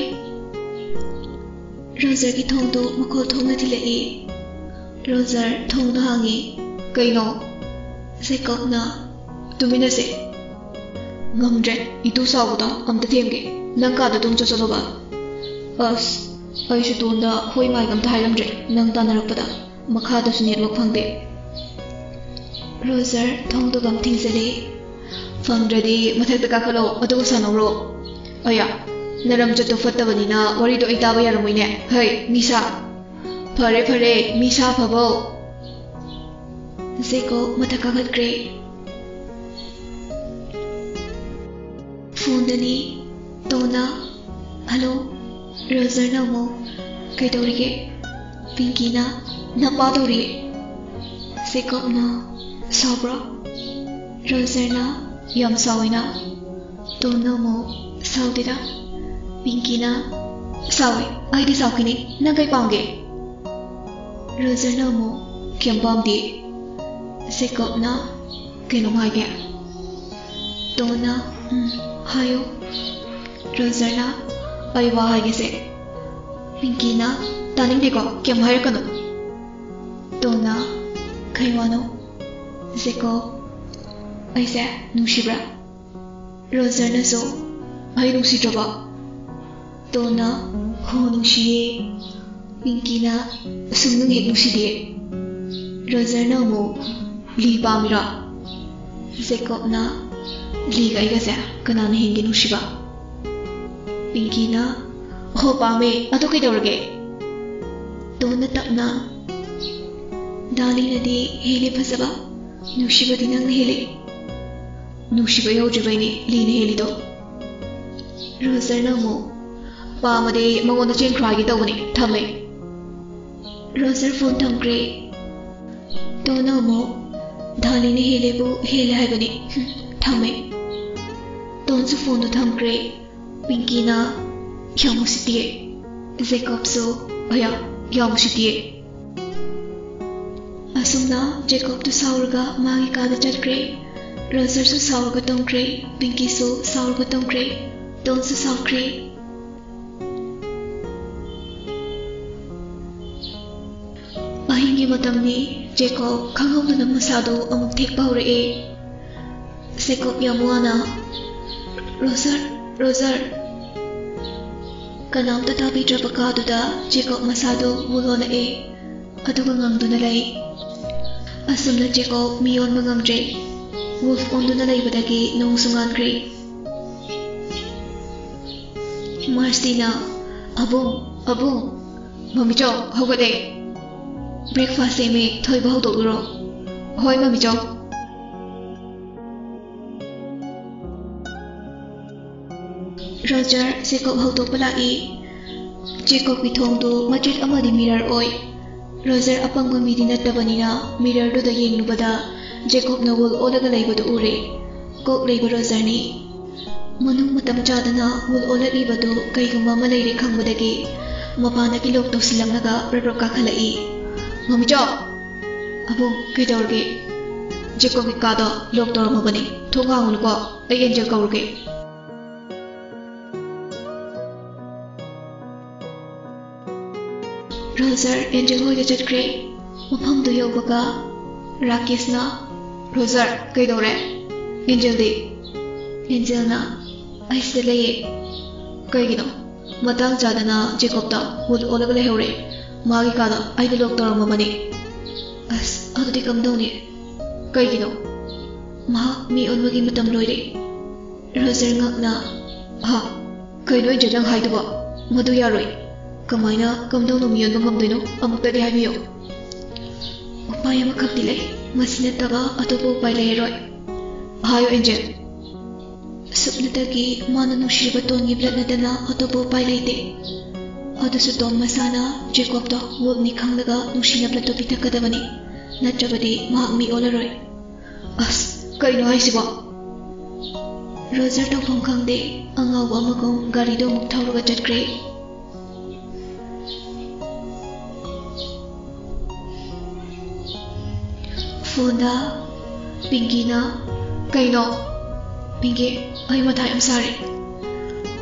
ꯔꯣꯖꯔꯒꯤ ꯊꯣꯡꯗꯨ ꯃꯈꯣꯜ ꯊꯣꯛꯅ ꯊꯤꯜꯂꯛꯏ꯫ ꯔꯣꯖꯔ ꯊꯣꯡꯗꯨ ꯍꯥꯡꯉꯤ꯫ ꯀꯩꯅꯣ? ꯖꯦꯀꯣꯕꯅ, ꯇꯨꯃꯤꯟꯅꯁꯦ꯫ ꯉꯝꯗ꯭ꯔꯦ, ꯏꯇꯨ ꯁꯥꯎꯕꯗꯣ ꯑꯝꯇ ꯊꯦꯝꯒꯦ꯫ ꯅꯪ ꯀꯥꯗ ꯑꯗꯨꯝ ꯆꯠꯆꯠꯂꯣꯕ꯫ ꯑꯁ, ꯑꯩꯁꯨ ꯇꯣꯟꯗ ꯍꯣꯏ ꯃꯥꯏꯒ ꯑꯝꯇ ꯍꯥꯏꯔꯝꯗ꯭ꯔꯦ ꯅꯪ ꯇꯥꯟꯅꯔꯛꯄꯗ꯫ ꯃꯈꯥꯗꯁꯨ ꯅꯦꯠꯋꯥꯛ ꯐꯪꯗꯦ꯫ ꯔꯣꯖꯔ ꯊꯣꯡꯗꯨ ꯒꯝ ꯊꯤꯡꯖꯤꯜꯂꯤ꯫ ꯐꯪꯗ꯭ꯔꯗꯤ ꯃꯊꯛꯇ ꯀꯥꯈꯠꯂꯣ, ꯑꯗꯨꯒ ꯁꯥꯟꯅꯧꯔꯣ꯫ ꯑꯌꯥ, ꯅꯔꯝꯆꯠꯇꯣ ꯐꯠꯇꯕꯅꯤꯅ ꯋꯥꯔꯤꯗꯣ ꯑꯩ ꯇꯥꯕ ꯌꯥꯔꯝꯃꯣꯏꯅꯦ꯫ ꯍꯩ, ꯃꯤꯁꯥ꯫ ꯐꯔꯦ, ꯐꯔꯦ, ꯃꯤꯁꯥ ꯐꯕꯧ꯫ ꯖꯦꯀꯣꯕ ꯃꯊꯛ ꯀꯥꯈꯠꯈ꯭ꯔꯦ꯫ ꯐꯣꯟꯗꯅꯤ꯫ ꯇꯣꯟꯅ, "ꯍꯜꯂꯣ?" ꯔꯣꯖꯔꯅ ꯑꯃꯨꯛ, "ꯀꯩꯗꯧꯔꯤꯒꯦ?" ꯄꯤꯡꯀꯤꯅ, "ꯅꯄꯥ ꯇꯧꯔꯤꯌꯦ꯫" ꯖꯦꯀꯣꯕꯅ, "ꯁꯥꯎꯕ꯭ꯔꯣ?" ꯔꯣꯖꯔꯅ, "ꯌꯥꯝ ꯁꯥꯎꯋꯤꯅ꯫" ꯇꯣꯟꯅ ꯑꯃꯨꯛ, "ꯁꯥꯎꯗꯦꯗ꯫" ꯄꯤꯡꯀꯤꯅ, "ꯁꯥꯎꯋꯦ, ꯑꯩꯗꯤ ꯁꯥꯎꯈꯤꯅꯤ꯫ ꯅꯪ ꯀꯩ ꯄꯥꯝꯒꯦ?" ꯔꯣꯖꯔꯅ ꯑꯃꯨꯛ, "ꯀꯩꯝ ꯄꯥꯝꯗꯦ꯫" ꯖꯦꯀꯣꯕꯅ, "ꯀꯩꯅꯣꯝ ꯍꯥꯏꯒꯦ꯫" ꯇꯣꯟꯅ, "ꯎꯝ, ꯍꯥꯏꯌꯨ꯫" ꯔꯣꯖꯔꯅ, "ꯑꯩ ꯋꯥ ꯍꯥꯏꯒꯦꯁꯦ꯫" ꯄꯤꯡꯀꯤꯅ, "ꯇꯥꯅꯤꯡꯗꯦꯀꯣ, ꯀꯩꯝ ꯍꯥꯏꯔꯛꯀꯅꯨ꯫" ꯇꯣꯟꯅ, "ꯀꯩ ꯋꯥꯅꯣ?" ꯖꯦꯀꯣꯕ, "ꯑꯩꯁꯦ ꯅꯨꯡꯁꯤꯕ꯭ꯔꯥ?" ꯔꯣꯖꯔꯅꯁꯨ, "ꯑꯩ ꯅꯨꯡꯁꯤꯗ꯭ꯔꯕ?" ꯇꯣꯟꯅ, "ꯍꯣ, ꯅꯨꯡꯁꯤꯌꯦ꯫" ꯄꯤꯡꯀꯤꯅ, "ꯑꯁꯨꯝ ꯅꯪ ꯍꯦꯛ ꯅꯨꯡꯁꯤꯗꯦ꯫" ꯔꯣꯖꯔꯅ ꯑꯃꯨꯛ, "ꯂꯤ ꯄꯥꯝꯃꯤꯔꯣ?" ꯖꯦꯀꯣꯕꯅ, "ꯂꯤꯒ ꯑꯩꯒꯁꯦ ꯀꯅꯥꯅ ꯍꯦꯟꯒꯦ ꯅꯨꯡꯁꯤꯕ?" ꯄꯤꯡꯀꯤꯅ, "ꯍꯣ, ꯄꯥꯝꯃꯦ, ꯑꯗꯨ ꯀꯩꯗꯧꯔꯒꯦ?" ꯇꯣꯟꯅ ꯇꯞꯅ, "ꯗꯥꯂꯤꯅꯗꯤ ꯍꯦꯜꯂꯦ ꯐꯖꯕ, ꯅꯨꯡꯁꯤꯕꯗꯤ ꯅꯪꯅ ꯍꯦꯜꯂꯦ꯫" "ꯅꯨꯡꯁꯤꯕ ꯌꯧꯗ꯭ꯔꯤꯕꯩꯅꯦ ꯂꯤꯅ ꯍꯦꯜꯂꯤꯗꯣ꯫" ꯔꯣꯖꯔꯅ ꯑꯃꯨꯛ, "ꯄꯥꯝꯃꯗꯤ ꯃꯉꯣꯟꯗ ꯆꯦꯟꯈ꯭ꯔꯣ ꯍꯥꯏꯒꯦ ꯇꯧꯕꯅꯦ, ꯊꯝꯃꯦ꯫" ꯔꯣꯖꯔ ꯐꯣꯟ ꯊꯝꯈ꯭ꯔꯦ꯫ ꯇꯣꯟꯅ ꯑꯃꯨꯛ, "ꯗꯥꯂꯤꯅ ꯍꯦꯜꯂꯦꯕꯨ ꯍꯦꯜꯂꯦ ꯍꯥꯏꯕꯅꯤ, ꯍꯨꯝ, ꯊꯝꯃꯦ꯫" ꯇꯣꯟꯁꯨ ꯐꯣꯟꯗꯨ ꯊꯝꯈ꯭ꯔꯦ꯫ ꯄꯤꯡꯀꯤꯅ, "ꯌꯥꯝ ꯎꯁꯤꯠꯇꯤꯌꯦ꯫" ꯖꯦꯀꯣꯕꯁꯨ, "ꯑꯌꯥ, ꯌꯥꯝ ꯎꯁꯤꯠꯇꯤꯌꯦ꯫" ꯑꯁꯨꯝꯅ ꯖꯦꯀꯣꯕꯇꯨ ꯁꯥꯎꯔꯒ ꯃꯥꯒꯤ ꯀꯥꯗ ꯆꯠꯈ꯭ꯔꯦ꯫ ꯔꯣꯖꯔꯁꯨ ꯁꯥꯎꯔꯒ ꯇꯨꯝꯈ꯭ꯔꯦ꯫ ꯄꯤꯡꯀꯤꯁꯨ ꯁꯥꯎꯔꯒ ꯇꯨꯝꯈ꯭ꯔꯦ꯫ ꯇꯣꯟꯁꯨ ꯁꯥꯎꯈ꯭ꯔꯦ꯫ ꯑꯍꯤꯡꯒꯤ ꯃꯇꯝꯅꯤ꯫ ꯖꯦꯀꯣꯕ ꯈꯪꯍꯧꯗꯅ ꯃꯁꯥꯗꯨ ꯑꯃꯨꯛ ꯊꯦꯛꯄ ꯍꯧꯔꯛꯑꯦ꯫ ꯖꯦꯀꯣꯕ ꯌꯥꯝ ꯋꯥꯅ, "ꯔꯣꯖꯔ, ꯔꯣꯖꯔ!" ꯀꯅꯥꯝꯇ ꯇꯥꯕꯤꯗ꯭ꯔꯕ ꯀꯥꯗꯨꯗ ꯖꯦꯀꯣꯕ ꯃꯁꯥꯗꯨ ꯋꯨꯜ ꯑꯣꯜꯂꯛꯑꯦ꯫ ꯑꯗꯨꯒ ꯉꯪꯗꯨꯅ ꯂꯩ꯫ ꯑꯁꯨꯝꯅ ꯖꯦꯀꯣꯕ ꯃꯤ ꯑꯣꯟꯕ ꯉꯝꯗ꯭ꯔꯦ꯫ ꯋꯨꯜꯐ ꯑꯣꯟꯗꯨꯅ ꯂꯩꯕꯗꯒꯤ ꯅꯣꯡꯁꯨ ꯉꯥꯟꯈ꯭ꯔꯦ꯫ ꯃꯥꯔꯁꯤꯅ, "ꯑꯕꯨꯡ, ꯑꯕꯨꯡ!" "ꯃꯃꯤꯆꯧ, ꯍꯧꯒꯠꯂꯦ꯫ ꯕ꯭ꯔꯦꯛꯐꯥꯁ ꯁꯦꯝꯃꯦ, ꯊꯣꯏꯕ ꯍꯧꯗꯣꯛꯂꯨꯔꯣ꯫" "ꯍꯣꯏ, ꯃꯃꯤꯆꯧ꯫" ꯔꯣꯖꯔ ꯖꯦꯀꯣꯕ ꯍꯧꯗꯣꯛꯄ ꯂꯥꯛꯏ꯫ ꯖꯦꯀꯣꯕꯀꯤ ꯊꯣꯡꯗꯨ ꯃꯆꯦꯠ ꯑꯃꯗꯤ ꯃꯤꯔꯔ ꯑꯣꯏ꯫ ꯔꯣꯖꯔ ꯑꯄꯪꯕ ꯃꯤꯗꯤ ꯅꯠꯇꯕꯅꯤꯅ ꯃꯤꯔꯔꯗꯨꯗ ꯌꯦꯡꯂꯨꯕꯗ ꯖꯦꯀꯣꯕꯅ ꯋꯨꯜ ꯑꯣꯜꯂꯒ ꯂꯩꯕꯗꯨ ꯎꯔꯦ꯫ ꯀꯣꯛ ꯂꯩꯕ ꯔꯣꯖꯔꯅꯤ꯫ ꯃꯅꯨꯡ ꯃꯇꯝ ꯆꯥꯗꯅ ꯋꯨꯜ ꯑꯣꯜꯂꯛꯂꯤꯕꯗꯨ ꯀꯩꯒꯨꯝꯕ ꯑꯃ ꯂꯩꯔꯦ ꯈꯪꯕꯗꯒꯤ ꯃꯄꯥꯟꯗꯒꯤ ꯂꯣꯛ ꯇꯧꯁꯤꯜꯂꯝꯂꯒ ꯔꯞ ꯔꯞ ꯀꯥꯈꯠꯂꯛꯏ꯫ "ꯃꯃꯤꯆꯧ!" "ꯑꯕꯨꯡ, ꯀꯩꯗꯧꯔꯒꯦ?" "ꯖꯦꯀꯣꯕꯀꯤ ꯀꯥꯗꯣ ꯂꯣꯛ ꯇꯧꯔꯝꯃꯕꯅꯤ꯫ ꯊꯣꯡ ꯍꯥꯡꯉꯨꯅꯨꯀꯣ, ꯑꯩ ꯑꯦꯟꯖꯦꯜ ꯀꯧꯔꯨꯒꯦ꯫" ꯔꯣꯖꯔ ꯑꯦꯟꯖꯦꯜ ꯍꯣꯏꯗ ꯆꯠꯈ꯭ꯔꯦ꯫ ꯃꯐꯝꯗꯨ ꯌꯧꯕꯒ ꯔꯥꯀꯦꯁꯅ, "ꯔꯣꯖꯔ, ꯀꯩꯗꯧꯔꯦ? ꯑꯦꯟꯖꯦꯜꯗꯤ?" ꯑꯦꯟꯖꯦꯜꯅ, "ꯑꯩ ꯁꯤꯗ ꯂꯩꯌꯦ꯫" "ꯀꯩꯒꯤꯅꯣ?" "ꯃꯇꯥꯡ ꯆꯥꯗꯅ ꯖꯦꯀꯣꯕꯇ ꯋꯨꯜ ꯑꯣꯜꯂꯒ ꯂꯩꯍꯧꯔꯦ꯫ ꯃꯥꯒꯤ ꯀꯥꯗ ꯑꯩꯅ ꯂꯣꯛ ꯇꯧꯔꯝꯃꯕꯅꯤ꯫" "ꯑꯁ, ꯑꯗꯨꯗꯤ ꯀꯝꯗꯧꯅꯤ?" "ꯀꯩꯒꯤꯅꯣ?" "ꯃꯍꯥꯛ ꯃꯤ ꯑꯣꯟꯕꯒꯤ ꯃꯇꯝ ꯂꯣꯏꯔꯦ꯫" ꯔꯣꯖꯔ ꯉꯛꯅ, "ꯍꯥ? ꯀꯩꯅꯣ ꯑꯦꯟꯖꯦꯜ ꯅꯪ ꯍꯥꯏꯗꯨꯕꯣ? ꯃꯗꯨ ꯌꯥꯔꯣꯏ꯫ ꯀꯃꯥꯏꯅ, ꯀꯝꯗꯧꯅ ꯃꯤ ꯑꯣꯟꯕ ꯉꯝꯗꯣꯏꯅꯣ? ꯑꯃꯨꯛꯇꯗꯤ ꯍꯥꯏꯕꯤꯌꯨ꯫" "ꯎꯄꯥꯏ ꯑꯃꯈꯛꯇꯤ ꯂꯩ꯫ ꯃꯁꯤ ꯅꯠꯇꯕ ꯑꯇꯣꯞꯄ ꯎꯄꯥꯏ ꯂꯩꯔꯔꯣꯏ꯫" "ꯍꯥꯏꯌꯨ ꯑꯦꯟꯖꯦꯜ꯫" "ꯁꯨꯞꯅꯇꯒꯤ ꯃꯥꯅ ꯅꯨꯡꯁꯤꯔꯤꯕ ꯇꯣꯟꯒꯤ ꯕ꯭ꯂꯠ ꯅꯠꯇꯅ ꯑꯇꯣꯞꯄ ꯎꯄꯥꯏ ꯂꯩꯇꯦ꯫ ꯑꯗꯨꯁꯨ ꯇꯣꯟ ꯃꯁꯥꯅ ꯖꯦꯀꯣꯕꯇꯣ ꯋꯨꯜꯅꯤ ꯈꯪꯂꯒ ꯅꯨꯡꯁꯤꯅ ꯕ꯭ꯂꯠꯇꯣ ꯄꯤꯊꯛꯀꯗꯕꯅꯤ꯫ ꯅꯠꯇ꯭ꯔꯕꯗꯤ ꯃꯍꯥꯛ ꯃꯤ ꯑꯣꯜꯂꯔꯣꯏ꯫" "ꯑꯁ, ꯀꯩꯅꯣ ꯍꯥꯏꯁꯤꯕꯣ?" ꯔꯣꯖꯔ ꯇꯧꯐꯝ ꯈꯪꯗꯦ꯫ ꯑꯉꯥꯎꯕ ꯑꯃꯒꯨꯝ ꯒꯥꯔꯤꯗꯣ ꯑꯃꯨꯛ ꯊꯧꯔꯒ ꯆꯠꯈ꯭ꯔꯦ꯫ ꯐꯣꯟꯗ ꯄꯤꯡꯀꯤꯅ, "ꯀꯩꯅꯣ?" "ꯄꯤꯡꯀꯤ, ꯑꯩ ꯃꯊꯥ ꯌꯥꯝ ꯁꯥꯔꯦ꯫"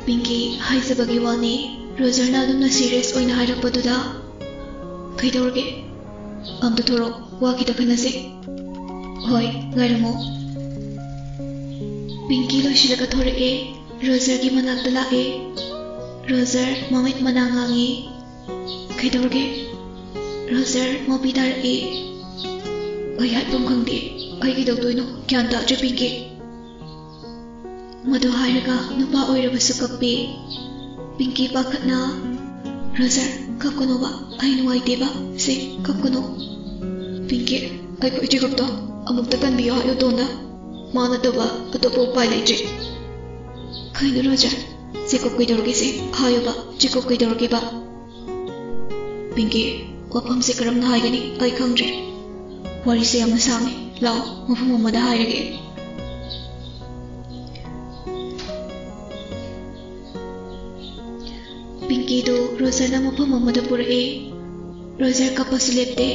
"ꯄꯤꯡꯀꯤ, ꯍꯥꯏꯖꯕꯒꯤ ꯋꯥꯅꯤ, ꯔꯣꯖꯔꯅ ꯑꯗꯨꯝꯅ ꯁꯤꯔꯤꯌꯁ ꯑꯣꯏꯅ ꯍꯥꯏꯔꯛꯄꯗꯨꯗ꯫" "ꯀꯩꯗꯧꯔꯒꯦ?" "ꯑꯝꯇ ꯊꯣꯔꯛꯑꯣ, ꯋꯥ ꯈꯤꯇ ꯈꯟꯅꯁꯦ꯫" "ꯍꯣꯏ, ꯉꯥꯏꯔꯝꯃꯣ꯫" ꯄꯤꯡꯀꯤ ꯂꯣꯏꯁꯤꯜꯂꯒ ꯊꯣꯔꯛꯑꯦ꯫ ꯔꯣꯖꯔꯒꯤ ꯃꯅꯥꯛꯇ ꯂꯥꯛꯑꯦ꯫ ꯔꯣꯖꯔ ꯃꯃꯤꯠ ꯃꯅꯥ ꯉꯥꯡꯉꯤ꯫ "ꯀꯩꯗꯧꯔꯒꯦ?" ꯔꯣꯖꯔ ꯃꯄꯤ ꯇꯥꯔꯛꯏ꯫ "ꯑꯩ ꯍꯥꯏꯐꯝ ꯈꯪꯗꯦ꯫ ꯑꯩ ꯀꯩꯗꯧꯗꯣꯏꯅꯣ ꯒ꯭ꯌꯥꯟ ꯇꯥꯗ꯭ꯔꯦ, ꯄꯤꯡꯀꯤ꯫" ꯃꯗꯨ ꯍꯥꯏꯔꯒ ꯅꯨꯄꯥ ꯑꯣꯏꯔꯕꯁꯨ ꯀꯞꯄꯤ꯫ ꯄꯤꯡꯀꯤ ꯄꯥꯈꯠꯅ, "ꯔꯣꯖꯔ, ꯀꯞꯀꯅꯣꯕ, ꯑꯩ ꯅꯨꯡꯉꯥꯏꯇꯦꯕ, ꯁꯦ, ꯀꯞꯀꯅꯣ꯫" "ꯄꯤꯡꯀꯤ, ꯑꯩꯈꯣꯏ ꯖꯦꯀꯣꯕꯇꯣ ꯑꯃꯨꯛꯇ ꯀꯟꯕꯤꯌꯣ ꯍꯥꯏꯌꯨ ꯇꯣꯟꯗ꯫ ꯃꯥ ꯅꯠꯇꯕ ꯑꯇꯣꯞꯄ ꯎꯄꯥꯏ ꯂꯩꯇ꯭ꯔꯦ꯫" "ꯀꯩꯅꯣ ꯔꯣꯖꯔ? ꯖꯦꯀꯣꯕ ꯀꯩꯗꯧꯔꯒꯦ ꯁꯦ? ꯍꯥꯏꯌꯣꯕ, ꯖꯦꯀꯣꯕ ꯀꯩꯗꯧꯔꯒꯦꯕ?" "ꯄꯤꯡꯀꯤ, ꯋꯥꯐꯝꯁꯦ ꯀꯔꯝꯅ ꯍꯥꯏꯒꯅꯤ? ꯑꯩ ꯈꯪꯗ꯭ꯔꯦ꯫ ꯋꯥꯔꯤꯁꯦ ꯌꯥꯝꯅ ꯁꯥꯡꯉꯤ꯫ ꯂꯥꯛꯑꯣ, ꯃꯐꯝ ꯑꯃꯗ ꯍꯥꯏꯔꯒꯦ꯫" ꯄꯤꯡꯀꯤꯗꯨ ꯔꯣꯖꯔꯅ ꯃꯐꯝ ꯑꯃꯗ ꯄꯨꯔꯛꯑꯦ꯫ ꯔꯣꯖꯔ ꯀꯞꯄꯁꯨ ꯂꯦꯞꯇꯦ꯫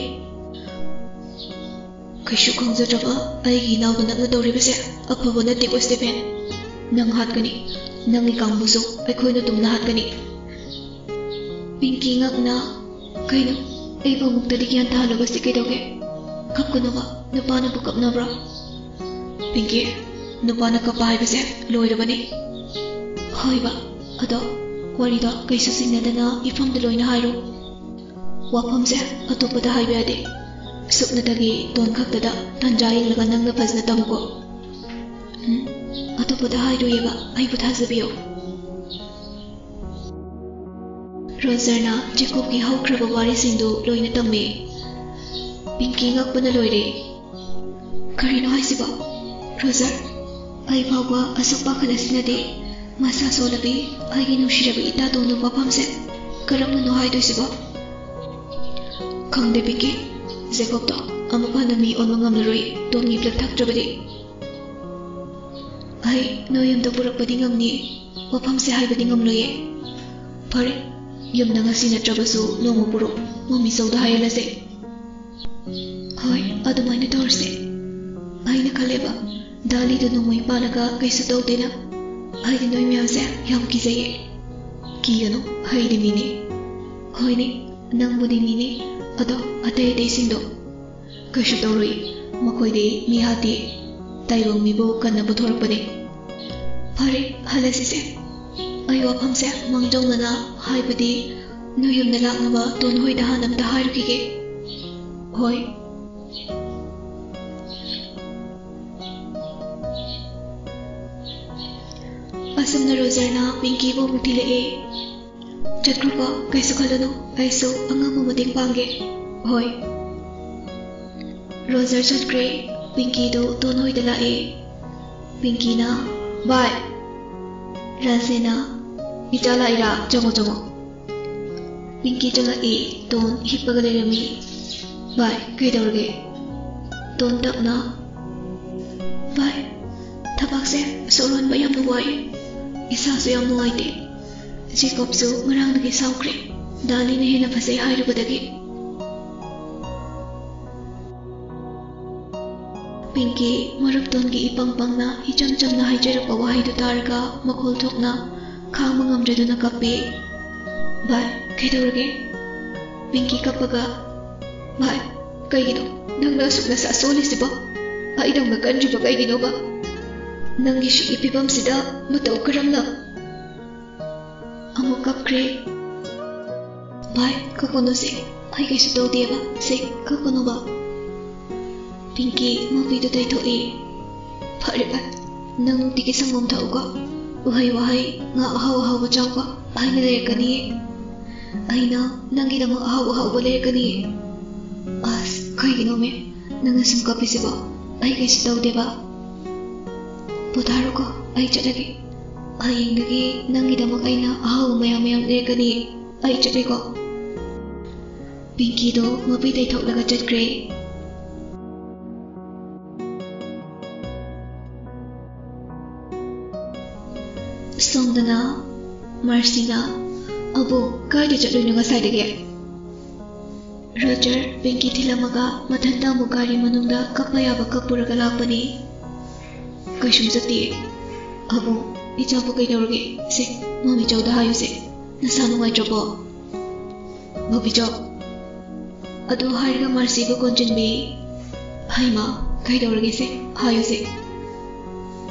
"ꯀꯩꯁꯨ ꯈꯪꯖꯗ꯭ꯔꯕ ꯑꯩꯒꯤ ꯏꯅꯥꯎꯗ ꯅꯪꯅ ꯇꯧꯔꯤꯕꯁꯦ ꯑꯐꯕ ꯅꯠꯇꯦꯀꯣ, ꯁ꯭ꯇꯤꯐꯦꯟ꯫ ꯅꯪ ꯍꯥꯠꯀꯅꯤ꯫ ꯅꯪꯒꯤ ꯀꯥꯡꯕꯨꯁꯨ ꯑꯩꯈꯣꯏꯅ ꯇꯨꯝꯅ ꯍꯥꯠꯀꯅꯤ꯫" ꯄꯤꯡꯀꯤ ꯉꯛꯅ, "ꯀꯩꯅꯣ? ꯑꯩꯕꯨ ꯑꯃꯨꯛꯇꯗꯤ ꯒ꯭ꯌꯥꯟ ꯇꯥꯍꯜꯂꯣꯕ, ꯁꯤ ꯀꯩꯗꯧꯒꯦ? ꯀꯞꯀꯅꯣꯕ, ꯅꯨꯄꯥꯅꯕꯨ ꯀꯞꯅꯕ꯭ꯔꯣ?" "ꯄꯤꯡꯀꯤ, ꯅꯨꯄꯥꯅ ꯀꯞꯄ ꯍꯥꯏꯕꯁꯦ ꯂꯣꯏꯔꯕꯅꯤ꯫ ꯍꯣꯏꯕ, ꯑꯗꯣ ꯋꯥꯔꯤꯗꯣ ꯀꯩꯁꯨ ꯆꯤꯡꯅꯗꯅ ꯏꯐꯝꯗ ꯂꯣꯏꯅ ꯍꯥꯏꯔꯣ꯫ ꯋꯥꯐꯝꯁꯦ ꯑꯇꯣꯞꯄꯗ ꯍꯥꯏꯕ ꯌꯥꯗꯦ꯫ ꯁꯨꯞꯅꯇꯒꯤ ꯇꯣꯟ ꯈꯛꯇꯗ ꯇꯟꯖꯥ ꯌꯦꯡꯂꯒ ꯅꯪꯅ ꯐꯖꯅ ꯇꯝꯃꯨꯀꯣ꯫ ꯎꯝ, ꯑꯇꯣꯞꯄꯗ ꯍꯥꯏꯔꯣꯏꯌꯦꯕ, ꯑꯩꯕꯨ ꯊꯥꯖꯕꯤꯌꯣ꯫ ꯔꯣꯖꯔꯅ ꯖꯦꯀꯣꯕꯀꯤ ꯍꯧꯈ꯭ꯔꯕ ꯋꯥꯔꯤꯁꯤꯡꯗꯨ ꯂꯣꯏꯅ ꯇꯝꯃꯦ꯫ ꯄꯤꯡꯀꯤ ꯉꯛꯄꯅ ꯂꯣꯏꯔꯦ꯫ ꯀꯔꯤꯅꯣ ꯍꯥꯏꯁꯤꯕꯣ? ꯔꯣꯖꯔ, ꯑꯩ ꯐꯥꯎꯕ ꯑꯁꯨꯛ ꯄꯥꯈꯠꯂꯁꯤꯅꯗꯤ꯫ ꯃꯁꯥ ꯁꯣꯜꯂꯕꯤ ꯑꯩꯒꯤ ꯅꯨꯡꯁꯤꯔꯕꯤ ꯏꯇꯥ ꯇꯣꯟꯗꯨ ꯃꯐꯝꯁꯦ ꯀꯔꯝꯅꯅꯣ ꯍꯥꯏꯗꯣꯏꯁꯤꯕꯣ? ꯈꯪꯗꯦ ꯄꯤꯡꯀꯤ, ꯖꯦꯀꯣꯕꯇꯣ ꯑꯃꯨꯛ ꯍꯟꯅ ꯃꯤ ꯑꯣꯟꯕ ꯉꯝꯂꯔꯣꯏ, ꯇꯣꯟꯒꯤ blood ꯊꯛꯇ꯭ꯔꯕꯗꯤ꯫ ꯑꯩ ꯅꯣꯏ ꯌꯨꯝꯗ ꯄꯨꯔꯛꯄꯗꯤ ꯉꯝꯅꯤ, ꯋꯥꯐꯝꯁꯦ ꯍꯥꯏꯕꯗꯤ ꯉꯝꯂꯣꯏꯌꯦ꯫ ꯐꯔꯦ, ꯌꯨꯝꯗ ꯉꯁꯤ ꯅꯠꯇ꯭ꯔꯕꯁꯨ ꯅꯣꯡꯃ ꯄꯨꯔꯛꯑꯣ, ꯃꯃꯤꯆꯧꯗ ꯍꯥꯏꯍꯜꯂꯁꯦ꯫ ꯍꯣꯏ, ꯑꯗꯨꯃꯥꯏꯅ ꯇꯧꯔꯁꯦ꯫ ꯑꯩꯅ ꯈꯜꯂꯦꯕ, ꯗꯥꯂꯤꯗꯨ ꯅꯣꯡꯃꯩ ꯄꯥꯜꯂꯒ ꯀꯩꯁꯨ ꯇꯧꯗꯦꯅ꯫ ꯑꯩꯗꯤ ꯅꯣꯏ ꯃꯌꯥꯝꯁꯦ ꯌꯥꯝ ꯀꯤꯖꯩꯌꯦ꯫ ꯀꯤꯒꯅꯨ, ꯑꯩꯗꯤ ꯃꯤꯅꯤ꯫ ꯍꯣꯏꯅꯦ, ꯅꯪꯕꯨꯗꯤ ꯃꯤꯅꯤ, ꯑꯗꯣ ꯑꯇꯩ ꯑꯇꯩꯁꯤꯡꯗꯣ? ꯀꯩꯁꯨ ꯇꯧꯔꯣꯏ, ꯃꯈꯣꯏꯗꯤ ꯃꯤ ꯍꯥꯠꯇꯦ꯫ ꯇꯥꯏꯕꯪ ꯃꯤꯕꯨ ꯀꯟꯅ ꯄꯨꯊꯣꯔꯛꯄꯅꯦ꯫ ꯐꯔꯦ, ꯍꯜꯂꯁꯤꯁꯦ꯫ ꯑꯩ ꯋꯥꯐꯝꯁꯦ ꯃꯥꯡꯖꯧꯅꯅ, ꯍꯥꯏꯕꯗꯤ ꯅꯣꯏ ꯌꯨꯝꯗ ꯂꯥꯛꯅꯕ ꯇꯣꯟ ꯍꯣꯏꯗ ꯍꯥꯟꯅ ꯑꯝꯇ ꯍꯥꯏꯔꯨꯈꯤꯒꯦ꯫ ꯍꯣꯏ꯫ ꯑꯁꯨꯝꯅ ꯔꯣꯖꯔꯅ ꯄꯤꯡꯀꯤꯕꯨ ꯑꯃꯨꯛ ꯊꯤꯜꯂꯛꯑꯦ꯫ ꯆꯠꯈ꯭ꯔꯣꯀꯣ, ꯀꯩꯁꯨ ꯈꯜꯂꯨꯅꯨ, ꯑꯩꯁꯨ ꯑꯉꯝꯕ ꯃꯇꯦꯡ ꯄꯥꯡꯒꯦ꯫ ꯍꯣꯏ꯫ ꯔꯣꯖꯔ ꯆꯠꯈ꯭ꯔꯦ꯫ ꯄꯤꯡꯀꯤꯗꯨ ꯇꯣꯟ ꯍꯣꯏꯗ ꯂꯥꯛꯑꯦ꯫ ꯄꯤꯡꯀꯤꯅ, "ꯚꯥꯏ!" ꯔꯥꯖꯦꯟꯅ, "ꯏꯆꯥ ꯂꯥꯛꯏꯔꯥ? ꯆꯪꯉꯣ, ꯆꯪꯉꯣ꯫" ꯄꯤꯡꯀꯤ ꯆꯪꯂꯛꯏ꯫ ꯇꯣꯟ ꯍꯤꯞꯄꯒ ꯂꯩꯔꯝꯃꯤ꯫ "ꯚꯥꯏ, ꯀꯩꯗꯧꯔꯒꯦ?" ꯇꯣꯟ ꯇꯞꯅ, "ꯚꯥꯏ, ꯊꯕꯥꯛꯁꯦ ꯁꯣꯔ ꯍꯣꯟꯕ ꯌꯥꯝꯅ ꯋꯥꯏ꯫ ꯏꯁꯥꯁꯨ ꯌꯥꯝ ꯅꯨꯡꯉꯥꯏꯇꯦ꯫ ꯖꯦꯀꯣꯕꯁꯨ ꯉꯔꯥꯡꯗꯒꯤ ꯁꯥꯎꯈ꯭ꯔꯦ, ꯗꯥꯂꯤꯅ ꯍꯦꯟꯅ ꯐꯖꯩ ꯍꯥꯏꯔꯨꯕꯗꯒꯤ꯫" ꯄꯤꯡꯀꯤ ꯃꯔꯨꯞ ꯇꯣꯟꯒꯤ ꯏꯄꯪ ꯄꯪꯅ ꯏꯆꯝ ꯆꯝꯅ ꯍꯥꯏꯖꯔꯛꯄ ꯋꯥꯍꯩꯗꯨ ꯇꯥꯔꯒ ꯃꯈꯣꯜ ꯊꯣꯛꯅ ꯈꯥꯡꯕ ꯉꯝꯗ꯭ꯔꯗꯨꯅ ꯀꯞꯄꯤ꯫ "ꯚꯥꯏ, ꯀꯩꯗꯧꯔꯒꯦ?" ꯄꯤꯡꯀꯤ ꯀꯞꯄꯒ, "ꯚꯥꯏ, ꯀꯩꯒꯤꯅꯣ ꯅꯪꯅ ꯑꯁꯨꯛ ꯅꯁꯥ ꯁꯣꯜꯂꯤꯁꯤꯕꯣ? ꯑꯩꯗꯧꯅ ꯀꯟꯗ꯭ꯔꯤꯕ ꯀꯩꯒꯤꯅꯣꯕ?" ꯅꯪꯒꯤ ꯁꯤꯒꯤ ꯐꯤꯕꯝꯁꯤꯗ ꯃꯇꯧ ꯀꯔꯝꯅ? ꯑꯃꯨꯛ ꯀꯞꯈ꯭ꯔꯦ꯫ ꯚꯥꯏ, ꯀꯞꯀꯅꯨꯁꯦ, ꯑꯩ ꯀꯩꯁꯨ ꯇꯧꯗꯦꯕ꯫ ꯁꯦ, ꯀꯞꯀꯅꯨꯕ꯫ ꯄꯤꯡꯀꯤ ꯃꯄꯤꯗꯨ ꯇꯩꯊꯣꯛꯏ꯫ ꯐꯔꯦ ꯚꯥꯏ, ꯅꯪ ꯅꯨꯡꯇꯤꯒꯤ ꯁꯪꯒꯣꯝ ꯊꯛꯎꯀꯣ꯫ ꯎꯍꯩ ꯋꯥꯍꯩ, ꯉꯥ ꯑꯍꯥꯎ ꯑꯍꯥꯎꯕ ꯆꯥꯎꯀꯣ꯫ ꯑꯩꯅ ꯂꯩꯔꯛꯀꯅꯤꯌꯦ꯫ ꯑꯩꯅ ꯅꯪꯒꯤꯗꯃꯛ ꯑꯍꯥꯎ ꯑꯍꯥꯎꯕ ꯂꯩꯔꯛꯀꯅꯤꯌꯦ꯫ ꯑꯁ, ꯀꯩꯒꯤꯅꯣꯃꯦ ꯅꯪꯅ ꯁꯨꯝ ꯀꯞꯄꯤꯁꯤꯕꯣ? ꯑꯩ ꯀꯩꯁꯨ ꯇꯧꯗꯦꯕ꯫ ꯄꯣꯊꯥꯔꯣꯀꯣ, ꯑꯩ ꯆꯠꯂꯒꯦ꯫ ꯍꯌꯦꯡꯗꯒꯤ ꯅꯪꯒꯤꯗꯃꯛ ꯑꯩꯅ ꯑꯍꯥꯎꯕ ꯃꯌꯥꯝ ꯃꯌꯥꯝ ꯂꯩꯔꯛꯀꯅꯤ꯫ ꯑꯩ ꯆꯠꯂꯦꯀꯣ꯫ ꯄꯤꯡꯀꯤꯗꯣ ꯃꯄꯤ ꯇꯩꯊꯣꯛꯂꯒ ꯆꯠꯈ꯭ꯔꯦ꯫ ꯁꯣꯝꯗꯅ ꯃꯥꯔꯁꯤꯅ, "ꯑꯕꯨꯡ, ꯀꯥꯏꯗ ꯆꯠꯂꯨꯏꯅꯣ ꯉꯁꯥꯏꯗꯒꯤ?" ꯔꯣꯖꯔ ꯄꯤꯡꯀꯤ ꯊꯤꯜꯂꯝꯃꯒ ꯃꯊꯟꯇ ꯑꯃꯨꯛ ꯒꯥꯔꯤ ꯃꯅꯨꯡꯗ ꯀꯞꯄ ꯌꯥꯕ ꯀꯞꯄꯨꯔꯒ ꯂꯥꯛꯄꯅꯤ꯫ "ꯀꯩꯁꯨꯝ ꯆꯠꯇꯤꯌꯦ꯫ ꯑꯕꯨꯡ, ꯏꯆꯥꯕꯨ ꯀꯩꯗꯧꯔꯒꯦ? ꯁꯦ, ꯃꯃꯤꯆꯧꯗ ꯍꯥꯏꯌꯨꯁꯦ꯫ ꯅꯁꯥ ꯅꯨꯡꯉꯥꯏꯇ꯭ꯔꯕꯣ?" "ꯃꯃꯤꯆꯧ?" ꯑꯗꯨ ꯍꯥꯏꯔꯒ ꯃꯥꯔꯁꯤꯕꯨ ꯀꯣꯟꯁꯤꯟꯕꯤ꯫ "ꯍꯩꯃꯥ, ꯀꯩꯗꯧꯔꯒꯦꯁꯦ? ꯍꯥꯏꯌꯨꯁꯦ꯫"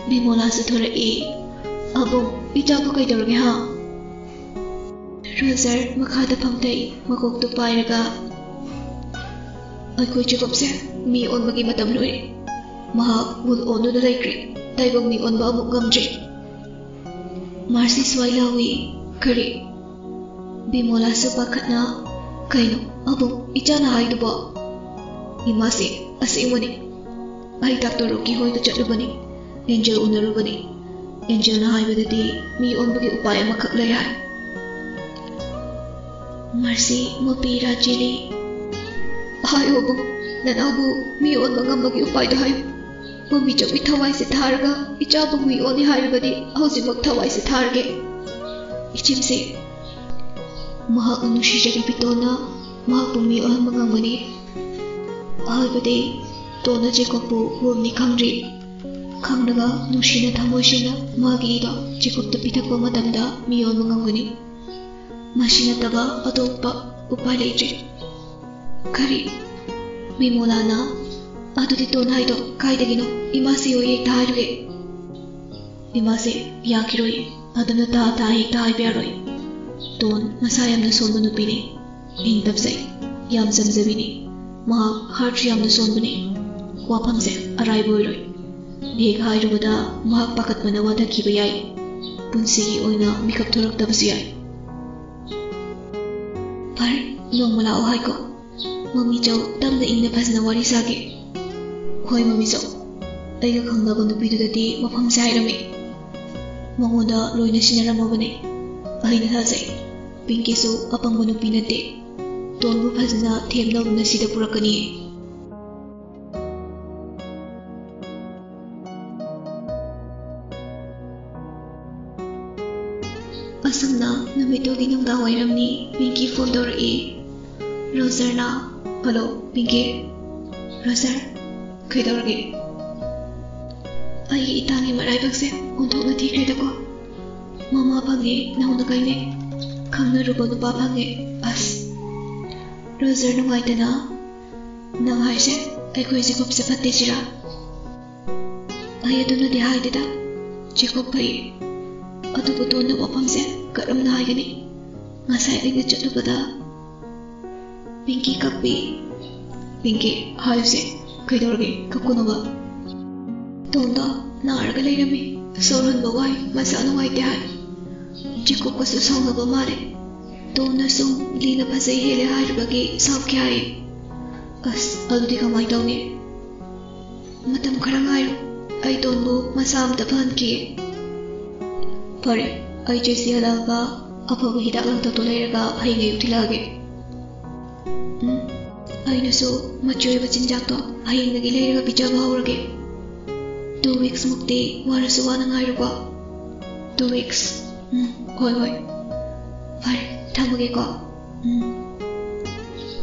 ꯕꯤꯃꯣꯂꯥꯁꯨ ꯊꯣꯔꯛꯏ꯫ "ꯑꯕꯨꯡ, ꯏꯆꯥꯕꯨ ꯀꯩꯗꯧꯔꯒꯦ ꯍꯥ?" ꯔꯣꯖꯔ ꯃꯈꯥꯗ ꯐꯝꯊꯩ, ꯃꯀꯣꯛꯇꯨ ꯄꯥꯏꯔꯒ꯫ "ꯑꯩꯈꯣꯏ ꯖꯦꯀꯣꯕꯁꯦ ꯃꯤ ꯑꯣꯟꯕꯒꯤ ꯃꯇꯝ ꯂꯣꯏꯔꯦ꯫ ꯃꯍꯥꯛ ꯋꯨꯜ ꯑꯣꯟꯗꯨꯅ ꯂꯩꯈ꯭ꯔꯦ꯫ ꯇꯥꯏꯕꯪ ꯃꯤ ꯑꯣꯟꯕ ꯑꯃꯨꯛ ꯉꯝꯗ꯭ꯔꯦ꯫" ꯃꯥꯔꯁꯤ ꯁ꯭ꯋꯥꯏ ꯂꯥꯎꯏ꯫ "ꯀꯔꯤ?" ꯕꯤꯃꯣꯂꯥꯁꯨ ꯄꯥꯈꯠꯅ, "ꯀꯩꯅꯣ ꯑꯕꯨꯡ, ꯏꯆꯥꯅ ꯍꯥꯏꯗꯨꯕꯣ?" "ꯏꯃꯥꯁꯤ, ꯑꯁꯦꯡꯕꯅꯤ꯫ ꯑꯩ ꯗꯥꯛꯇꯔ ꯔꯣꯀꯤ ꯍꯣꯏꯗ ꯆꯠꯂꯨꯕꯅꯤ꯫ ꯑꯦꯟꯖꯦꯜ ꯎꯅꯔꯨꯕꯅꯤ꯫ ꯑꯦꯟꯖꯦꯜꯅ ꯍꯥꯏꯕꯗꯗꯤ ꯃꯤ ꯑꯣꯟꯕꯒꯤ ꯎꯄꯥꯏ ꯑꯃꯈꯛ ꯂꯩ ꯍꯥꯏ꯫" ꯃꯥꯔꯁꯤ ꯃꯄꯤ ꯔꯥꯖꯤꯂꯤ꯫ "ꯍꯥꯏꯌꯣ ꯑꯕꯨꯡ, ꯅꯅꯥꯎꯕꯨ ꯃꯤ ꯑꯣꯟꯕ ꯉꯝꯕꯒꯤ ꯎꯄꯥꯏꯗꯣ ꯍꯥꯏꯌꯨ꯫ ꯃꯃꯤꯆꯧꯒꯤ ꯊꯋꯥꯏꯁꯦ ꯊꯥꯔꯒ ꯏꯆꯥꯕꯨ ꯃꯤ ꯑꯣꯟꯅꯤ ꯍꯥꯏꯔꯕꯗꯤ ꯍꯧꯖꯤꯛꯃꯛ ꯊꯋꯥꯏꯁꯦ ꯊꯥꯔꯒꯦ꯫" "ꯏꯆꯦꯝꯁꯦ, ꯃꯍꯥꯛꯅ ꯅꯨꯡꯁꯤꯖꯔꯤꯕꯤ ꯇꯣꯟꯅ ꯃꯍꯥꯛꯄꯨ ꯃꯤ ꯑꯣꯜꯍꯟꯕ ꯉꯝꯒꯅꯤ꯫ ꯍꯥꯏꯕꯗꯤ ꯇꯣꯟꯅ ꯖꯦꯀꯣꯕꯄꯨ ꯋꯨꯜꯅꯤ ꯈꯪꯗ꯭ꯔꯤ꯫ ꯈꯪꯂꯒ ꯅꯨꯡꯁꯤꯅ ꯊꯃꯣꯏ ꯁꯦꯡꯅ ꯃꯥꯒꯤ ꯏꯗꯣ ꯖꯦꯀꯣꯕꯇ ꯄꯤꯊꯛꯄ ꯃꯇꯝꯗ ꯃꯤ ꯑꯣꯟꯕ ꯉꯝꯒꯅꯤ꯫ ꯃꯁꯤ ꯅꯠꯇꯕ ꯑꯇꯣꯞꯄ ꯎꯄꯥꯏ ꯂꯩꯇ꯭ꯔꯦ꯫" "ꯀꯔꯤ?" ꯕꯤꯃꯣꯂꯥꯅ, "ꯑꯗꯨꯗꯤ ꯇꯣꯟ ꯍꯥꯏꯗꯣ ꯀꯥꯏꯗꯒꯤꯅꯣ? ꯏꯃꯥꯁꯤ ꯍꯣꯏ ꯍꯦꯛꯇ ꯍꯥꯏꯔꯨꯒꯦ꯫" ꯏꯃꯥꯁꯦ ꯌꯥꯈꯤꯔꯣꯏ꯫ ꯑꯗꯨꯝꯅ ꯇꯥ ꯇꯥ ꯍꯦꯛꯇ ꯍꯥꯏꯕ ꯌꯥꯔꯣꯏ꯫ ꯇꯣꯟ ꯃꯁꯥ ꯌꯥꯝꯅ ꯁꯣꯟꯕ ꯅꯨꯄꯤꯅꯤ꯫ ꯏꯪ ꯇꯞꯆꯩ꯫ ꯌꯥꯝ ꯆꯝꯖꯕꯤꯅꯤ꯫ ꯃꯍꯥꯛ ꯍꯥꯔꯠꯁꯨ ꯌꯥꯝꯅ ꯁꯣꯟꯕꯅꯤ꯫ ꯋꯥꯐꯝꯁꯦ ꯑꯔꯥꯏꯕ ꯑꯣꯏꯔꯣꯏ꯫ ꯍꯦꯛ ꯍꯥꯏꯔꯨꯕꯗ ꯃꯍꯥꯛ ꯄꯥꯈꯠꯄꯅ ꯋꯥꯟꯊꯈꯤꯕ ꯌꯥꯏ꯫ ꯄꯨꯟꯁꯤꯒꯤ ꯑꯣꯏꯅ ꯃꯤꯀꯞ ꯊꯣꯔꯛꯇꯕꯁꯨ ꯌꯥꯏ꯫ ꯐꯔꯦ, ꯅꯣꯡꯃ ꯂꯥꯛꯑꯣ ꯍꯥꯏꯀꯣ꯫ ꯃꯃꯤꯆꯧ ꯇꯞꯅ ꯏꯪꯅ ꯐꯖꯅ ꯋꯥꯔꯤ ꯁꯥꯒꯦ꯫ ꯍꯣꯏ ꯃꯃꯤꯆꯧ꯫ ꯑꯩꯒ ꯈꯪꯅꯕ ꯅꯨꯄꯤꯗꯨꯗꯗꯤ ꯋꯥꯐꯝꯁꯦ ꯍꯥꯏꯔꯝꯃꯤ꯫ ꯃꯉꯣꯟꯗ ꯂꯣꯏꯅ ꯁꯤꯟꯅꯔꯝꯃꯕꯅꯦ꯫ ꯑꯩꯅ ꯊꯥꯖꯩ꯫ ꯄꯤꯡꯀꯤꯁꯨ ꯑꯄꯪꯕ ꯅꯨꯄꯤ ꯅꯠꯇꯦ꯫ ꯇꯣꯟꯕꯨ ꯐꯖꯅ ꯊꯦꯝꯅꯧꯗꯨꯅ ꯁꯤꯗ ꯄꯨꯔꯛꯀꯅꯤ꯫ ꯑꯁꯨꯝꯅ ꯅꯨꯃꯤꯠꯇꯨꯒꯤ ꯅꯨꯡꯗꯥꯡ ꯋꯥꯏꯔꯝꯅꯤ꯫ ꯄꯤꯡꯀꯤ ꯐꯣꯟ ꯇꯧꯔꯛꯏ꯫ ꯔꯣꯖꯔꯅ, "ꯍꯜꯂꯣ, ꯄꯤꯡꯀꯤ꯫" "ꯔꯣꯖꯔ, ꯀꯩꯗꯧꯔꯒꯦ?" "ꯑꯩꯒꯤ ꯏꯇꯥꯒꯤ ꯃꯔꯥꯏꯕꯛꯁꯦ ꯑꯣꯟꯊꯣꯛꯅ ꯊꯤꯈ꯭ꯔꯦꯗꯀꯣ꯫ ꯃꯃꯥ ꯐꯪꯉꯦ, ꯅꯧꯅ ꯀꯥꯏꯅꯩ, ꯈꯪꯅꯔꯨꯕ ꯅꯨꯄꯥ ꯐꯪꯉꯦ꯫ ꯑꯁ!" ꯔꯣꯖꯔ ꯅꯨꯡꯉꯥꯏꯇꯅ, "ꯅꯪ ꯍꯥꯏꯁꯦ ꯑꯩꯈꯣꯏ ꯖꯦꯀꯣꯕꯁꯦ ꯐꯠꯇꯦ ꯁꯤꯔꯥ?" "ꯑꯩ ꯑꯗꯨꯅꯗꯤ ꯍꯥꯏꯗꯦꯗ, ꯖꯦꯀꯣꯕ ꯐꯩ꯫ ꯑꯗꯨꯕꯨ ꯇꯣꯟꯗ ꯋꯥꯐꯝꯁꯦ ꯀꯔꯝꯅ ꯍꯥꯏꯒꯅꯤ? ꯉꯁꯥꯏ ꯑꯩꯅ ꯆꯠꯂꯨꯕꯗ..." ꯄꯤꯡꯀꯤ ꯀꯞꯄꯤ꯫ "ꯄꯤꯡꯀꯤ, ꯍꯥꯏꯌꯨꯁꯦ, ꯀꯩꯗꯧꯔꯒꯦ? ꯀꯞꯀꯅꯣꯕ꯫" "ꯇꯣꯟꯗꯣ ꯅꯥꯔꯒ ꯂꯩꯔꯝꯃꯤ, ꯁꯣꯔ ꯍꯣꯟꯕ ꯋꯥꯏ, ꯃꯁꯥ ꯅꯨꯡꯉꯥꯏꯇꯦ ꯍꯥꯏ꯫ ꯖꯦꯀꯣꯕꯀꯁꯨ ꯁꯥꯎꯅꯕ ꯃꯥꯜꯂꯦ꯫ ꯇꯣꯟꯅ ꯁꯨꯝ ꯂꯤꯅ ꯐꯖꯩ ꯍꯦꯜꯂꯦ ꯍꯥꯏꯔꯨꯕꯒꯤ ꯁꯥꯎꯈꯤ ꯍꯥꯏꯌꯦ꯫ ꯑꯁ, ꯑꯗꯨꯗꯤ ꯀꯃꯥꯏ ꯇꯧꯅꯤ?" "ꯃꯇꯝ ꯈꯔ ꯉꯥꯏꯔꯣ, ꯑꯩ ꯇꯣꯟꯕꯨ ꯃꯁꯥ ꯑꯝꯇ ꯐꯍꯟꯈꯤꯒꯦ꯫" "ꯐꯔꯦ, ꯑꯩ ꯖꯦꯁꯤ ꯍꯜꯂꯛꯑꯒ ꯑꯐꯕ ꯍꯤꯗꯥꯛ ꯂꯥꯡꯊꯛꯇꯣ ꯂꯩꯔꯒ ꯍꯌꯦꯡ ꯑꯌꯨꯛ ꯊꯤꯜꯂꯛꯑꯒꯦ꯫ ꯎꯝ, ꯑꯩꯅꯁꯨ ꯃꯆꯤ ꯑꯣꯏꯕ ꯆꯤꯟꯖꯥꯛꯇꯣ ꯍꯌꯦꯡꯗꯒꯤ ꯂꯩꯔꯒ ꯄꯤꯖꯕ ꯍꯧꯔꯒꯦ꯫ Two weeks ꯃꯨꯛꯇꯤ ꯋꯥꯔꯁꯨ ꯋꯥꯅ ꯉꯥꯏꯔꯣꯀꯣ꯫" "Two weeks꯫ ꯎꯝ, ꯍꯣꯏ, ꯍꯣꯏ꯫ ꯐꯔꯦ, ꯊꯝꯃꯒꯦꯀꯣ꯫ ꯎꯝ꯫"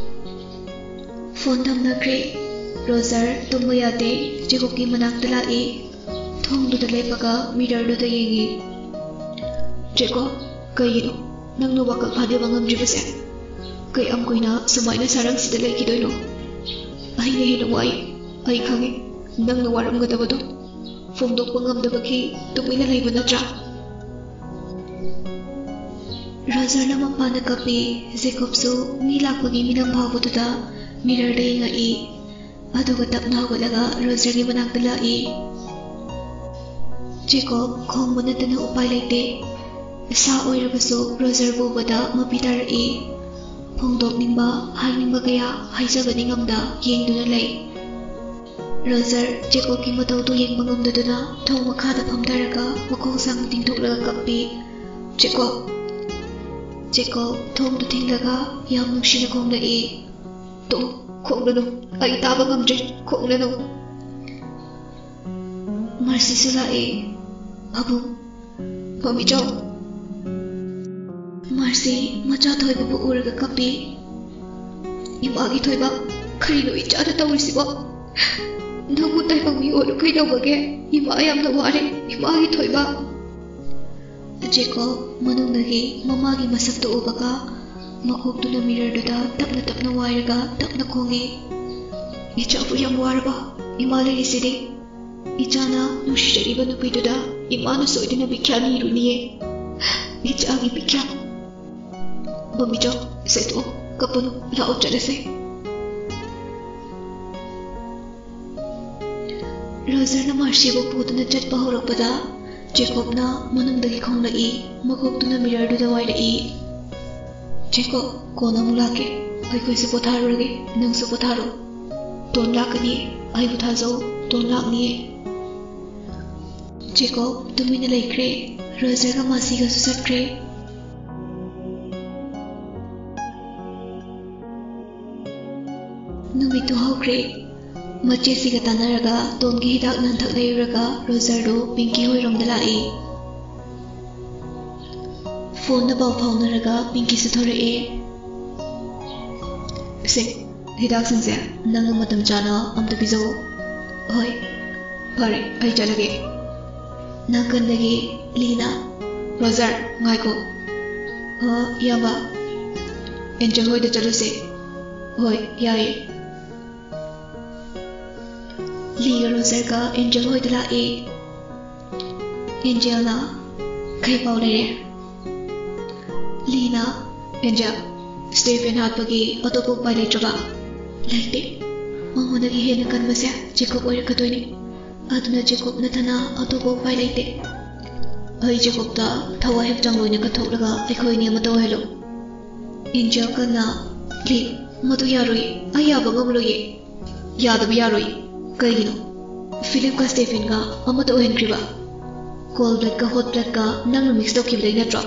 ꯐꯣꯟ ꯊꯝꯅꯈ꯭ꯔꯦ꯫ ꯔꯣꯖꯔ ꯇꯨꯝꯕ ꯌꯥꯗꯦ꯫ ꯖꯦꯀꯣꯕꯀꯤ ꯃꯅꯥꯛꯇ ꯂꯥꯛꯏ꯫ ꯊꯣꯡꯗꯨꯗ ꯂꯦꯞꯄꯒ ꯃꯤꯔꯔꯗꯨꯗ ꯌꯦꯡꯉꯤ꯫ "ꯖꯦꯀꯣꯕ, ꯀꯩꯒꯤꯅꯣ ꯅꯪꯅ ꯋꯥꯈꯜ ꯐꯥꯗꯕ ꯉꯝꯗ꯭ꯔꯤꯕꯁꯦ? ꯀꯌꯥꯝ ꯀꯨꯏꯅ ꯁꯨꯃꯥꯏꯅ ꯁꯔꯪꯁꯤꯗ ꯂꯩꯈꯤꯗꯣꯏꯅꯣ? ꯑꯩꯅ ꯍꯦꯟꯅ ꯋꯥꯏ꯫ ꯑꯩ ꯈꯪꯉꯤ ꯅꯪꯅ ꯋꯥꯔꯝꯒꯗꯕꯗꯣ꯫ ꯐꯣꯡꯗꯣꯛꯄ ꯉꯝꯗꯕꯒꯤ ꯇꯨꯃꯤꯟꯅ ꯂꯩꯕ ꯅꯠꯇ꯭ꯔꯥ? ꯔꯣꯖꯔꯅ ꯃꯄꯥꯟꯗ ꯀꯞꯄꯤ꯫ ꯖꯦꯀꯣꯕꯁꯨ ꯃꯤ ꯂꯥꯛꯄꯒꯤ ꯃꯤꯅꯝ ꯐꯥꯎꯕꯗꯨꯗ ꯃꯤꯔꯔꯗ ꯌꯦꯡꯉꯛꯏ꯫ ꯑꯗꯨꯒ ꯇꯞꯅ ꯍꯧꯒꯠꯂꯒ ꯔꯣꯖꯔꯒꯤ ꯃꯅꯥꯛꯇ ꯂꯥꯛꯏ꯫ ꯖꯦꯀꯣꯕ ꯈꯣꯡꯕ ꯅꯠꯇꯅ ꯎꯄꯥꯏ ꯂꯩꯇꯦ꯫ ꯏꯁꯥ ꯑꯣꯏꯔꯕꯁꯨ ꯔꯣꯖꯔꯕꯨ ꯎꯕꯗ ꯃꯄꯤ ꯇꯥꯔꯛꯏ꯫ ꯐꯣꯡꯗꯣꯛꯅꯤꯡꯕ, ꯍꯥꯏꯅꯤꯡꯕ ꯀꯌꯥ ꯍꯥꯏꯖꯕꯗꯤ ꯉꯝꯗ ꯌꯦꯡꯗꯨꯅ ꯂꯩ꯫ ꯔꯣꯖꯔ ꯖꯦꯀꯣꯕꯀꯤ ꯃꯇꯧꯗꯨ ꯌꯦꯡꯕ ꯉꯝꯗꯗꯨꯅ ꯊꯣꯡ ꯃꯈꯥꯗ ꯐꯝꯊꯔꯒ ꯃꯈꯣꯡ ꯁꯥꯡꯅ ꯇꯤꯡꯊꯣꯛꯂꯒ ꯀꯞꯄꯤ꯫ "ꯖꯦꯀꯣꯕ!" ꯖꯦꯀꯣꯕ ꯊꯣꯡꯗꯨ ꯊꯤꯡꯂꯒ ꯌꯥꯝ ꯅꯨꯡꯁꯤꯅ ꯈꯣꯡꯂꯛꯏ꯫ "ꯇꯣꯛꯑꯣ, ꯈꯣꯡꯂꯅꯨ꯫ ꯑꯩ ꯇꯥꯕ ꯉꯝꯗ꯭ꯔꯦ꯫ ꯈꯣꯡꯂꯅꯨ꯫" ꯃꯥꯔꯁꯤꯁꯨ ꯂꯥꯛꯑꯦ꯫ "ꯄꯥꯕꯨꯡ, ꯃꯃꯤꯆꯧ꯫" ꯃꯥꯔꯁꯤ ꯃꯆꯥ ꯊꯣꯏꯕꯕꯨ ꯎꯔꯒ ꯀꯞꯄꯤ꯫ "ꯏꯃꯥꯒꯤ ꯊꯣꯏꯕ, ꯀꯔꯤꯅꯣ ꯏꯆꯥꯅ ꯇꯧꯔꯤꯁꯤꯕꯣ? ꯅꯪꯕꯨ ꯇꯥꯏꯕꯪ ꯃꯤ ꯑꯣꯜꯂꯨ ꯀꯩꯗꯧꯕꯒꯦ? ꯏꯃꯥ ꯌꯥꯝꯅ ꯋꯥꯔꯦ, ꯏꯃꯥꯒꯤ ꯊꯣꯏꯕ꯫" ꯖꯦꯀꯣꯕ ꯃꯅꯨꯡꯗꯒꯤ ꯃꯃꯥꯒꯤ ꯃꯁꯛꯇꯨ ꯎꯕꯒ ꯃꯀꯣꯛꯇꯨꯅ ꯃꯤꯔꯔꯗꯨꯗ ꯇꯞꯅ ꯇꯞꯅ ꯋꯥꯏꯔꯒ ꯇꯞꯅ ꯈꯣꯡꯉꯤ꯫ "ꯏꯆꯥꯕꯨ ꯌꯥꯝ ꯋꯥꯔꯕ? ꯏꯃꯥ ꯂꯩꯔꯤꯁꯤꯗꯤ꯫ ꯏꯆꯥꯅ ꯅꯨꯡꯁꯤꯖꯔꯤꯕ ꯅꯨꯄꯤꯗꯨꯗ ꯏꯃꯥꯅ ꯁꯣꯏꯗꯅ ꯕꯤꯈ꯭ꯌꯥ ꯅꯤꯔꯨꯅꯤꯌꯦ꯫ ꯏꯆꯥꯒꯤ ꯕꯤꯈ꯭ꯌꯥ꯫" "ꯃꯃꯤꯆꯧ, ꯁꯦ ꯇꯣꯛꯑꯣ, ꯀꯞꯄꯅꯨ, ꯂꯥꯛꯑꯣ ꯆꯠꯂꯁꯦ꯫" ꯔꯣꯖꯔꯅ ꯃꯥꯔꯁꯤꯕꯨ ꯄꯨꯗꯨꯅ ꯆꯠꯄ ꯍꯧꯔꯛꯄꯗ ꯖꯦꯀꯣꯕꯅ ꯃꯅꯨꯡꯗꯒꯤ ꯈꯣꯡꯂꯛꯏ, ꯃꯀꯣꯛꯇꯨꯅ ꯃꯤꯔꯔꯗꯨꯗ ꯋꯥꯏꯔꯛꯏ꯫ "ꯖꯦꯀꯣꯕ, ꯀꯣꯟꯅ ꯑꯃꯨꯛ ꯂꯥꯛꯀꯦ꯫ ꯑꯩꯈꯣꯏꯁꯨ ꯄꯣꯊꯥꯔꯨꯔꯒꯦ, ꯅꯪꯁꯨ ꯄꯣꯊꯥꯔꯣ꯫ ꯇꯣꯟ ꯂꯥꯛꯀꯅꯤ, ꯑꯩꯕꯨ ꯊꯥꯖꯧ, ꯇꯣꯟ ꯂꯥꯛꯅꯤꯌꯦ꯫" ꯖꯦꯀꯣꯕ ꯇꯨꯃꯤꯟꯅ ꯂꯩꯈ꯭ꯔꯦ꯫ ꯔꯣꯖꯔꯒ ꯃꯥꯔꯁꯤꯒꯁꯨ ꯆꯠꯈ꯭ꯔꯦ꯫ ꯅꯨꯃꯤꯠꯇꯨ ꯍꯧꯈ꯭ꯔꯦ꯫ ꯃꯆꯦꯁꯤꯒ ꯇꯥꯟꯅꯔꯒ ꯇꯣꯟꯒꯤ ꯍꯤꯗꯥꯛ ꯅꯥꯟꯊꯛ ꯂꯩꯔꯨꯔꯒ ꯔꯣꯖꯔꯗꯨ ꯄꯤꯡꯀꯤ ꯍꯣꯏꯔꯣꯝꯗ ꯂꯥꯛꯏ꯫ ꯐꯣꯟꯗ ꯄꯥꯎ ꯐꯥꯎꯅꯔꯒ ꯄꯤꯡꯀꯤꯁꯨ ꯊꯣꯔꯛꯑꯦ꯫ "ꯁꯦ, ꯍꯤꯗꯥꯛꯁꯤꯡꯁꯦ ꯅꯪꯅ ꯃꯇꯝ ꯆꯥꯅ ꯑꯝꯇ ꯄꯤꯖꯧ꯫" "ꯍꯣꯏ, ꯐꯔꯦ, ꯑꯩ ꯆꯠꯂꯒꯦ꯫" ꯅꯥꯀꯟꯗꯒꯤ ꯂꯤꯅ, "ꯔꯣꯖꯔ, ꯉꯥꯏꯈꯣ꯫" "ꯍꯥ, ꯏꯌꯥꯝꯕ?" "ꯑꯦꯟꯖꯦꯜ ꯍꯣꯏꯗ ꯆꯠꯂꯨꯁꯦ꯫" "ꯍꯣꯏ, ꯌꯥꯏꯌꯦ꯫" ꯂꯤꯒ ꯔꯣꯖꯔꯒ ꯑꯦꯟꯖꯦꯜ ꯍꯣꯏꯗ ꯂꯥꯛꯏ꯫ ꯑꯦꯟꯖꯦꯜꯅ, "ꯀꯩ ꯄꯥꯎ ꯂꯩꯔꯦ?" ꯂꯤꯅ, "ꯑꯦꯟꯖꯦꯜ, ꯁ꯭ꯇꯦꯐꯦꯟ ꯍꯥꯠꯄꯒꯤ ꯑꯇꯣꯞꯄ ꯎꯄꯥꯏ ꯂꯩꯇ꯭ꯔꯕ?" "ꯂꯩꯇꯦ꯫ ꯃꯉꯣꯟꯗꯒꯤ ꯍꯦꯟꯅ ꯀꯟꯕꯁꯦ ꯖꯦꯀꯣꯕ ꯑꯣꯏꯔꯛꯀꯗꯣꯏꯅꯤ꯫ ꯑꯗꯨꯅ ꯖꯦꯀꯣꯕ ꯅꯠꯇꯅ ꯑꯇꯣꯞꯄ ꯎꯄꯥꯏ ꯂꯩꯇꯦ꯫ ꯑꯩ ꯖꯦꯀꯣꯕꯇ ꯊꯋꯥꯏ ꯍꯛꯆꯥꯡ ꯂꯣꯏꯅ ꯀꯠꯊꯣꯛꯂꯒ ꯑꯩꯈꯣꯏ ꯑꯅꯤ ꯑꯃꯠꯇ ꯑꯣꯏꯍꯜꯂꯨ꯫" ꯑꯦꯟꯖꯦꯜ ꯀꯟꯅ, "ꯂꯤ, ꯃꯗꯨ ꯌꯥꯔꯣꯏ꯫ ꯑꯩ ꯌꯥꯕ ꯉꯝꯂꯣꯏꯌꯦ꯫" "ꯌꯥꯗꯕ ꯌꯥꯔꯣꯏ꯫ ꯀꯩꯒꯤꯅꯣ? ꯐꯤꯂꯤꯞꯀ ꯁ꯭ꯇꯦꯐꯦꯟꯒ ꯑꯃꯠꯇ ꯑꯣꯏꯍꯟꯈ꯭ꯔꯤꯕ? ꯀꯣꯜ ꯕ꯭ꯂꯗꯀ ꯍꯣꯠ ꯕ꯭ꯂꯗꯀ ꯅꯪꯅ ꯃꯤꯛꯁ ꯇꯧꯈꯤꯕꯗꯩ ꯅꯠꯇ꯭ꯔꯣ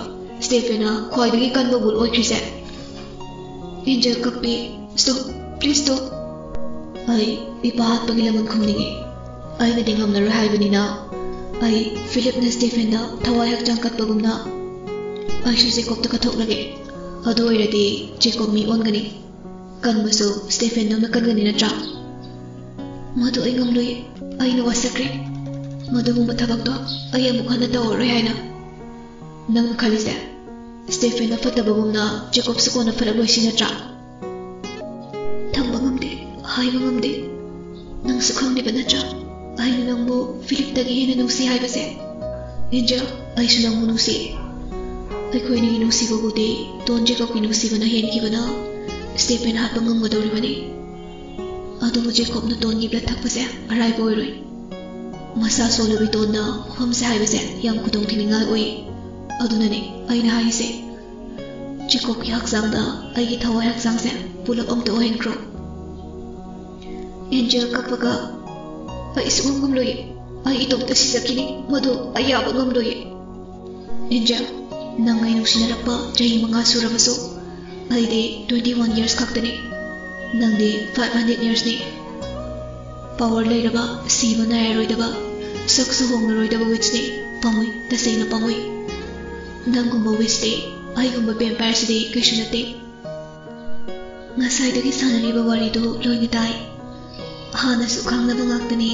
ꯁ꯭ꯇꯦꯐꯦꯟꯅ ꯈ꯭ꯋꯥꯏꯗꯒꯤ ꯀꯟꯕ ꯕꯨꯜ ꯑꯣꯏꯈ꯭ꯔꯤꯁꯦ?" ꯑꯦꯟꯖꯦꯜ ꯀꯞꯄꯤ꯫ "Stop, please stop꯫ ꯑꯩ ꯏꯄꯥ ꯍꯥꯠꯄꯒꯤ ꯂꯃꯟ ꯈꯨꯝꯅꯤꯡꯉꯤ꯫ ꯑꯩꯅꯗꯤ ꯉꯝꯂꯔꯣꯏ ꯍꯥꯏꯕꯅꯤꯅ, ꯑꯩ ꯐꯤꯂꯤꯞꯅ ꯁ꯭ꯇꯦꯐꯦꯟꯗ ꯊꯋꯥꯏ ꯍꯛꯆꯥꯡ ꯀꯠꯄꯒꯨꯝꯅ ꯑꯩꯁꯨ ꯖꯦꯀꯣꯕꯇ ꯀꯠꯊꯣꯛꯂꯒꯦ꯫ ꯑꯗꯨ ꯑꯣꯏꯔꯗꯤ ꯖꯦꯀꯣꯕ ꯃꯤ ꯑꯣꯟꯒꯅꯤ꯫ ꯀꯟꯕꯁꯨ ꯁ꯭ꯇꯦꯐꯦꯟꯗꯧꯅ ꯀꯟꯒꯅꯤ ꯅꯠꯇ꯭ꯔꯥ?" "ꯃꯗꯨ ꯑꯩ ꯉꯝꯂꯣꯏ꯫ ꯑꯩꯅ ꯋꯥꯁꯛꯈ꯭ꯔꯦ꯫ ꯃꯗꯨꯒꯨꯝꯕ ꯊꯕꯛꯇꯣ ꯑꯩ ꯑꯃꯨꯛ ꯍꯟꯅ ꯇꯧꯔꯔꯣꯏ ꯍꯥꯏꯅ꯫" "ꯅꯪꯅ ꯈꯜꯂꯤꯁꯦ ꯁ꯭ꯇꯦꯐꯦꯟꯅ ꯐꯠꯇꯕꯒꯨꯝꯅ ꯖꯦꯀꯣꯕꯁꯨ ꯀꯣꯟꯅ ꯐꯠꯂꯛꯂꯣꯏꯁꯤ ꯅꯠꯇ꯭ꯔꯥ?" "ꯊꯝꯕ ꯉꯝꯗꯦ, ꯍꯥꯏꯕ ꯉꯝꯗꯦ꯫ ꯅꯪꯁꯨ ꯈꯪꯂꯤꯕ ꯅꯠꯇ꯭ꯔꯥ ꯑꯩꯅ ꯅꯪꯕꯨ ꯐꯤꯂꯤꯞꯇꯒꯤ ꯍꯦꯟꯅ ꯅꯨꯡꯁꯤ ꯍꯥꯏꯕꯁꯦ?" "ꯑꯦꯟꯖꯦꯜ, ꯑꯩꯁꯨ ꯅꯪꯕꯨ ꯅꯨꯡꯁꯤ꯫ ꯑꯩꯈꯣꯏ ꯑꯅꯤꯒꯤ ꯅꯨꯡꯁꯤꯕꯕꯨꯗꯤ ꯗꯣꯟ ꯖꯦꯀꯣꯕꯀꯤ ꯅꯨꯡꯁꯤꯕꯅ ꯍꯦꯟꯈꯤꯕꯅ ꯁ꯭ꯇꯦꯐꯦꯟ ꯍꯥꯠꯄ ꯉꯝꯒꯗꯧꯔꯤꯕꯅꯤ꯫ ꯑꯗꯨꯕꯨ ꯖꯦꯀꯣꯕꯅ ꯗꯣꯟꯒꯤ ꯕ꯭ꯂꯗ ꯊꯛꯄꯁꯦ ꯑꯔꯥꯏꯕ ꯑꯣꯏꯔꯣꯏ꯫ ꯃꯁꯥ ꯁꯣꯜꯂꯕꯤ ꯗꯣꯟꯅ ꯃꯐꯝꯁꯦ ꯍꯥꯏꯕꯁꯦ ꯌꯥꯝ ꯈꯨꯗꯣꯡꯊꯤꯅꯤꯡꯉꯥꯏ ꯑꯣꯏ꯫ ꯑꯗꯨꯅꯅꯦ ꯑꯩꯅ ꯍꯥꯏꯔꯤꯁꯦ, ꯖꯦꯀꯣꯕꯀꯤ ꯍꯛꯆꯥꯡꯗ ꯑꯩꯒꯤ ꯊꯋꯥꯏ ꯍꯛꯆꯥꯡꯁꯦ ꯄꯨꯂꯞ ꯑꯝꯇ ꯑꯣꯏꯍꯟꯈ꯭ꯔꯣ꯫" ꯑꯦꯟꯖꯦꯜ ꯀꯞꯄꯒ, "ꯑꯩ ꯁꯨꯡꯉꯝ ꯉꯝꯂꯣꯏꯌꯦ꯫ ꯑꯩ ꯏꯇꯣꯝꯇ ꯁꯤꯖꯈꯤꯅꯤ꯫ ꯃꯗꯨ ꯑꯩ ꯌꯥꯕ ꯉꯝꯂꯣꯏꯌꯦ꯫" "ꯑꯦꯟꯖꯦꯜ, ꯅꯪ ꯑꯩ ꯅꯨꯡꯁꯤꯅꯔꯛꯄ ꯆꯍꯤ ꯃꯉꯥ ꯁꯨꯔꯕꯁꯨ, ꯑꯩꯗꯤ twenty one years ꯈꯛꯇꯅꯤ꯫ ꯅꯪꯗꯤ five hundred yearsꯅꯤ꯫ ꯄꯥꯋꯔ ꯂꯩꯔꯕ, ꯁꯤꯕ ꯅꯥꯏꯔꯔꯣꯏꯗꯕ, ꯁꯛꯁꯨ ꯍꯣꯡꯂꯔꯣꯏꯗꯕ ꯋꯤꯆꯅꯤ꯫ ꯄꯥꯝꯃꯨꯏ, ꯇꯁꯦꯡꯅ ꯄꯥꯝꯃꯨꯏ꯫ ꯅꯪꯒꯨꯝꯕ ꯋꯤꯆꯇꯤ ꯑꯩꯒꯨꯝꯕ ꯚꯦꯝꯄꯥꯌꯔꯁꯤꯗꯤ ꯀꯩꯁꯨ ꯅꯠꯇꯦ꯫" ꯉꯁꯥꯏꯗꯒꯤ ꯁꯥꯟꯅꯔꯤꯕ ꯋꯥꯔꯤꯗꯨ ꯂꯣꯏꯅ ꯇꯥꯏ꯫ ꯍꯥꯟꯅꯁꯨ ꯈꯪꯅꯕ ꯉꯥꯛꯇꯅꯤ꯫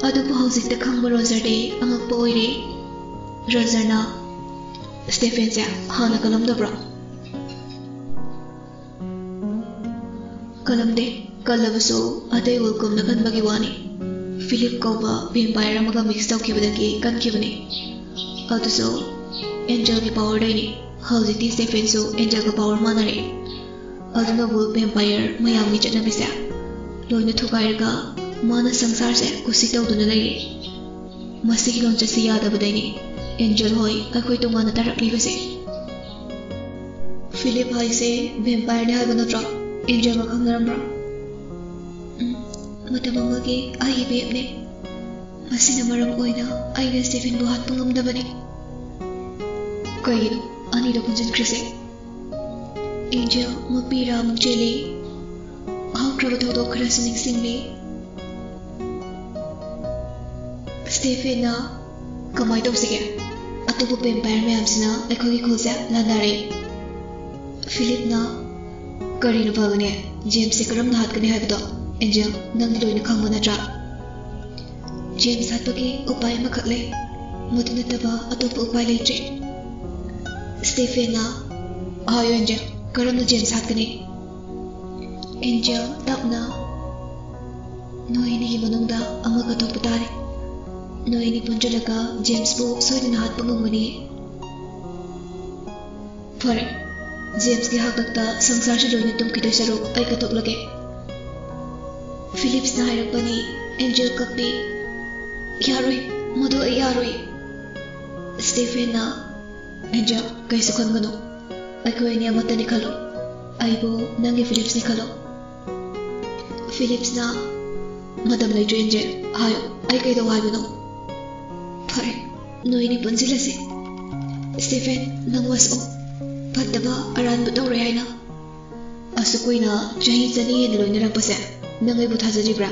ꯑꯗꯨꯕꯨ ꯍꯧꯖꯤꯛꯇ ꯈꯪꯕ ꯔꯣꯖꯔꯗꯤ ꯑꯉꯛꯄ ꯑꯣꯏꯔꯦ꯫ ꯔꯣꯖꯔꯅ, "ꯁ꯭ꯇꯦꯐꯦꯟꯁꯦ ꯍꯥꯟꯅ ꯀꯜꯂꯝꯗꯕ꯭ꯔꯣ?" "ꯀꯜꯂꯝꯗꯦ꯫ ꯀꯜꯂꯕꯁꯨ ꯑꯇꯩ ꯋꯤꯜꯒꯨꯝꯅ ꯀꯟꯕꯒꯤ ꯋꯥꯅꯤ꯫ ꯐꯤꯂꯤꯞ ꯀꯧꯕ vampire ꯑꯃꯒ mix ꯇꯧꯈꯤꯕꯗꯒꯤ ꯀꯟꯈꯤꯕꯅꯤ꯫ ꯑꯗꯨꯁꯨ Angelꯒꯤ powerꯗꯩꯅꯤ꯫ ꯍꯧꯖꯤꯛꯇꯤ Stephenꯁꯨ Angelꯒ power ꯃꯥꯟꯅꯔꯦ꯫ ꯑꯗꯨꯅꯕꯨ vampire ꯃꯌꯥꯝꯒꯤ ꯆꯠꯅꯕꯤꯁꯦ ꯂꯣꯏꯅ ꯊꯨꯒꯥꯏꯔꯒ ꯃꯥꯅ ꯁꯪꯁꯥꯔꯁꯦ ꯀꯨꯁꯤ ꯇꯧꯗꯨꯅ ꯂꯩꯔꯦ꯫ ꯃꯁꯤꯒꯤ ꯂꯣꯟꯆꯠꯁꯤ ꯌꯥꯗꯕꯗꯩꯅꯤ Angel ꯍꯣꯏ ꯑꯩꯈꯣꯏ ꯇꯣꯉꯥꯟꯅ ꯇꯥꯔꯛꯂꯤꯕꯁꯦ꯫ ꯐꯤꯂꯤꯞ ꯍꯥꯏꯁꯦ vampireꯅꯤ ꯍꯥꯏꯕ ꯅꯠꯇ꯭ꯔꯣ? Angelꯒ ꯈꯪꯅꯔꯝꯕ꯭ꯔꯣ? ꯎꯝ, ꯃꯇꯝ ꯑꯃꯒꯤ ꯑꯩꯒꯤ ꯕꯦꯞꯅꯦ꯫ ꯃꯁꯤꯅ ꯃꯔꯝ ꯑꯣꯏꯅ ꯑꯩꯅ Stephenꯕꯨ ꯍꯥꯠꯄ ꯉꯝꯗꯕꯅꯤ꯫ ꯀꯩꯒꯤꯅꯣ ꯑꯅꯤꯗꯣ ꯄꯨꯟꯁꯤꯟꯈ꯭ꯔꯤꯁꯦ? Angel ꯃꯄꯤ ꯔꯥ ꯑꯃꯨꯛ ꯆꯦꯜꯂꯤ꯫ ꯍꯧꯈ꯭ꯔꯕ ꯊꯧꯗꯣꯛ ꯈꯔꯁꯨ ꯅꯤꯡꯁꯤꯡꯂꯤ꯫ Stephenꯅ, "ꯀꯃꯥꯏ ꯇꯧꯁꯤꯒꯦ? ꯑꯇꯣꯞꯄ vampire ꯃꯌꯥꯝꯁꯤꯅ ꯑꯩꯈꯣꯏꯒꯤ ꯈꯨꯜꯁꯦ ꯂꯥꯟꯗꯥꯔꯦ꯫" ꯐꯤꯂꯤꯞꯅ, "ꯀꯔꯤꯅ ꯐꯒꯅꯤ? Jamesꯁꯦ ꯀꯔꯝꯅ ꯍꯥꯠꯀꯅꯤ ꯍꯥꯏꯕꯗꯣ, Angel, ꯅꯪꯗꯤ ꯂꯣꯏꯅ ꯈꯪꯕ ꯅꯠꯇ꯭ꯔꯥ?" "James ꯍꯥꯠꯄꯒꯤ ꯎꯄꯥꯏ ꯑꯃꯈꯛ ꯂꯩ꯫ ꯃꯗꯨ ꯅꯠꯇꯕ ꯑꯇꯣꯞꯄ ꯎꯄꯥꯏ ꯂꯩꯇ꯭ꯔꯦ꯫" Stephenꯅ, "ꯍꯥꯏꯌꯨ, Angel, ꯀꯔꯝꯅ James ꯍꯥꯠꯀꯅꯤ?" Angel ꯇꯞꯅ, "ꯅꯣꯏ ꯑꯅꯤꯒꯤ ꯃꯅꯨꯡꯗ ꯑꯃ ꯀꯠꯊꯣꯛꯄ ꯇꯥꯔꯦ꯫ ꯅꯣꯏ ꯑꯅꯤ ꯄꯨꯟꯁꯤꯜꯂꯒ Jamesꯄꯨ ꯁꯣꯏꯗꯅ ꯍꯥꯠꯄ ꯉꯝꯒꯅꯤ꯫" "ꯐꯔꯦ, Jamesꯀꯤ ꯍꯥꯛꯇꯛꯇ ꯁꯪꯁꯥꯔꯁꯤ ꯂꯣꯏꯅ ꯇꯨꯝꯈꯤꯗꯣꯏ ꯁꯔꯨꯛ ꯑꯩ ꯀꯠꯊꯣꯛꯂꯒꯦ꯫" ꯐꯤꯂꯤꯞꯁꯅ ꯍꯥꯏꯔꯛꯄꯅꯤ꯫ Angel ꯀꯞꯄꯤ꯫ "ꯌꯥꯔꯣꯏ, ꯃꯗꯨ ꯑꯩ ꯌꯥꯔꯣꯏ꯫" Stephenꯅ, "Angel, ꯀꯩꯁꯨ ꯈꯟꯒꯅꯨ꯫ ꯑꯩꯈꯣꯏ ꯑꯅꯤ ꯑꯃꯠꯇꯅꯤ ꯈꯜꯂꯣ꯫ ꯑꯩꯕꯨ ꯅꯪꯒꯤ ꯐꯤꯂꯤꯞꯁꯅꯤ ꯈꯜꯂꯣ꯫" ꯐꯤꯂꯤꯞꯁꯅ, "ꯃꯇꯝ ꯂꯩꯇ꯭ꯔꯦ, Angel꯫ ꯍꯥꯏꯌꯨ, ꯑꯩ ꯀꯩꯗꯧ ꯍꯥꯏꯕꯅꯣ?" "ꯐꯔꯦ, ꯅꯣꯏꯅꯤ ꯄꯨꯟꯁꯤꯜꯂꯁꯤ꯫" "Stephen, ꯅꯪ ꯋꯥꯁꯛꯎ꯫ ꯐꯠꯇꯕ ꯑꯔꯥꯟꯕ ꯇꯧꯔꯣꯏ ꯍꯥꯏꯅ꯫ ꯑꯁꯨꯛ ꯀꯨꯏꯅ, ꯆꯍꯤ ꯆꯅꯤ ꯍꯦꯟꯅ ꯂꯣꯏꯅꯔꯛꯄꯁꯦ, ꯅꯪ ꯑꯩꯕꯨ ꯊꯥꯖꯔꯤꯕ꯭ꯔꯥ?"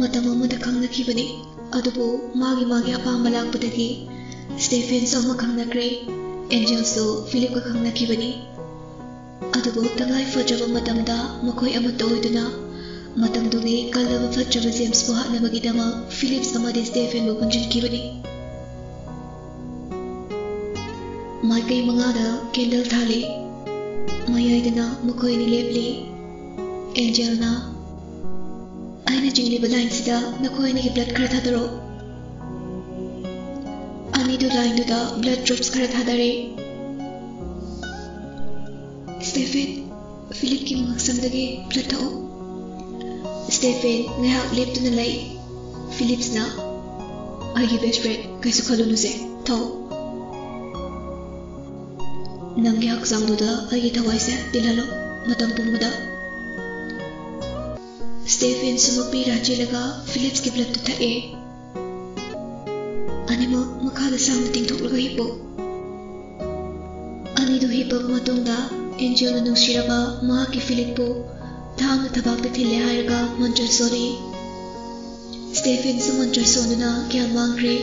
ꯃꯇꯝ ꯑꯃꯗ ꯈꯪꯅꯈꯤꯕꯅꯤ, ꯑꯗꯨꯕꯨ ꯃꯥꯒꯤ ꯃꯥꯒꯤ ꯑꯄꯥꯝꯕ ꯂꯥꯛꯄꯗꯒꯤ Stephenꯁꯨ ꯑꯃ ꯈꯪꯅꯈ꯭ꯔꯦ, Angelꯁꯨ ꯐꯤꯂꯤꯞꯀ ꯈꯪꯅꯈꯤꯕꯅꯤ꯫ ꯑꯗꯨꯕꯨ ꯇꯉꯥꯏ ꯐꯗ꯭ꯔꯕ ꯃꯇꯝꯗ ꯃꯈꯣꯏ ꯑꯃꯠꯇ ꯑꯣꯏꯗꯨꯅ ꯃꯇꯝꯗꯨꯒꯤ ꯀꯜꯂꯕ ꯐꯠꯇ꯭ꯔꯕ Jamesꯄꯨ ꯍꯥꯠꯅꯕꯒꯤꯗꯃꯛ ꯐꯤꯂꯤꯞꯁ ꯑꯃꯗꯤ Stephenꯕꯨ ꯄꯨꯟꯁꯤꯟꯈꯤꯕꯅꯤ꯫ ꯃꯥꯏꯀꯩ ꯃꯉꯥꯗ candle ꯊꯥꯜꯂꯤ꯫ ꯍꯥꯏꯗꯅ ꯃꯈꯣꯏ ꯑꯅꯤ ꯂꯦꯞꯂꯤ꯫ ꯑꯦꯟꯖꯦꯜꯅ, "ꯑꯩꯅ ꯆꯤꯡꯂꯤꯕ ꯂꯥꯏꯟꯁꯤꯗ ꯅꯈꯣꯏ ꯑꯅꯤꯒꯤ ꯕ꯭ꯂꯗ ꯈꯔ ꯊꯥꯗꯔꯛꯑꯣ꯫" ꯑꯅꯤꯗꯨ ꯂꯥꯏꯟꯗꯨꯗ ꯕ꯭ꯂꯗ ꯗ꯭ꯔꯣꯞꯁ ꯈꯔ ꯊꯥꯗꯔꯦ꯫ "ꯁ꯭ꯇꯦꯐꯦꯟ, ꯐꯤꯂꯤꯞꯀꯤ ꯉꯛꯁꯝꯗꯒꯤ ꯕ꯭ꯂꯗ ꯊꯛꯑꯣ꯫" ꯁ꯭ꯇꯦꯐꯦꯟ ꯉꯥꯏꯍꯥꯛ ꯂꯦꯞꯇꯨꯅ ꯂꯩ꯫ ꯐꯤꯂꯤꯞꯁꯅ, "ꯑꯩꯒꯤ ꯕꯦꯁ ꯐ꯭ꯔꯦꯟ, ꯀꯩꯁꯨ ꯈꯜꯂꯨꯅꯨꯁꯦ, ꯊꯛꯑꯣ꯫ ꯅꯪꯒꯤ ꯍꯛꯆꯥꯡꯗꯨꯗ ꯑꯩꯒꯤ ꯊꯋꯥꯏꯁꯦ ꯇꯤꯜꯍꯜꯂꯣ ꯃꯇꯝ ꯄꯨꯝꯕꯗ꯫" ꯁ꯭ꯇꯦꯐꯦꯟꯁꯨ ꯃꯄꯤ ꯏꯔꯥ ꯆꯦꯜꯂꯒ ꯐꯤꯂꯤꯞꯁꯀꯤ ꯕ꯭ꯂꯗꯇꯨ ꯊꯛꯑꯦ꯫ ꯑꯅꯤꯃꯛ ꯃꯈꯥꯗ ꯁꯥꯡꯅ ꯇꯤꯡꯊꯣꯛꯂꯒ ꯍꯤꯞꯄꯨ꯫ ꯑꯅꯤꯗꯨ ꯍꯤꯞꯄꯕ ꯃꯇꯨꯡꯗ ꯑꯦꯟꯖꯦꯜꯅ ꯅꯨꯡꯁꯤꯔꯕ ꯃꯍꯥꯛꯀꯤ ꯐꯤꯂꯤꯞꯄꯨ ꯊꯥꯡꯅ ꯊꯕꯥꯛꯇ ꯊꯤꯜꯂꯦ ꯍꯥꯏꯔꯒ ꯃꯟꯇ꯭ꯔ ꯁꯣꯜꯂꯤ꯫ ꯁ꯭ꯇꯦꯐꯦꯟꯁꯨ ꯃꯟꯇ꯭ꯔ ꯁꯣꯟꯗꯨꯅ ꯒ꯭ꯌꯥꯟ ꯃꯥꯡꯈ꯭ꯔꯦ꯫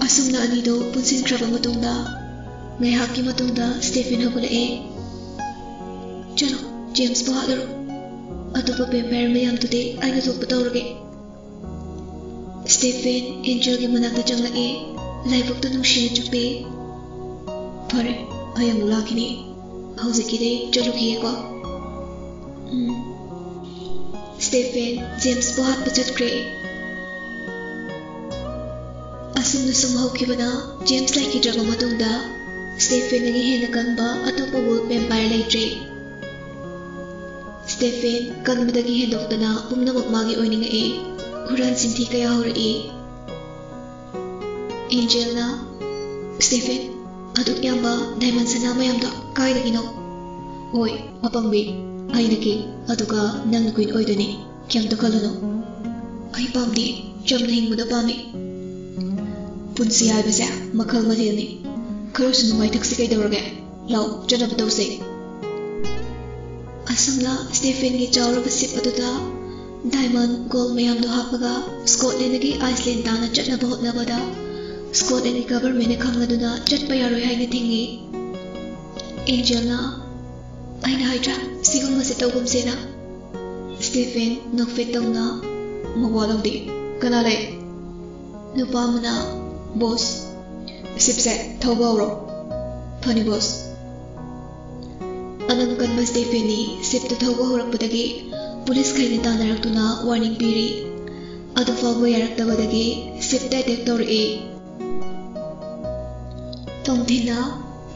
ꯑꯁꯨꯝꯅ ꯑꯅꯤꯗꯨ ꯄꯨꯟꯁꯤꯟꯈ꯭ꯔꯕ ꯃꯇꯨꯡꯗ ꯉꯥꯏꯍꯥꯛꯀꯤ ꯃꯇꯨꯡꯗ ꯁ꯭ꯇꯦꯐꯦꯟ ꯍꯧꯒꯠꯂꯛꯑꯦ꯫ "ꯆꯠꯂꯣ, ꯖꯦꯝꯁꯄꯨ ꯍꯥꯠꯂꯨꯔꯣ꯫ ꯑꯇꯣꯞꯄ ꯚꯦꯝꯄꯥꯌꯔ ꯃꯌꯥꯝꯗꯨꯗꯤ ꯑꯩꯅ ꯊꯣꯛꯄ ꯇꯧꯔꯒꯦ꯫" ꯁ꯭ꯇꯦꯐꯦꯟ ꯑꯦꯟꯖꯦꯜꯒꯤ ꯃꯅꯥꯛꯇ ꯆꯪꯂꯛꯑꯦ꯫ ꯂꯥꯏꯕꯛꯇ ꯅꯨꯡꯁꯤꯅ ꯆꯨꯞꯄꯦ꯫ "ꯐꯔꯦ, ꯑꯩ ꯑꯃꯨꯛ ꯂꯥꯛꯈꯤꯅꯤ꯫ ꯍꯧꯖꯤꯛꯀꯤꯗꯤ ꯆꯠꯂꯨꯈꯤꯒꯦꯀꯣ꯫" ꯎꯝ꯫ ꯁ꯭ꯇꯦꯐꯦꯟ ꯖꯦꯝꯁꯄꯨ ꯍꯥꯠꯄ ꯆꯠꯈ꯭ꯔꯦ꯫ ꯑꯁꯨꯝꯅ ꯁꯨꯝ ꯍꯧꯈꯤꯕꯅ ꯖꯦꯝꯁ ꯂꯩꯈꯤꯗ꯭ꯔꯕ ꯃꯇꯨꯡꯗ ꯁ꯭ꯇꯦꯐꯦꯟꯗꯒꯤ ꯍꯦꯟꯅ ꯀꯟꯕ ꯑꯇꯣꯞꯄ ꯋꯨꯜꯐ ꯚꯦꯝꯄꯥꯌꯔ ꯂꯩꯇ꯭ꯔꯦ꯫ ꯁ꯭ꯇꯦꯐꯦꯟ ꯀꯟꯕꯗꯒꯤ ꯍꯦꯟꯗꯣꯛꯇꯅ ꯄꯨꯝꯅꯃꯛ ꯃꯥꯒꯤ ꯑꯣꯏꯅꯤꯡꯉꯛꯏ꯫ ꯍꯨꯔꯥꯟ ꯆꯤꯟꯊꯤ ꯀꯌꯥ ꯍꯧꯔꯛꯏ꯫ ꯑꯦꯟꯖꯦꯜꯅ, "ꯁ꯭ꯇꯦꯐꯦꯟ, ꯑꯗꯨꯛ ꯌꯥꯝꯕ ꯗꯥꯏꯃꯟ ꯁꯅꯥ ꯃꯌꯥꯝꯗꯣ ꯀꯥꯏꯗꯒꯤꯅꯣ?" "ꯑꯣꯏ, ꯑꯄꯪꯕꯤ, ꯑꯩꯅ ꯀꯤꯡ, ꯑꯗꯨꯒ ꯅꯪꯅ ꯀ꯭ꯋꯤꯟ ꯑꯣꯏꯗꯣꯏꯅꯤ꯫ ꯀꯩꯝꯇ ꯈꯜꯂꯨꯅꯨ꯫ ꯑꯩ ꯄꯥꯝꯗꯦ, ꯆꯝꯅ ꯍꯤꯡꯕꯗ ꯄꯥꯝꯃꯤ꯫ ꯄꯨꯟꯁꯤ ꯍꯥꯏꯕꯁꯦ ꯃꯈꯜ ꯃꯊꯦꯜꯅꯤ꯫ ꯈꯔꯁꯨ ꯅꯨꯡꯉꯥꯏꯊꯛꯁꯤ ꯀꯩꯗꯧꯔꯒꯦ? ꯂꯥꯎ, ꯆꯠꯅꯕ ꯇꯧꯁꯦ꯫" ꯑꯁꯨꯝꯅ ꯁ꯭ꯇꯦꯐꯦꯟꯒꯤ ꯆꯥꯎꯔꯕ ꯁꯤꯞ ꯑꯗꯨꯗ ꯗꯥꯏꯃꯟ, ꯒꯣꯜ ꯃꯌꯥꯝꯗꯣ ꯍꯥꯞꯄꯒ ꯁ꯭ꯀꯣꯠꯂꯦꯟꯗꯒꯤ ꯑꯥꯏꯁꯂꯦꯟ ꯇꯥꯟꯅ ꯆꯠꯅꯕ ꯍꯣꯠꯅꯕꯗ ꯁ꯭ꯀꯣꯠꯂꯦꯟꯒꯤ ꯒꯚꯔꯟꯃꯦꯟꯅ ꯈꯪꯂꯗꯨꯅ ꯆꯠꯄ ꯌꯥꯔꯣꯏ ꯍꯥꯏꯅ ꯊꯤꯡꯉꯤ꯫ ꯑꯦꯟꯖꯦꯜꯅ, "ꯑꯩꯅ ꯍꯥꯏꯗ꯭ꯔꯥ ꯁꯤꯒꯨꯝꯕꯁꯦ ꯇꯧꯒꯨꯝꯁꯦꯅ?" ꯁ꯭ꯇꯦꯐꯦꯟ ꯅꯣꯛꯐꯦꯠ ꯇꯧꯅ, "ꯃꯋꯥ ꯂꯧꯗꯦ꯫ ꯀꯅꯥ ꯂꯩ?" ꯅꯨꯄꯥ ꯑꯃꯅ, "ꯕꯣꯁ, ꯁꯤꯞꯁꯦ ꯊꯧꯕ ꯍꯧꯔꯣ꯫" ꯐꯅꯤ ꯕꯣꯁ꯫ ꯑꯅꯝ ꯀꯟꯕ ꯁ꯭ꯇꯦꯐꯦꯟꯅꯤ ꯁꯤꯞꯇꯨ ꯊꯧꯕ ꯍꯧꯔꯛꯄꯗꯒꯤ ꯄꯨꯂꯤꯁꯈꯩꯅ ꯇꯥꯟꯅꯔꯛꯇꯨꯅ ꯋꯥꯔꯅꯤꯡ ꯄꯤꯔꯤ꯫ ꯑꯗꯨ ꯐꯥꯎꯕ ꯌꯥꯔꯛꯇꯕꯗꯒꯤ ꯁꯤꯞꯇ ꯑꯦꯇꯦꯛ ꯇꯧꯔꯛꯏ꯫ ꯇꯣꯝꯊꯤꯟꯅ,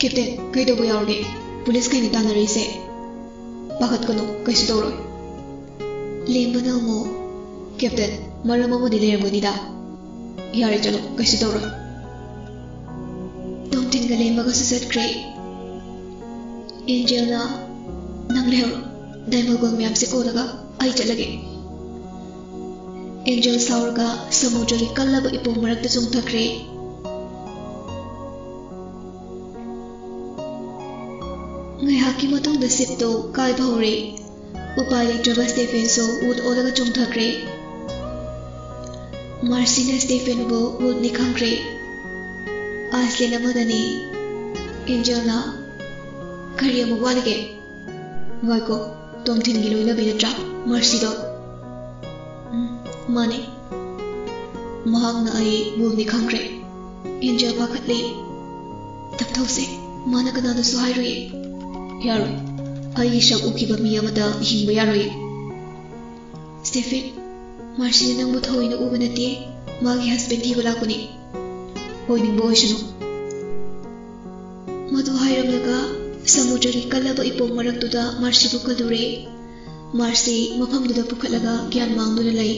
"ꯀꯦꯞꯇꯦꯟ, ꯀꯩꯗꯧꯕ ꯌꯥꯎꯔꯒꯦ? ꯄꯨꯂꯤꯁꯈꯩꯅ ꯇꯥꯟꯅꯔꯛꯏꯁꯦ꯫ ꯄꯥꯈꯠꯀꯅꯨ, ꯀꯩꯁꯨ ꯇꯧꯔꯣꯏ"꯫ ꯂꯦꯝꯕꯅ ꯑꯃꯨꯛ, "ꯀꯦꯞꯇꯦꯟ, ꯃꯔꯝ ꯑꯃꯗꯤ ꯂꯩꯔꯝꯒꯅꯤꯗ꯫ ꯌꯥꯔꯦ, ꯆꯠꯂꯣ, ꯀꯩꯁꯨ ꯇꯧꯔꯣꯏ"꯫ ꯇꯣꯝꯊꯤꯟꯒ ꯂꯦꯝꯕꯒꯁꯨ ꯆꯠꯈ꯭ꯔꯦ꯫ ꯑꯦꯟꯖꯦꯜꯅ, "ꯅꯪ ꯂꯩꯍꯧꯔꯣ, ꯗꯥꯏꯃꯟ ꯒꯣꯜ ꯃꯌꯥꯝꯁꯦ ꯀꯣꯜꯂꯒ ꯑꯩ ꯆꯠꯂꯒꯦ"꯫ ꯑꯦꯟꯖꯦꯜ ꯁꯥꯎꯔꯒ ꯁꯃꯨꯗ꯭ꯔꯒꯤ ꯀꯜꯂꯕ ꯏꯄꯣꯝ ꯃꯔꯛꯇ ꯆꯣꯡꯊꯈ꯭ꯔꯦ꯫ ꯉꯥꯏꯍꯥꯛꯀꯤ ꯃꯇꯨꯡꯗ ꯁꯤꯞꯇꯨ ꯀꯥꯏꯕ ꯍꯧꯔꯦ꯫ ꯎꯄꯥꯏ ꯂꯩꯇ꯭ꯔꯕ ꯁ꯭ꯇꯦꯐꯦꯟꯁꯨ ꯋꯨꯗ ꯑꯣꯜꯂꯒ ꯆꯣꯡꯊꯈ꯭ꯔꯦ꯫ ꯃꯥꯔꯁꯤꯅ ꯁ꯭ꯇꯦꯐꯦꯟꯕꯨ ꯋꯨꯗꯅꯤ ꯈꯪꯈ꯭ꯔꯦ꯫ ꯑꯥꯏꯁꯂꯦꯟ ꯑꯃꯗꯅꯤ꯫ ꯑꯦꯟꯖꯦꯜꯅ, "ꯀꯔꯤ ꯑꯃꯨꯛ ꯋꯥꯠꯂꯤꯒꯦ?" "ꯉꯥꯏꯈꯣ, ꯇꯣꯝꯊꯤꯟꯒꯤ ꯂꯣꯏꯅꯕꯤ ꯅꯠꯇ꯭ꯔꯥ ꯃꯥꯔꯁꯤꯗꯣ?" "ꯎꯝ, ꯃꯥꯅꯦ꯫ ꯃꯍꯥꯛꯅ ꯑꯩ ꯋꯨꯗꯅꯤ ꯈꯪꯈ꯭ꯔꯦ"꯫ ꯑꯦꯟꯖꯦꯜ ꯄꯥꯈꯠꯂꯦ꯫ "ꯇꯞꯊꯧꯁꯦ, ꯃꯥꯅ ꯀꯅꯥꯗꯁꯨ ꯍꯥꯏꯔꯣꯏꯌꯦ"꯫ "ꯌꯥꯔꯣꯏ꯫ ꯑꯩꯒꯤ ꯁꯛ ꯎꯈꯤꯕ ꯃꯤ ꯑꯃꯠꯇ ꯍꯤꯡꯕ ꯌꯥꯔꯣꯏꯌꯦ"꯫ "ꯁ꯭ꯇꯦꯐꯦꯟ, ꯃꯥꯔꯁꯤꯅ ꯅꯪꯕꯨ ꯊꯑꯣꯏꯅ ꯎꯕ ꯅꯠꯇꯦ, ꯃꯥꯒꯤ ꯍꯁꯕꯦꯟ ꯊꯤꯕ ꯂꯥꯛꯄꯅꯤ꯫ ꯑꯣꯏꯅꯤꯡꯕ ꯑꯣꯏꯁꯅꯨ"꯫ ꯃꯗꯨ ꯍꯥꯏꯔꯝꯂꯒ ꯁꯃꯨꯗ꯭ꯔꯒꯤ ꯀꯜꯂꯕ ꯏꯄꯣꯝ ꯃꯔꯛꯇꯨꯗ ꯃꯥꯔꯁꯤꯕꯨ ꯀꯜꯂꯨꯔꯦ꯫ ꯃꯥꯔꯁꯤ ꯃꯐꯝꯗꯨꯗ ꯄꯨꯈꯠꯂꯒ ꯒ꯭ꯌꯥꯟ ꯃꯥꯡꯗꯨꯅ ꯂꯩ꯫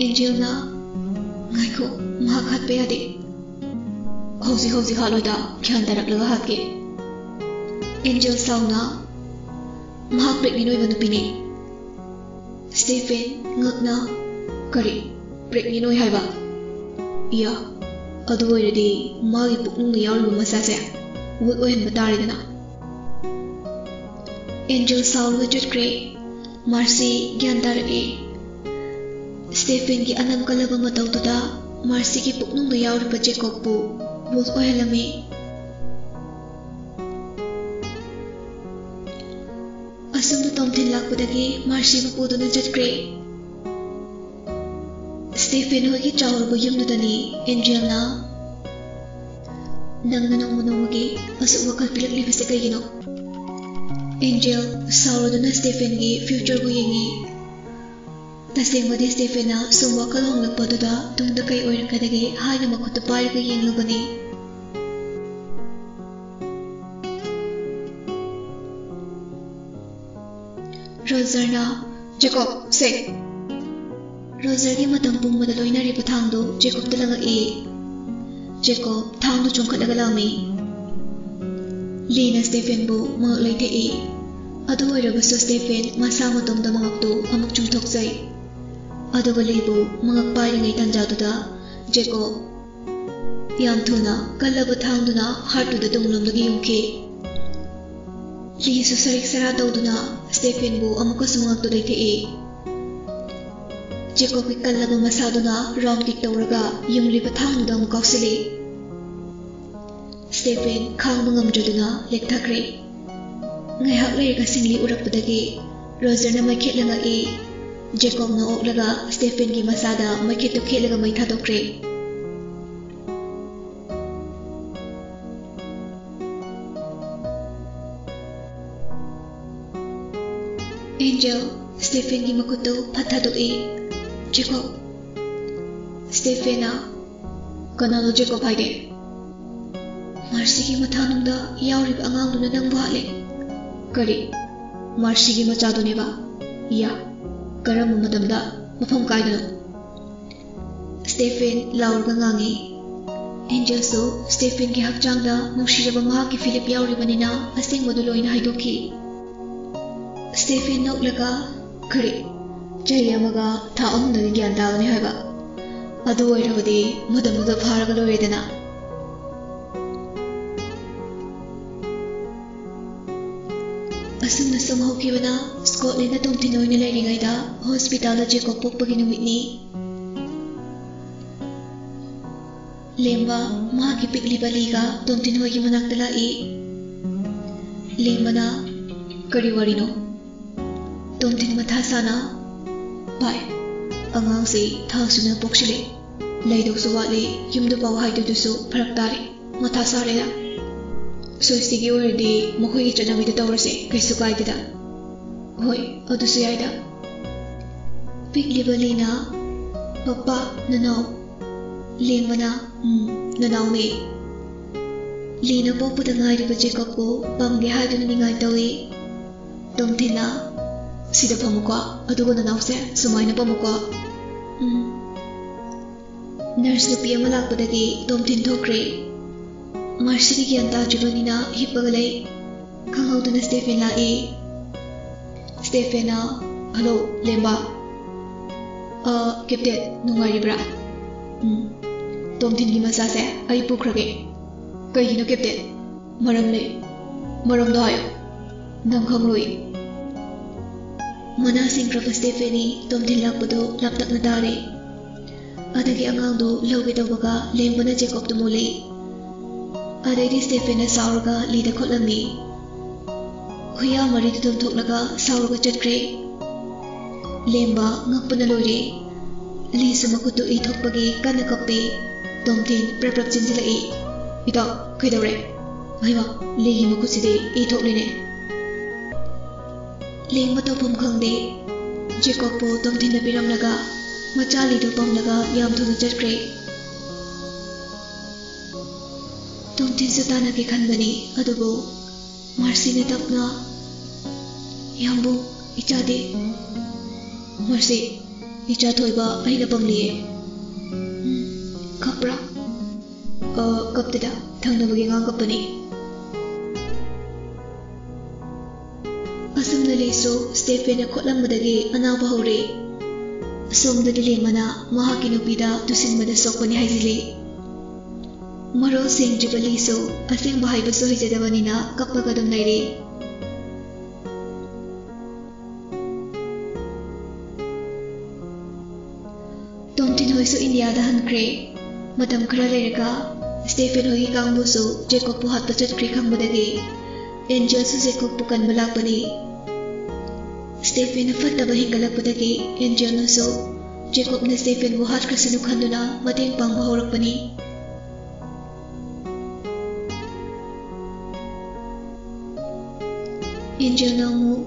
ꯑꯦꯟꯖꯦꯜꯅ, "ꯉꯥꯏꯈꯣ, ꯃꯍꯥꯛ ꯍꯥꯠꯄ ꯌꯥꯗꯦ"꯫ "ꯍꯧꯖꯤꯛ ꯍꯧꯖꯤꯛ ꯍꯥꯠꯂꯣꯏꯗ, ꯒ꯭ꯌꯥꯟ ꯇꯥꯔꯛꯂꯒ ꯍꯥꯠꯀꯦ"꯫ ꯑꯦꯟꯖꯦꯜ ꯁꯥꯎꯅ, "ꯃꯍꯥꯛ ꯄ꯭ꯔꯦꯒꯅꯦꯟ ꯑꯣꯏꯕ ꯅꯨꯄꯤꯅꯤ"꯫ ꯁ꯭ꯇꯦꯐꯦꯟ ꯉꯛꯅ, "ꯀꯔꯤ? ꯄ꯭ꯔꯦꯒꯅꯦꯟ ꯑꯣꯏ ꯍꯥꯏꯕ? ꯏꯌꯥ, ꯑꯗꯨ ꯑꯣꯏꯔꯗꯤ ꯃꯥꯒꯤ ꯄꯨꯛꯅꯨꯡꯗ ꯌꯥꯎꯔꯤꯕ ꯃꯆꯥꯁꯦ ꯋꯨꯗ ꯑꯣꯏꯍꯟꯕ ꯇꯥꯔꯦꯗꯅ"꯫ ꯑꯦꯟꯖꯦꯜ ꯁꯥꯎꯔꯒ ꯆꯠꯈ꯭ꯔꯦ꯫ ꯃꯥꯔꯁꯤ ꯒ꯭ꯌꯥꯟ ꯇꯥꯔꯛꯑꯦ꯫ ꯁ꯭ꯇꯦꯐꯦꯟꯒꯤ ꯑꯅꯝ ꯀꯜꯂꯕ ꯃꯇꯧꯗꯨꯗ ꯃꯥꯔꯁꯤꯒꯤ ꯄꯨꯛꯅꯨꯡꯗ ꯌꯥꯎꯔꯤꯕ ꯖꯦꯀꯣꯕꯄꯨ ꯋꯨꯗ ꯑꯣꯏꯍꯜꯂꯝꯃꯤ꯫ ꯑꯁꯨꯝꯅ ꯇꯣꯝꯊꯤꯟ ꯂꯥꯛꯄꯗꯒꯤ ꯃꯥꯔꯁꯤꯕꯨ ꯄꯨꯗꯨꯅ ꯆꯠꯈ꯭ꯔꯦ꯫ ꯁ꯭ꯇꯦꯐꯦꯟ ꯍꯣꯏꯒꯤ ꯆꯥꯎꯔꯕ ꯌꯨꯝꯗꯨꯗꯅꯤ ꯑꯦꯟꯖꯦꯜꯅ, "ꯅꯪꯅ ꯅꯣꯡꯃ ꯅꯣꯡꯃꯒꯤ ꯑꯁꯨꯛ ꯋꯥꯈꯜ ꯄꯤꯛꯂꯛꯂꯤꯕꯁꯦ ꯀꯩꯒꯤꯅꯣ?" ꯑꯦꯟꯖꯦꯜ ꯁꯥꯎꯔꯗꯨꯅ ꯁ꯭ꯇꯦꯐꯦꯟꯒꯤ ꯐ꯭ꯌꯨꯆꯔꯕꯨ ꯌꯦꯡꯉꯤ꯫ ꯇꯁꯦꯡꯕꯗꯤ ꯁ꯭ꯇꯦꯐꯦꯟꯅ ꯁꯨꯝ ꯋꯥꯈꯜ ꯍꯣꯡꯂꯛꯄꯗꯨꯗ ꯇꯨꯡꯗ ꯀꯩ ꯑꯣꯏꯔꯛꯀꯗꯒꯦ ꯍꯥꯏꯅ ꯃꯈꯨꯠꯇꯨ ꯄꯥꯏꯔꯒ ꯌꯦꯡꯂꯨꯕꯅꯤ꯫ ꯔꯣꯖꯔꯅ, "ꯖꯦꯀꯣꯕ, ꯁꯦ!" ꯔꯣꯖꯔꯒꯤ ꯃꯇꯝ ꯄꯨꯝꯕꯗ ꯂꯣꯏꯅꯔꯤꯕ ꯊꯥꯡꯗꯨ ꯖꯦꯀꯣꯕꯇ ꯂꯪꯉꯛꯏ꯫ ꯖꯦꯀꯣꯕ ꯊꯥꯡꯗꯨ ꯆꯣꯡꯈꯠꯂꯒ ꯂꯥꯝꯃꯤ꯫ ꯂꯤꯅ ꯁ꯭ꯇꯦꯐꯦꯟꯕꯨ ꯃꯉꯛ ꯂꯩꯊꯦꯛꯏ꯫ ꯑꯗꯨ ꯑꯣꯏꯔꯕꯁꯨ ꯁ꯭ꯇꯦꯐꯦꯟ ꯃꯁꯥ ꯃꯇꯣꯝꯗ ꯃꯉꯛꯇꯨ ꯑꯃꯨꯛ ꯆꯨꯝꯊꯣꯛꯆꯩ꯫ ꯑꯗꯨꯒ ꯂꯤꯕꯨ ꯃꯉꯛ ꯄꯥꯏꯔꯤꯉꯩ ꯇꯥꯟꯖꯥꯗꯨꯗ ꯖꯦꯀꯣꯕ ꯌꯥꯝ ꯊꯨꯅ ꯀꯜꯂꯕ ꯊꯥꯡꯗꯨꯅ ꯍꯥꯔꯠꯇꯨꯗ ꯇꯨꯡꯂꯣꯝꯗꯒꯤ ꯌꯨꯡꯈꯤ꯫ ꯂꯤꯁꯨ ꯁꯔꯤꯛ ꯁꯔꯥ ꯇꯧꯗꯨꯅ ꯁ꯭ꯇꯦꯐꯦꯟꯕꯨ ꯑꯃꯨꯛꯀꯁꯨ ꯃꯉꯛꯇꯨ ꯂꯩꯊꯦꯛꯏ꯫ ꯖꯦꯀꯣꯕꯀꯤ ꯀꯜꯂꯕ ꯃꯁꯥꯗꯨꯅ ꯔꯥꯎꯟ ꯀꯤꯛ ꯇꯧꯔꯒ ꯌꯨꯡꯂꯤꯕ ꯊꯥꯡꯗꯨꯗ ꯑꯃꯨꯛ ꯀꯥꯎꯁꯤꯜꯂꯤ꯫ ꯁ꯭ꯇꯦꯐꯦꯟ ꯈꯥꯡꯕ ꯉꯝꯗ꯭ꯔꯗꯨꯅ ꯂꯦꯛꯊꯈ꯭ꯔꯦ꯫ ꯉꯥꯏꯍꯥꯛ ꯂꯩꯔꯒ ꯁꯤꯡꯂꯤ ꯎꯔꯛꯄꯗꯒꯤ ꯔꯣꯖꯔꯅ ꯃꯩꯈꯦꯠ ꯂꯪꯉꯛꯏ꯫ ꯖꯦꯀꯣꯕꯅ ꯑꯣꯛꯂꯒ ꯁ꯭ꯇꯦꯐꯦꯟꯒꯤ ꯃꯁꯥꯗ ꯃꯩꯈꯦꯠꯇꯨ ꯈꯦꯠꯂꯒ ꯃꯩ ꯊꯥꯗꯣꯛꯈ꯭ꯔꯦ꯫ ꯑꯦꯟꯖꯦꯜ ꯁ꯭ꯇꯦꯐꯦꯟꯒꯤ ꯃꯈꯨꯠꯇꯨ ꯐꯠ ꯊꯥꯗꯣꯛꯏ꯫ "ꯖꯦꯀꯣꯕ!" ꯁ꯭ꯇꯦꯐꯦꯟꯅ, "ꯀꯅꯥꯅꯣ ꯖꯦꯀꯣꯕ ꯍꯥꯏꯗꯤ?" "ꯃꯥꯔꯁꯤꯒꯤ ꯃꯊꯥꯅꯨꯡꯗ ꯌꯥꯎꯔꯤꯕ ꯑꯉꯥꯡꯗꯨꯅ ꯅꯪꯕꯨ ꯍꯥꯠꯂꯦ꯫" "ꯀꯔꯤ? ꯃꯥꯔꯁꯤꯒꯤ ꯃꯆꯥꯗꯨꯅꯦꯕ? ꯌꯥ, ꯀꯔꯝꯕ ꯃꯇꯝꯗ? ꯃꯐꯝ ꯀꯥꯏꯗꯅꯣ?" ꯁ꯭ꯇꯦꯐꯦꯟ ꯂꯥꯎꯔꯒ ꯉꯥꯡꯉꯤ꯫ ꯑꯦꯟꯖꯦꯜꯁꯨ ꯁ꯭ꯇꯦꯐꯦꯟꯒꯤ ꯍꯛꯆꯥꯡꯗ ꯅꯨꯡꯁꯤꯔꯕ ꯃꯍꯥꯛꯀꯤ ꯐꯤꯂꯤꯞ ꯌꯥꯎꯔꯤꯕꯅꯤꯅ ꯑꯁꯦꯡꯕꯗꯨ ꯂꯣꯏꯅ ꯍꯥꯏꯗꯣꯛꯈꯤ꯫ ꯁ꯭ꯇꯦꯐꯦꯟ ꯅꯣꯛꯂꯒ, "ꯀꯔꯤ? ꯆꯍꯤ ꯑꯃꯒ ꯊꯥ ꯑꯍꯨꯝꯗꯒꯤ ꯒ꯭ꯌꯥꯟ ꯇꯥꯒꯅꯤ ꯍꯥꯏꯕ? ꯑꯗꯨ ꯑꯣꯏꯔꯕꯗꯤ ꯃꯇꯝꯗꯨꯗ ꯐꯥꯔꯒ ꯂꯣꯏꯔꯦꯗꯅ꯫" ꯑꯁꯨꯝꯅ ꯁꯨꯝ ꯍꯧꯈꯤꯕꯅ ꯁ꯭ꯀꯣꯠꯂꯦꯟꯗ ꯇꯣꯝꯊꯤꯟ ꯑꯣꯏꯅ ꯂꯩꯔꯤꯉꯩꯗ ꯍꯣꯁꯄꯤꯇꯥꯜꯗ ꯖꯦꯀꯣꯕ ꯄꯣꯛꯄꯒꯤ ꯅꯨꯃꯤꯠꯅꯤ꯫ ꯂꯦꯝꯕ ꯃꯍꯥꯛꯀꯤ ꯄꯤꯛꯂꯤꯕ ꯂꯤꯒ ꯇꯣꯝꯊꯤꯟ ꯍꯣꯏꯒꯤ ꯃꯅꯥꯛꯇ ꯂꯥꯛꯏ꯫ ꯂꯦꯝꯕꯅ, "ꯀꯔꯤ ꯋꯥꯔꯤꯅꯣ?" ꯇꯣꯝꯊꯤꯟ ꯃꯊꯥ ꯁꯥꯅ, "ꯚꯥꯏ, ꯑꯉꯥꯡꯁꯤ ꯊꯥ ꯁꯨꯅ ꯄꯣꯛꯁꯤꯜꯂꯦ꯫ ꯂꯩꯗꯧꯁꯨ ꯋꯥꯠꯂꯤ, ꯌꯨꯝꯗ ꯄꯥꯎ ꯍꯥꯏꯗꯣꯏꯗꯨꯁꯨ ꯐꯔꯛ ꯇꯥꯔꯦ꯫ ꯃꯊꯥ ꯁꯥꯔꯦꯗ꯫ ꯁ꯭ꯋꯦꯁꯇꯤꯒꯤ ꯑꯣꯏꯔꯗꯤ ꯃꯈꯣꯏꯒꯤ ꯆꯠꯅꯕꯤꯗ ꯇꯧꯔꯁꯦ, ꯀꯩꯁꯨ ꯀꯥꯏꯗꯦꯗ꯫ ꯍꯣꯏ, ꯑꯗꯨꯁꯨ ꯌꯥꯏꯗ꯫ ꯄꯤꯛꯂꯤꯕ ꯂꯤꯅ, "ꯄꯄꯥ, ꯅꯅꯥꯎ?" ꯂꯦꯡꯕꯅ, "ꯎꯝ, ꯅꯅꯥꯎꯅꯦ꯫" ꯂꯤꯅ ꯄꯣꯛꯄꯗ ꯉꯥꯏꯔꯤꯕ ꯖꯦꯀꯣꯕꯄꯨ ꯄꯝꯒꯦ ꯍꯥꯏꯗꯨꯅ ꯅꯤꯡꯉꯥꯏ ꯇꯧꯏ꯫ ꯇꯣꯝꯊꯤꯟꯅ, "ꯁꯤꯗ ꯐꯝꯃꯨꯀꯣ, ꯑꯗꯨꯒ ꯅꯅꯥꯎꯁꯦ ꯁꯨꯃꯥꯏꯅ ꯄꯝꯃꯨꯀꯣ꯫" ꯎꯝ꯫ ꯅꯔꯁ ꯅꯨꯄꯤ ꯑꯃ ꯂꯥꯛꯄꯗꯒꯤ ꯇꯣꯝꯊꯤꯟ ꯊꯣꯛꯈ꯭ꯔꯦ꯫ ꯃꯥꯔꯁꯤꯗꯤ ꯒ꯭ꯌꯥꯟ ꯇꯥꯗ꯭ꯔꯤꯕꯅꯤꯅ ꯍꯤꯞꯄꯒ ꯂꯩ꯫ ꯈꯪꯍꯧꯗꯅ ꯁ꯭ꯇꯦꯐꯦꯟ ꯂꯥꯛꯏ꯫ ꯁ꯭ꯇꯦꯐꯦꯟꯅ, "ꯍꯜꯂꯣ, ꯂꯦꯝꯕ꯫" "ꯑ, ꯀꯦꯞꯇꯦꯟ, ꯅꯨꯡꯉꯥꯏꯔꯤꯕ꯭ꯔꯥ?" "ꯎꯝ꯫ ꯇꯣꯝꯊꯤꯟꯒꯤ ꯃꯆꯥꯁꯦ ꯑꯩ ꯄꯨꯈ꯭ꯔꯒꯦ꯫" "ꯀꯩꯒꯤꯅꯣ, ꯀꯦꯞꯇꯦꯟ? ꯃꯔꯝ ꯂꯩ꯫ ꯃꯔꯝꯗꯣ ꯍꯥꯏꯌꯣ꯫ ꯅꯪ ꯈꯪꯂꯣꯏ꯫" ꯃꯅꯥ ꯁꯤꯡꯈ꯭ꯔꯕ ꯁ꯭ꯇꯦꯐꯦꯟꯅꯤ ꯇꯣꯝꯊꯤꯟ ꯂꯥꯛꯄꯗꯨ ꯂꯥꯞꯇꯛꯅ ꯇꯥꯔꯦ꯫ ꯑꯗꯒꯤ ꯑꯉꯥꯡꯗꯨ ꯂꯧꯒꯦ ꯇꯧꯕꯒ ꯂꯦꯝꯕꯅ ꯖꯦꯀꯣꯕꯇꯨ ꯃꯨꯜꯂꯤ꯫ ꯑꯗꯩꯗꯤ ꯁ꯭ꯇꯦꯐꯦꯟꯅ ꯁꯥꯎꯔꯒ ꯂꯤꯗ ꯈꯣꯠꯂꯝꯃꯤ꯫ ꯍꯨꯏꯌꯥ ꯃꯔꯤꯗꯨ ꯇꯨꯝꯊꯣꯛꯂꯒ ꯁꯥꯎꯔꯒ ꯆꯠꯈ꯭ꯔꯦ꯫ ꯂꯦꯝꯕ ꯉꯛꯄꯅ ꯂꯣꯏꯔꯦ꯫ ꯂꯤꯁꯨ ꯃꯈꯨꯠꯇꯨ ꯏ ꯊꯣꯛꯄꯒꯤ ꯀꯟꯅ ꯀꯞꯄꯤ꯫ ꯇꯣꯝꯊꯤꯟ ꯄ꯭ꯔꯞ ꯄ꯭ꯔꯞ ꯆꯦꯟꯁꯤꯜꯂꯛꯏ꯫ "ꯏꯇꯥꯎ, ꯀꯩꯗꯧꯔꯦ? ꯍꯩꯃꯥ, ꯂꯤꯒꯤ ꯃꯈꯨꯠꯁꯤꯗꯤ ꯏ ꯊꯣꯛꯂꯦꯅꯦ꯫" ꯂꯦꯡꯕ ꯇꯧꯐꯝ ꯈꯪꯗꯦ꯫ ꯖꯦꯀꯣꯕꯄꯨ ꯇꯣꯝꯊꯤꯟꯅ ꯄꯤꯔꯝꯂꯒ ꯃꯆꯥ ꯂꯤꯗꯨ ꯄꯝꯂꯒ ꯌꯥꯝ ꯊꯨꯅ ꯆꯠꯈ꯭ꯔꯦ꯫ ꯇꯣꯝꯊꯤꯟꯁꯨ ꯇꯥꯟꯅꯒꯦ ꯈꯟꯕꯅꯤ, ꯑꯗꯨꯕꯨ ꯃꯥꯔꯁꯤꯅ ꯇꯞꯅ, "ꯌꯥꯝꯕꯨꯡ, ꯏꯆꯥꯗꯤ?" "ꯃꯥꯔꯁꯤ, ꯏꯆꯥ ꯊꯣꯏꯕ ꯑꯩꯅ ꯄꯝꯂꯤꯌꯦ꯫" "ꯎꯝ, ꯀꯞꯄ꯭ꯔꯥ?" "ꯑ, ꯀꯞꯇꯦꯗ, ꯊꯪꯅꯕꯒꯤ ꯑꯉꯥꯡ ꯀꯞꯄꯅꯤ꯫" ꯑꯁꯨꯝꯅ ꯂꯤꯁꯨ ꯁ꯭ꯇꯦꯐꯦꯟꯅ ꯈꯣꯠꯂꯝꯕꯗꯒꯤ ꯑꯅꯥꯕ ꯍꯧꯔꯦ꯫ ꯑꯁꯣꯝꯗꯗꯤ ꯂꯦꯝꯕꯅ ꯃꯍꯥꯛꯀꯤ ꯅꯨꯄꯤꯗ ꯇꯨꯁꯤꯟꯕꯗ ꯁꯣꯛꯄꯅꯤ ꯍꯥꯏꯖꯤꯜꯂꯤ꯫ ꯃꯔꯣꯜ ꯁꯦꯡꯗ꯭ꯔꯤꯕ ꯂꯤꯁꯨ ꯑꯁꯦꯡꯕ ꯍꯥꯏꯕꯁꯨ ꯍꯩꯖꯗꯕꯅꯤꯅ ꯀꯞꯄꯒ ꯑꯗꯨꯝ ꯂꯩꯔꯦ꯫ ꯇꯣꯝꯊꯤꯟ ꯍꯣꯏꯁꯨ ꯏꯟꯗꯤꯌꯥꯗ ꯍꯟꯈ꯭ꯔꯦ꯫ ꯃꯇꯝ ꯈꯔ ꯂꯩꯔꯒ ꯁ꯭ꯇꯦꯐꯦꯟ ꯍꯣꯏꯒꯤ ꯀꯥꯡꯕꯨꯁꯨ ꯖꯦꯀꯣꯕꯄꯨ ꯍꯥꯠꯄ ꯆꯠꯈ꯭ꯔꯦ ꯈꯪꯕꯗꯒꯤ ꯑꯦꯟꯖꯦꯜꯁꯨ ꯖꯦꯀꯣꯕꯄꯨ ꯀꯟꯕ ꯂꯥꯛꯄꯅꯤ꯫ ꯁ꯭ꯇꯦꯐꯦꯟꯅ ꯐꯠꯇꯕ ꯍꯦꯟꯒꯠꯂꯛꯄꯗꯒꯤ ꯑꯦꯟꯖꯦꯜꯅꯁꯨ ꯖꯦꯀꯣꯕꯅ ꯁ꯭ꯇꯦꯐꯦꯟꯕꯨ ꯍꯥꯠꯈ꯭ꯔꯁꯅꯨ ꯈꯟꯗꯨꯅ ꯃꯇꯦꯡ ꯄꯥꯡꯕ ꯍꯧꯔꯛꯄꯅꯤ꯫ ꯑꯦꯟꯖꯦꯜꯅ ꯑꯃꯨꯛ,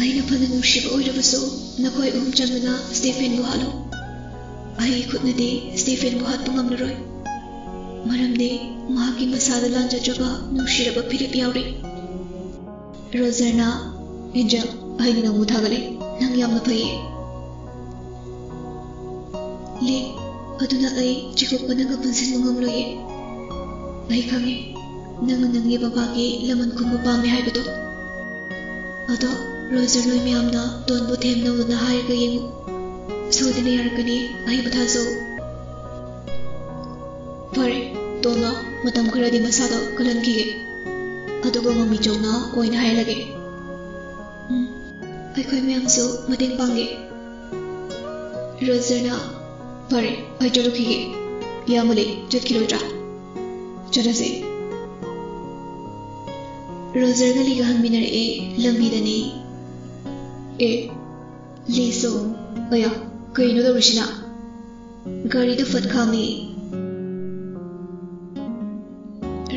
"ꯑꯩꯅ ꯐꯅ ꯅꯨꯡꯁꯤꯕ ꯑꯣꯏꯔꯕꯁꯨ, ꯅꯈꯣꯏ ꯑꯍꯨꯝ ꯆꯪꯗꯨꯅ ꯁ꯭ꯇꯦꯐꯦꯟꯕꯨ ꯍꯥꯠꯂꯨ꯫ ꯑꯩꯒꯤ ꯈꯨꯠꯅꯗꯤ ꯁ꯭ꯇꯦꯐꯦꯟꯕꯨ ꯍꯥꯠꯄ ꯉꯝꯂꯔꯣꯏ, ꯃꯔꯝꯗꯤ ꯃꯍꯥꯛꯀꯤ ꯃꯁꯥꯗ ꯂꯥꯟꯖꯗ꯭ꯔꯕ ꯅꯨꯡꯁꯤꯔꯕ ꯐꯤꯂꯤꯞ ꯌꯥꯎꯔꯤ꯫" ꯔꯣꯖꯔꯅ, "ꯑꯦꯟꯖꯦꯜ, ꯑꯩꯅ ꯅꯪꯕꯨ ꯊꯥꯒꯠꯂꯤ꯫ ꯅꯪ ꯌꯥꯝꯅ ꯐꯩꯌꯦ꯫" "ꯂꯤ, ꯑꯗꯨꯅ ꯑꯩ ꯖꯦꯀꯣꯕꯀ ꯅꯪꯒ ꯄꯨꯟꯁꯤꯟꯕ ꯉꯝꯂꯣꯏꯌꯦ꯫ ꯑꯩ ꯈꯪꯉꯦ, ꯅꯪꯅ ꯅꯪꯒꯤ ꯕꯕꯥꯒꯤ ꯂꯃꯟ ꯈꯨꯝꯕ ꯄꯥꯝꯃꯦ ꯍꯥꯏꯕꯗꯣ꯫ ꯑꯗꯣ ꯔꯣꯖꯔ, ꯅꯣꯏ ꯃꯌꯥꯝꯅ ꯗꯣꯟꯕꯨ ꯊꯦꯝꯅꯧꯗꯅ ꯍꯥꯏꯔꯒ ꯌꯦꯡꯉꯨ꯫ ꯁꯣꯏꯗꯅ ꯌꯥꯔꯛꯀꯅꯤ, ꯑꯩꯕꯨ ꯊꯥꯖꯧ꯫" "ꯐꯔꯦ, ꯗꯣꯟꯅ ꯃꯇꯝ ꯈꯔꯗꯤ ꯃꯁꯥꯗꯣ ꯀꯜꯍꯟꯈꯤꯒꯦ, ꯑꯗꯨꯒ ꯃꯃꯤ ꯆꯧꯅ ꯑꯣꯏꯅ ꯍꯥꯏꯔꯒꯦ꯫" "ꯎꯝ, ꯑꯩꯈꯣꯏ ꯃꯌꯥꯝꯁꯨ ꯃꯇꯦꯡ ꯄꯥꯡꯒꯦ꯫" ꯔꯣꯖꯔꯅ, "ꯐꯔꯦ, ꯑꯩ ꯆꯠꯂꯨꯈꯤꯒꯦ꯫ ꯏꯌꯥꯝꯕ ꯂꯤ, ꯆꯠꯈꯤꯔꯣꯏꯗ꯭ꯔꯥ?" "ꯆꯠꯂꯁꯦ꯫" ꯔꯣꯖꯔꯒ ꯂꯤꯒ ꯍꯟꯃꯤꯟꯅꯔꯛꯑꯦ꯫ ꯂꯝꯕꯤꯗꯅꯤ꯫ "ꯑꯦ, ꯂꯤꯁꯨ꯫ ꯑꯌꯥ, ꯀꯩꯅꯣ ꯇꯧꯔꯤꯁꯤꯅ?" ꯒꯥꯔꯤꯗꯨ ꯐꯠ ꯈꯥꯝꯃꯤ꯫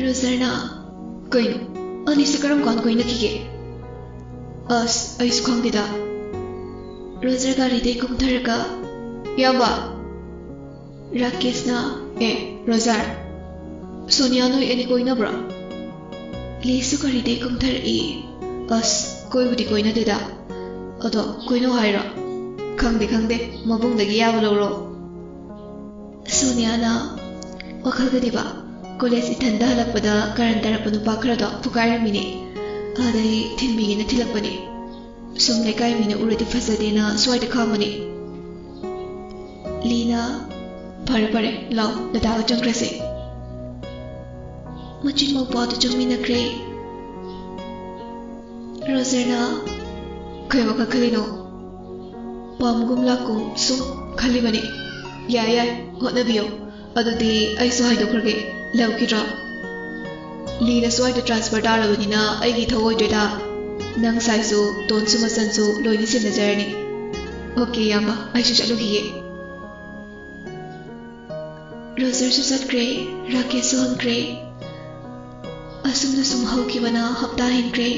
ꯔꯣꯖꯔꯅ, "ꯀꯩꯅꯣ? ꯑꯅꯤꯁꯦ ꯀꯔꯝ ꯀꯥꯟ ꯀꯣꯏꯅꯈꯤꯒꯦ? ꯑꯁ, ꯑꯩꯁꯨ ꯈꯪꯗꯦꯗ꯫" ꯔꯣꯖꯔ ꯒꯥꯔꯤꯗꯩ ꯀꯨꯝꯊꯔꯒ, "ꯏꯌꯥꯝꯕ!" ꯔꯥꯀꯦꯁꯅ, "ꯑꯦ, ꯔꯣꯖꯔ, ꯁꯣꯅꯤꯌꯥ ꯅꯣꯏ ꯑꯅꯤ ꯀꯣꯏꯅꯕ꯭ꯔꯣ?" ꯂꯤꯁꯨ ꯒꯥꯔꯤꯗꯩ ꯀꯨꯝꯊꯔꯛꯏ꯫ "ꯑꯁ, ꯀꯣꯏꯕꯨꯗꯤ ꯀꯣꯏꯅꯗꯦꯗ꯫ ꯑꯗꯣ ꯀꯣꯏꯅꯧ ꯍꯥꯏꯔꯣ?" "ꯈꯪꯗꯦ, ꯈꯪꯗꯦ꯫ ꯃꯕꯨꯡꯗꯒꯤ ꯌꯥꯕ ꯂꯧꯔꯣ꯫" ꯁꯣꯅꯤꯌꯥꯅ, ꯋꯥꯈꯜꯗꯗꯤꯕ, ꯀꯣꯂꯦꯖ ꯏꯊꯟꯗ ꯍꯜꯂꯛꯄꯗ ꯀꯔꯟ ꯇꯥꯔꯛꯄ ꯅꯨꯄꯥ ꯈꯔꯗꯣ ꯐꯨꯒꯥꯏꯔꯝꯃꯤꯅꯦ꯫ ꯑꯗꯩ ꯊꯤꯟꯕꯤꯒꯦꯅ ꯊꯤꯜꯂꯛꯄꯅꯦ꯫ ꯁꯨꯝ ꯂꯩꯀꯥꯏ ꯃꯤꯅ ꯎꯔꯗꯤ ꯐꯖꯗꯦꯅ ꯁ꯭ꯋꯥꯏꯗ ꯈꯥꯝꯕꯅꯦ꯫ ꯂꯤꯅ, "ꯐꯔꯦ, ꯐꯔꯦ, ꯂꯥꯎ, ꯗꯗꯥꯒ ꯆꯪꯈ꯭ꯔꯁꯦ꯫" ꯃꯆꯤꯟ ꯃꯧꯄ꯭ꯋꯥꯗꯨ ꯆꯪꯃꯤꯟꯅꯈ꯭ꯔꯦ꯫ ꯔꯣꯖꯔꯅ, "ꯀꯩ ꯋꯥꯈꯜ ꯈꯜꯂꯤꯅꯣ?" "ꯄꯥꯝꯒꯨꯝ ꯂꯥꯛꯀꯨꯝ ꯁꯨꯝ ꯈꯜꯂꯤꯕꯅꯤ꯫" "ꯌꯥꯏ, ꯌꯥꯏ, ꯍꯣꯠꯅꯕꯤꯌꯨ꯫ ꯑꯗꯨꯗꯤ ꯑꯩꯁꯨ ꯍꯥꯏꯗꯣꯛꯈ꯭ꯔꯒꯦ, ꯂꯧꯈꯤꯗ꯭ꯔꯣ?" "ꯂꯤꯅ ꯁ꯭ꯋꯥꯏꯗ ꯇ꯭ꯔꯥꯟꯁꯐꯔ ꯇꯥꯔꯕꯅꯤꯅ ꯑꯩꯒꯤ ꯏꯊꯧ ꯑꯣꯏꯗ꯭ꯔꯦꯗ꯫ ꯅꯪ ꯁꯥꯏꯁꯨ, ꯇꯣꯟꯁꯨ ꯃꯆꯟꯁꯨ ꯂꯣꯏꯅ ꯁꯤꯟꯅꯖꯔꯅꯤ꯫" ꯑꯣꯀꯦ ꯏꯌꯥꯝꯕ, ꯑꯩꯁꯨ ꯆꯠꯂꯨꯈꯤꯒꯦ꯫ ꯔꯣꯖꯔꯁꯨ ꯆꯠꯈ꯭ꯔꯦ, ꯔꯥꯀꯦꯁꯁꯨ ꯍꯟꯈ꯭ꯔꯦ꯫ ꯑꯁꯨꯝꯅ ꯁꯨꯝ ꯍꯧꯈꯤꯕꯅ ꯍꯞꯇꯥ ꯍꯦꯟꯈ꯭ꯔꯦ꯫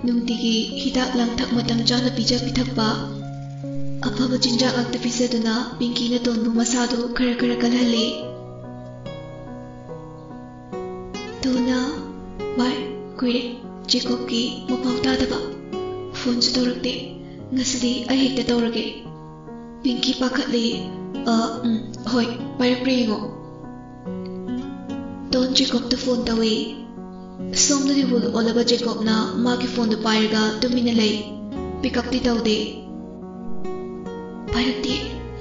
ꯅꯨꯡꯇꯤꯒꯤ ꯍꯤꯗꯥꯛ ꯂꯥꯡꯊꯛ ꯃꯇꯝ ꯆꯥꯅ ꯄꯤꯖ ꯄꯤꯊꯛꯄ, ꯑꯐꯕ ꯆꯤꯟꯖꯥꯛ ꯉꯥꯛꯇ ꯄꯤꯖꯗꯨꯅ ꯄꯤꯡꯀꯤꯅ ꯇꯣꯟꯕꯨ ꯃꯁꯥꯗꯨ ꯈꯔ ꯈꯔ ꯀꯜꯍꯜꯂꯤ꯫ ꯇꯣꯟꯅ, ꯚꯥꯏ, ꯀꯨꯏꯔꯦ ꯖꯦꯀꯣꯕꯀꯤ ꯃꯄꯥꯎ ꯇꯥꯗꯕ꯫ ꯐꯣꯟꯁꯨ ꯇꯧꯔꯛꯇꯦ꯫ ꯉꯁꯤꯗꯤ ꯑꯩ ꯍꯦꯛꯇ ꯇꯧꯔꯒꯦ꯫ ꯄꯤꯡꯀꯤ ꯄꯥꯈꯠꯂꯤ꯫ ꯑ, ꯎꯝ, ꯍꯣꯏ, ꯄꯥꯏꯔꯛꯄ꯭ꯔꯥ ꯌꯦꯡꯉꯣ꯫ ꯇꯣꯟ ꯖꯦꯀꯣꯕꯇ ꯐꯣꯟ ꯇꯧꯏ꯫ ꯁꯣꯝꯗꯗꯤ ꯋꯨꯜ ꯑꯣꯜꯂꯕ ꯖꯦꯀꯣꯕꯅ ꯃꯥꯒꯤ ꯐꯣꯟꯗꯨ ꯄꯥꯏꯔꯒ ꯇꯨꯃꯤꯟꯅ ꯂꯩ꯫ ꯄꯤꯛ ꯑꯞꯇꯤ ꯇꯧꯗꯦ꯫ ꯄꯥꯏꯔꯛꯇꯦ꯫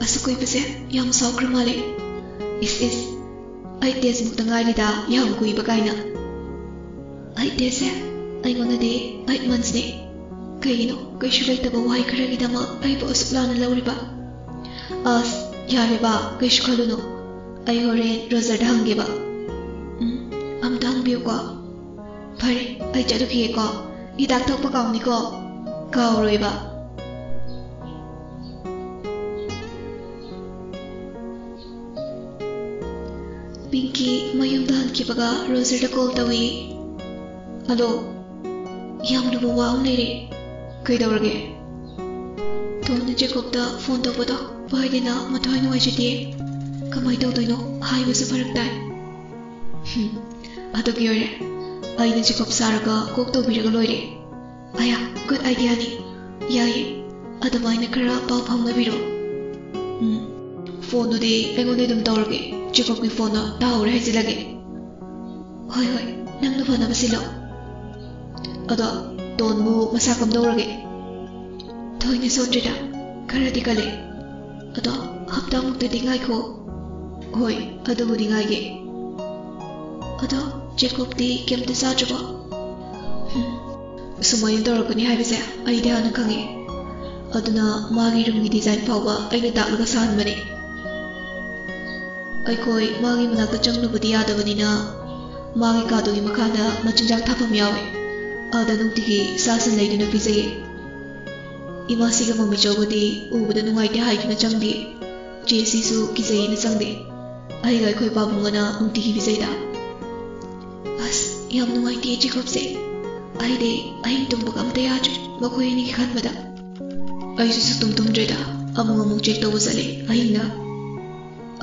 ꯑꯁꯨꯛ ꯀꯨꯏꯕꯁꯦ ꯌꯥꯝ ꯁꯥꯎꯈ꯭ꯔ ꯃꯥꯜꯂꯦ꯫ ꯏꯁ ꯏꯁ, ꯑꯩ ꯇꯦꯁꯃꯨꯛꯇ ꯉꯥꯏꯔꯤꯗ, ꯌꯥꯝ ꯀꯨꯏꯕ ꯀꯥꯏꯅ꯫ ꯑꯩ ꯇꯦꯁꯁꯦ ꯑꯩꯉꯣꯟꯗꯗꯤ ꯑꯩꯠ ꯃꯟꯁꯅꯦ꯫ ꯀꯩꯒꯤꯅꯣ ꯀꯩꯁꯨ ꯂꯩꯇꯕ ꯋꯥꯍꯩ ꯈꯔꯒꯤꯗꯃꯛ ꯑꯩꯕꯨ ꯑꯁꯨꯛ ꯂꯥꯟꯅ ꯂꯧꯔꯤꯕ? ꯑꯁ, ꯌꯥꯔꯦꯕ, ꯀꯩꯁꯨ ꯈꯜꯂꯨꯅꯨ꯫ ꯑꯩ ꯍꯣꯔꯦꯟ ꯔꯣꯖꯔꯗ ꯍꯪꯒꯦꯕ꯫ ꯎꯝ, ꯑꯝꯇ ꯍꯪꯕꯤꯌꯨꯀꯣ꯫ ꯐꯔꯦ, ꯑꯩ ꯆꯠꯂꯨꯈꯤꯒꯦꯀꯣ꯫ ꯍꯤꯗꯥꯛ ꯊꯛꯄ ꯀꯥꯎꯅꯤꯀꯣ꯫ ꯀꯥꯎꯔꯣꯏꯕ꯫ ꯄꯤꯡꯀꯤ ꯃꯌꯨꯝꯗ ꯍꯟꯈꯤꯕꯒ ꯔꯣꯖꯔꯗ ꯀꯣꯜ ꯇꯧꯏ꯫ ꯍꯜꯂꯣ, ꯌꯥꯝ ꯂꯨꯕ ꯋꯥ ꯑꯃ ꯂꯩꯔꯦ꯫ ꯀꯩꯗꯧꯔꯒꯦ? ꯇꯣꯟꯅ ꯖꯦꯀꯣꯕꯇ ꯐꯣꯟ ꯇꯧꯕꯗꯣ ꯄꯥꯏꯗꯦꯅ ꯃꯊ꯭ꯋꯥꯏ ꯅꯨꯡꯉꯥꯏꯖꯗꯦ꯫ ꯀꯃꯥꯏ ꯇꯧꯗꯣꯏꯅꯣ ꯍꯥꯏꯕꯁꯨ ꯐꯔꯛ ꯇꯥꯏ꯫ ꯍꯨꯝ, ꯑꯗꯨꯒꯤ ꯑꯣꯏꯔꯦ꯫ ꯑꯩꯅ ꯖꯦꯀꯣꯕ ꯁꯥꯔꯒ ꯀꯣꯛ ꯇꯧꯕꯤꯔꯒ ꯂꯣꯏꯔꯦ꯫ ꯑꯌꯥ, ꯒꯨꯗ ꯑꯥꯏꯗꯤꯌꯥꯅꯤ꯫ ꯌꯥꯏꯌꯦ, ꯑꯗꯨꯃꯥꯏꯅ ꯈꯔ ꯄꯥꯎ ꯐꯥꯎꯅꯕꯤꯔꯣ꯫ ꯎꯝ, ꯐꯣꯟꯗꯨꯗꯤ ꯑꯩꯉꯣꯟꯗ ꯑꯗꯨꯝ ꯇꯧꯔꯒꯦ꯫ ꯖꯦꯀꯣꯕꯀꯤ ꯐꯣꯟꯗꯣ ꯇꯥꯍꯧꯔꯦ ꯍꯥꯏꯖꯤꯜꯂꯒꯦ꯫ ꯍꯣꯏ, ꯍꯣꯏ, ꯅꯪꯅ ꯐꯅꯕ ꯁꯤꯜꯂꯣ꯫ ꯑꯗꯣ ꯇꯣꯟꯕꯨ ꯃꯁꯥ ꯀꯝꯗꯧꯔꯒꯦ? ꯊꯣꯏꯅ ꯁꯣꯟꯗ꯭ꯔꯤꯗ, ꯈꯔꯗꯤ ꯀꯜꯂꯦ꯫ ꯑꯗꯣ ꯍꯞꯇꯥꯃꯨꯛꯇꯗꯤ ꯉꯥꯏꯈꯣ꯫ ꯍꯣꯏ, ꯑꯗꯨꯕꯨꯗꯤ ꯉꯥꯏꯒꯦ꯫ ꯑꯗꯣ ꯖꯦꯀꯣꯕꯇꯤ ꯀꯩꯝꯇ ꯆꯥꯗ꯭ꯔꯕꯣ? ꯍꯨꯝ, ꯁꯨꯃꯥꯏꯅ ꯇꯧꯔꯛꯀꯅꯤ ꯍꯥꯏꯕꯁꯦ ꯑꯩꯗꯤ ꯍꯥꯟꯅ ꯈꯪꯉꯦ꯫ ꯑꯗꯨꯅ ꯃꯥꯒꯤ ꯔꯨꯝꯒꯤ ꯗꯤꯖꯥꯏꯟ ꯐꯥꯎꯕ ꯑꯩꯅ ꯇꯥꯛꯂꯒ ꯁꯥꯍꯟꯕꯅꯦ꯫ ꯑꯩꯈꯣꯏ ꯃꯥꯒꯤ ꯃꯅꯥꯛꯇ ꯆꯪꯂꯨꯕꯗꯤ ꯌꯥꯗꯕꯅꯤꯅ ꯃꯥꯒꯤ ꯀꯥꯗꯨꯒꯤ ꯃꯈꯥꯗ ꯃꯆꯤꯟꯖꯥꯛ ꯊꯥꯐꯝ ꯌꯥꯎꯋꯦ꯫ ꯑꯥꯗ ꯅꯨꯡꯇꯤꯒꯤ ꯁꯥ ꯁꯟ ꯂꯩꯗꯨꯅ ꯄꯤꯖꯩꯌꯦ꯫ ꯏꯃꯥꯁꯤꯒ ꯃꯃꯤꯆꯧꯒꯗꯤ ꯎꯕꯗ ꯅꯨꯡꯉꯥꯏꯇꯦ ꯍꯥꯏꯗꯨꯅ ꯆꯪꯗꯦ꯫ ꯆꯦꯁꯤꯁꯨ ꯀꯤꯖꯩꯌꯦꯅ ꯆꯪꯗꯦ꯫ ꯑꯩꯒ ꯑꯩꯈꯣꯏ ꯄꯥꯕꯨꯡꯒꯅ ꯅꯨꯡꯇꯤꯒꯤ ꯄꯤꯖꯩꯗ꯫ ꯑꯁ, ꯌꯥꯝ ꯅꯨꯡꯉꯥꯏꯇꯦ ꯖꯦꯀꯣꯕꯁꯦ꯫ ꯑꯩꯗꯤ ꯑꯍꯤꯡ ꯇꯨꯝꯕꯒ ꯑꯝꯇ ꯌꯥꯗ꯭ꯔꯦ ꯃꯈꯣꯏ ꯑꯅꯤꯒꯤ ꯈꯟꯕꯗ꯫ ꯑꯩꯁꯨ ꯁꯨꯛꯇꯨꯝ ꯇꯨꯝꯗ꯭ꯔꯦꯗ꯫ ꯑꯃꯨꯛ ꯑꯃꯨꯛ ꯆꯦꯛ ꯇꯧꯕ ꯆꯠꯂꯦ ꯑꯍꯤꯡꯗ꯫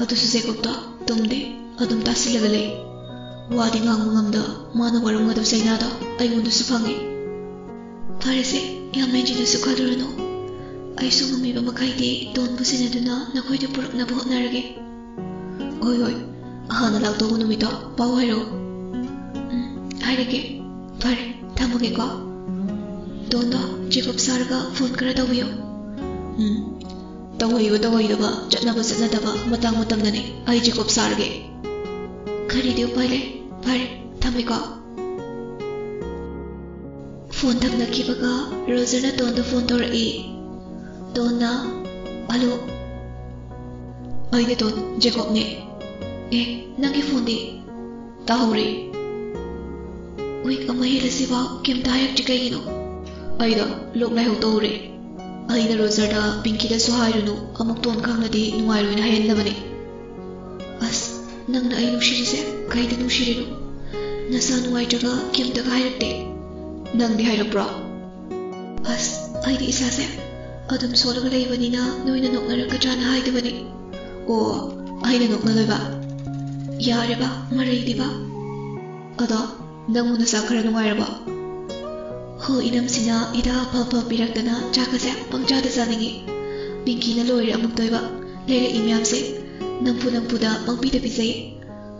ꯑꯗꯨꯁꯨ ꯖꯦꯀꯣꯕꯇꯣ ꯇꯨꯝꯗꯦ, ꯑꯗꯨꯝ ꯇꯥꯁꯤꯜꯂꯒ ꯂꯩ꯫ ꯋꯥꯗꯤ ꯉꯥꯡꯕ ꯉꯝꯗ, ꯃꯥꯅ ꯋꯥꯔꯝꯒꯗꯕ ꯆꯩꯅꯥꯗꯣ ꯑꯩꯉꯣꯟꯗꯁꯨ ꯐꯪꯉꯦ꯫ ꯐꯔꯦꯁꯦ, ꯌꯥꯝ ꯍꯦꯟꯖꯤꯟꯅꯁꯨ ꯈꯜꯂꯨꯔꯅꯨ꯫ ꯑꯩꯁꯨ ꯉꯝꯃꯤꯕ ꯃꯈꯩꯗꯤ ꯗꯣꯟꯕꯨ ꯁꯦꯟꯅꯗꯨꯅ ꯅꯈꯣꯏꯗ ꯄꯨꯔꯛꯅꯕ ꯍꯣꯠꯅꯔꯒꯦ꯫ ꯍꯣꯏ, ꯍꯣꯏ, ꯍꯥꯟꯅ ꯂꯥꯛꯇꯧꯕ ꯅꯨꯃꯤꯠꯇꯣ ꯄꯥꯎ ꯍꯥꯏꯔꯛꯑꯣ꯫ ꯎꯝ, ꯍꯥꯏꯔꯛꯀꯦ꯫ ꯐꯔꯦ, ꯊꯝꯃꯒꯦꯀꯣ꯫ ꯗꯣꯟꯗꯣ, ꯖꯦꯀꯣꯕ ꯁꯥꯔꯒ ꯐꯣꯟ ꯈꯔ ꯇꯧꯕꯤꯌꯣ꯫ ꯎꯝ, ꯇꯧꯍꯩꯕ ꯇꯧꯍꯩꯗꯕ, ꯆꯠꯅꯕ ꯆꯠꯅꯗꯕ ꯃꯇꯥꯡ ꯃꯇꯝꯗꯅꯦ ꯑꯩ ꯖꯦꯀꯣꯕ ꯁꯥꯔꯒꯦ꯫ ꯀꯔꯤꯗꯤ ꯎꯄꯥꯏ ꯂꯩ? ꯐꯔꯦ, ꯊꯝꯃꯦꯀꯣ꯫ ꯐꯣꯟ ꯊꯝꯅꯈꯤꯕꯒ ꯔꯣꯖꯔꯅ ꯗꯣꯟꯗ ꯐꯣꯟ ꯇꯧꯔꯛꯏ꯫ ꯗꯣꯟꯅ, "ꯍꯜꯂꯣ꯫" "ꯑꯩꯅꯦ ꯗꯣꯟ, ꯖꯦꯀꯣꯕꯅꯦ꯫" "ꯑꯦ, ꯅꯪꯒꯤ ꯐꯣꯟꯗꯤ?" "ꯇꯥꯍꯧꯔꯦ꯫" "ꯋꯤꯛ ꯑꯃ ꯍꯦꯜꯂꯁꯤꯐꯥꯎ ꯀꯩꯝꯇ ꯍꯥꯏꯔꯛꯇ꯭ꯔꯤ ꯀꯩꯒꯤꯅꯣ?" "ꯑꯩꯗꯣ ꯂꯣꯛ ꯂꯥꯏꯍꯧ ꯇꯧꯔꯦ꯫ ꯑꯩꯅ ꯔꯣꯖꯔꯗ ꯄꯤꯡꯀꯤꯗꯁꯨ ꯍꯥꯏꯔꯨꯅꯨ, ꯑꯃꯨꯛ ꯗꯣꯟ ꯈꯪꯂꯗꯤ ꯅꯨꯡꯉꯥꯏꯔꯣꯏꯅ ꯍꯥꯏꯍꯟꯗꯕꯅꯦ꯫" "ꯑꯁ, ꯅꯪꯅ ꯑꯩ ꯅꯨꯡꯁꯤꯔꯤꯁꯦ ꯀꯩꯗ ꯅꯨꯡꯁꯤꯔꯤꯅꯣ? ꯅꯁꯥ ꯅꯨꯡꯉꯥꯏꯇ꯭ꯔꯒ ꯀꯩꯝꯇꯒ ꯍꯥꯏꯔꯛꯇꯦ꯫" "ꯅꯪꯗꯤ ꯍꯥꯏꯔꯛꯄ꯭ꯔꯣ?" "ꯑꯁ, ꯑꯩꯗꯤ ꯏꯁꯥꯁꯦ ꯑꯗꯨꯝ ꯁꯣꯜꯂꯒ ꯂꯩꯕꯅꯤꯅ ꯅꯣꯏꯅ ꯅꯣꯛꯅꯔꯛꯀꯗ꯭ꯔꯥꯅ ꯍꯥꯏꯗꯕꯅꯦ꯫" "ꯑꯣ, ꯑꯩꯅ ꯅꯣꯛꯅꯗꯣꯏꯕ? ꯌꯥꯔꯦꯕ, ꯃꯔꯩꯗꯤꯕ꯫ ꯑꯗꯣ, ꯅꯪꯕꯨ ꯅꯁꯥ ꯈꯔ ꯅꯨꯡꯉꯥꯏꯔꯕꯣ?" "ꯍꯣ, ꯏꯅꯝꯁꯤꯅ ꯍꯤꯗꯥꯛ ꯑꯐ ꯑꯐ ꯄꯤꯔꯛꯇꯅ ꯆꯥꯛꯀꯁꯦ ꯄꯪꯆꯥꯗ ꯆꯥꯅꯤꯡꯉꯤ꯫ ꯄꯤꯡꯀꯤꯅ ꯂꯣꯏꯔꯦ ꯑꯃꯨꯛꯇꯣꯏꯕ꯫ ꯂꯩꯔꯛꯏ ꯃꯌꯥꯝꯁꯦ ꯅꯝꯐꯨ ꯅꯝꯐꯨꯗ ꯄꯪꯄꯤꯗ ꯄꯤꯖꯩ꯫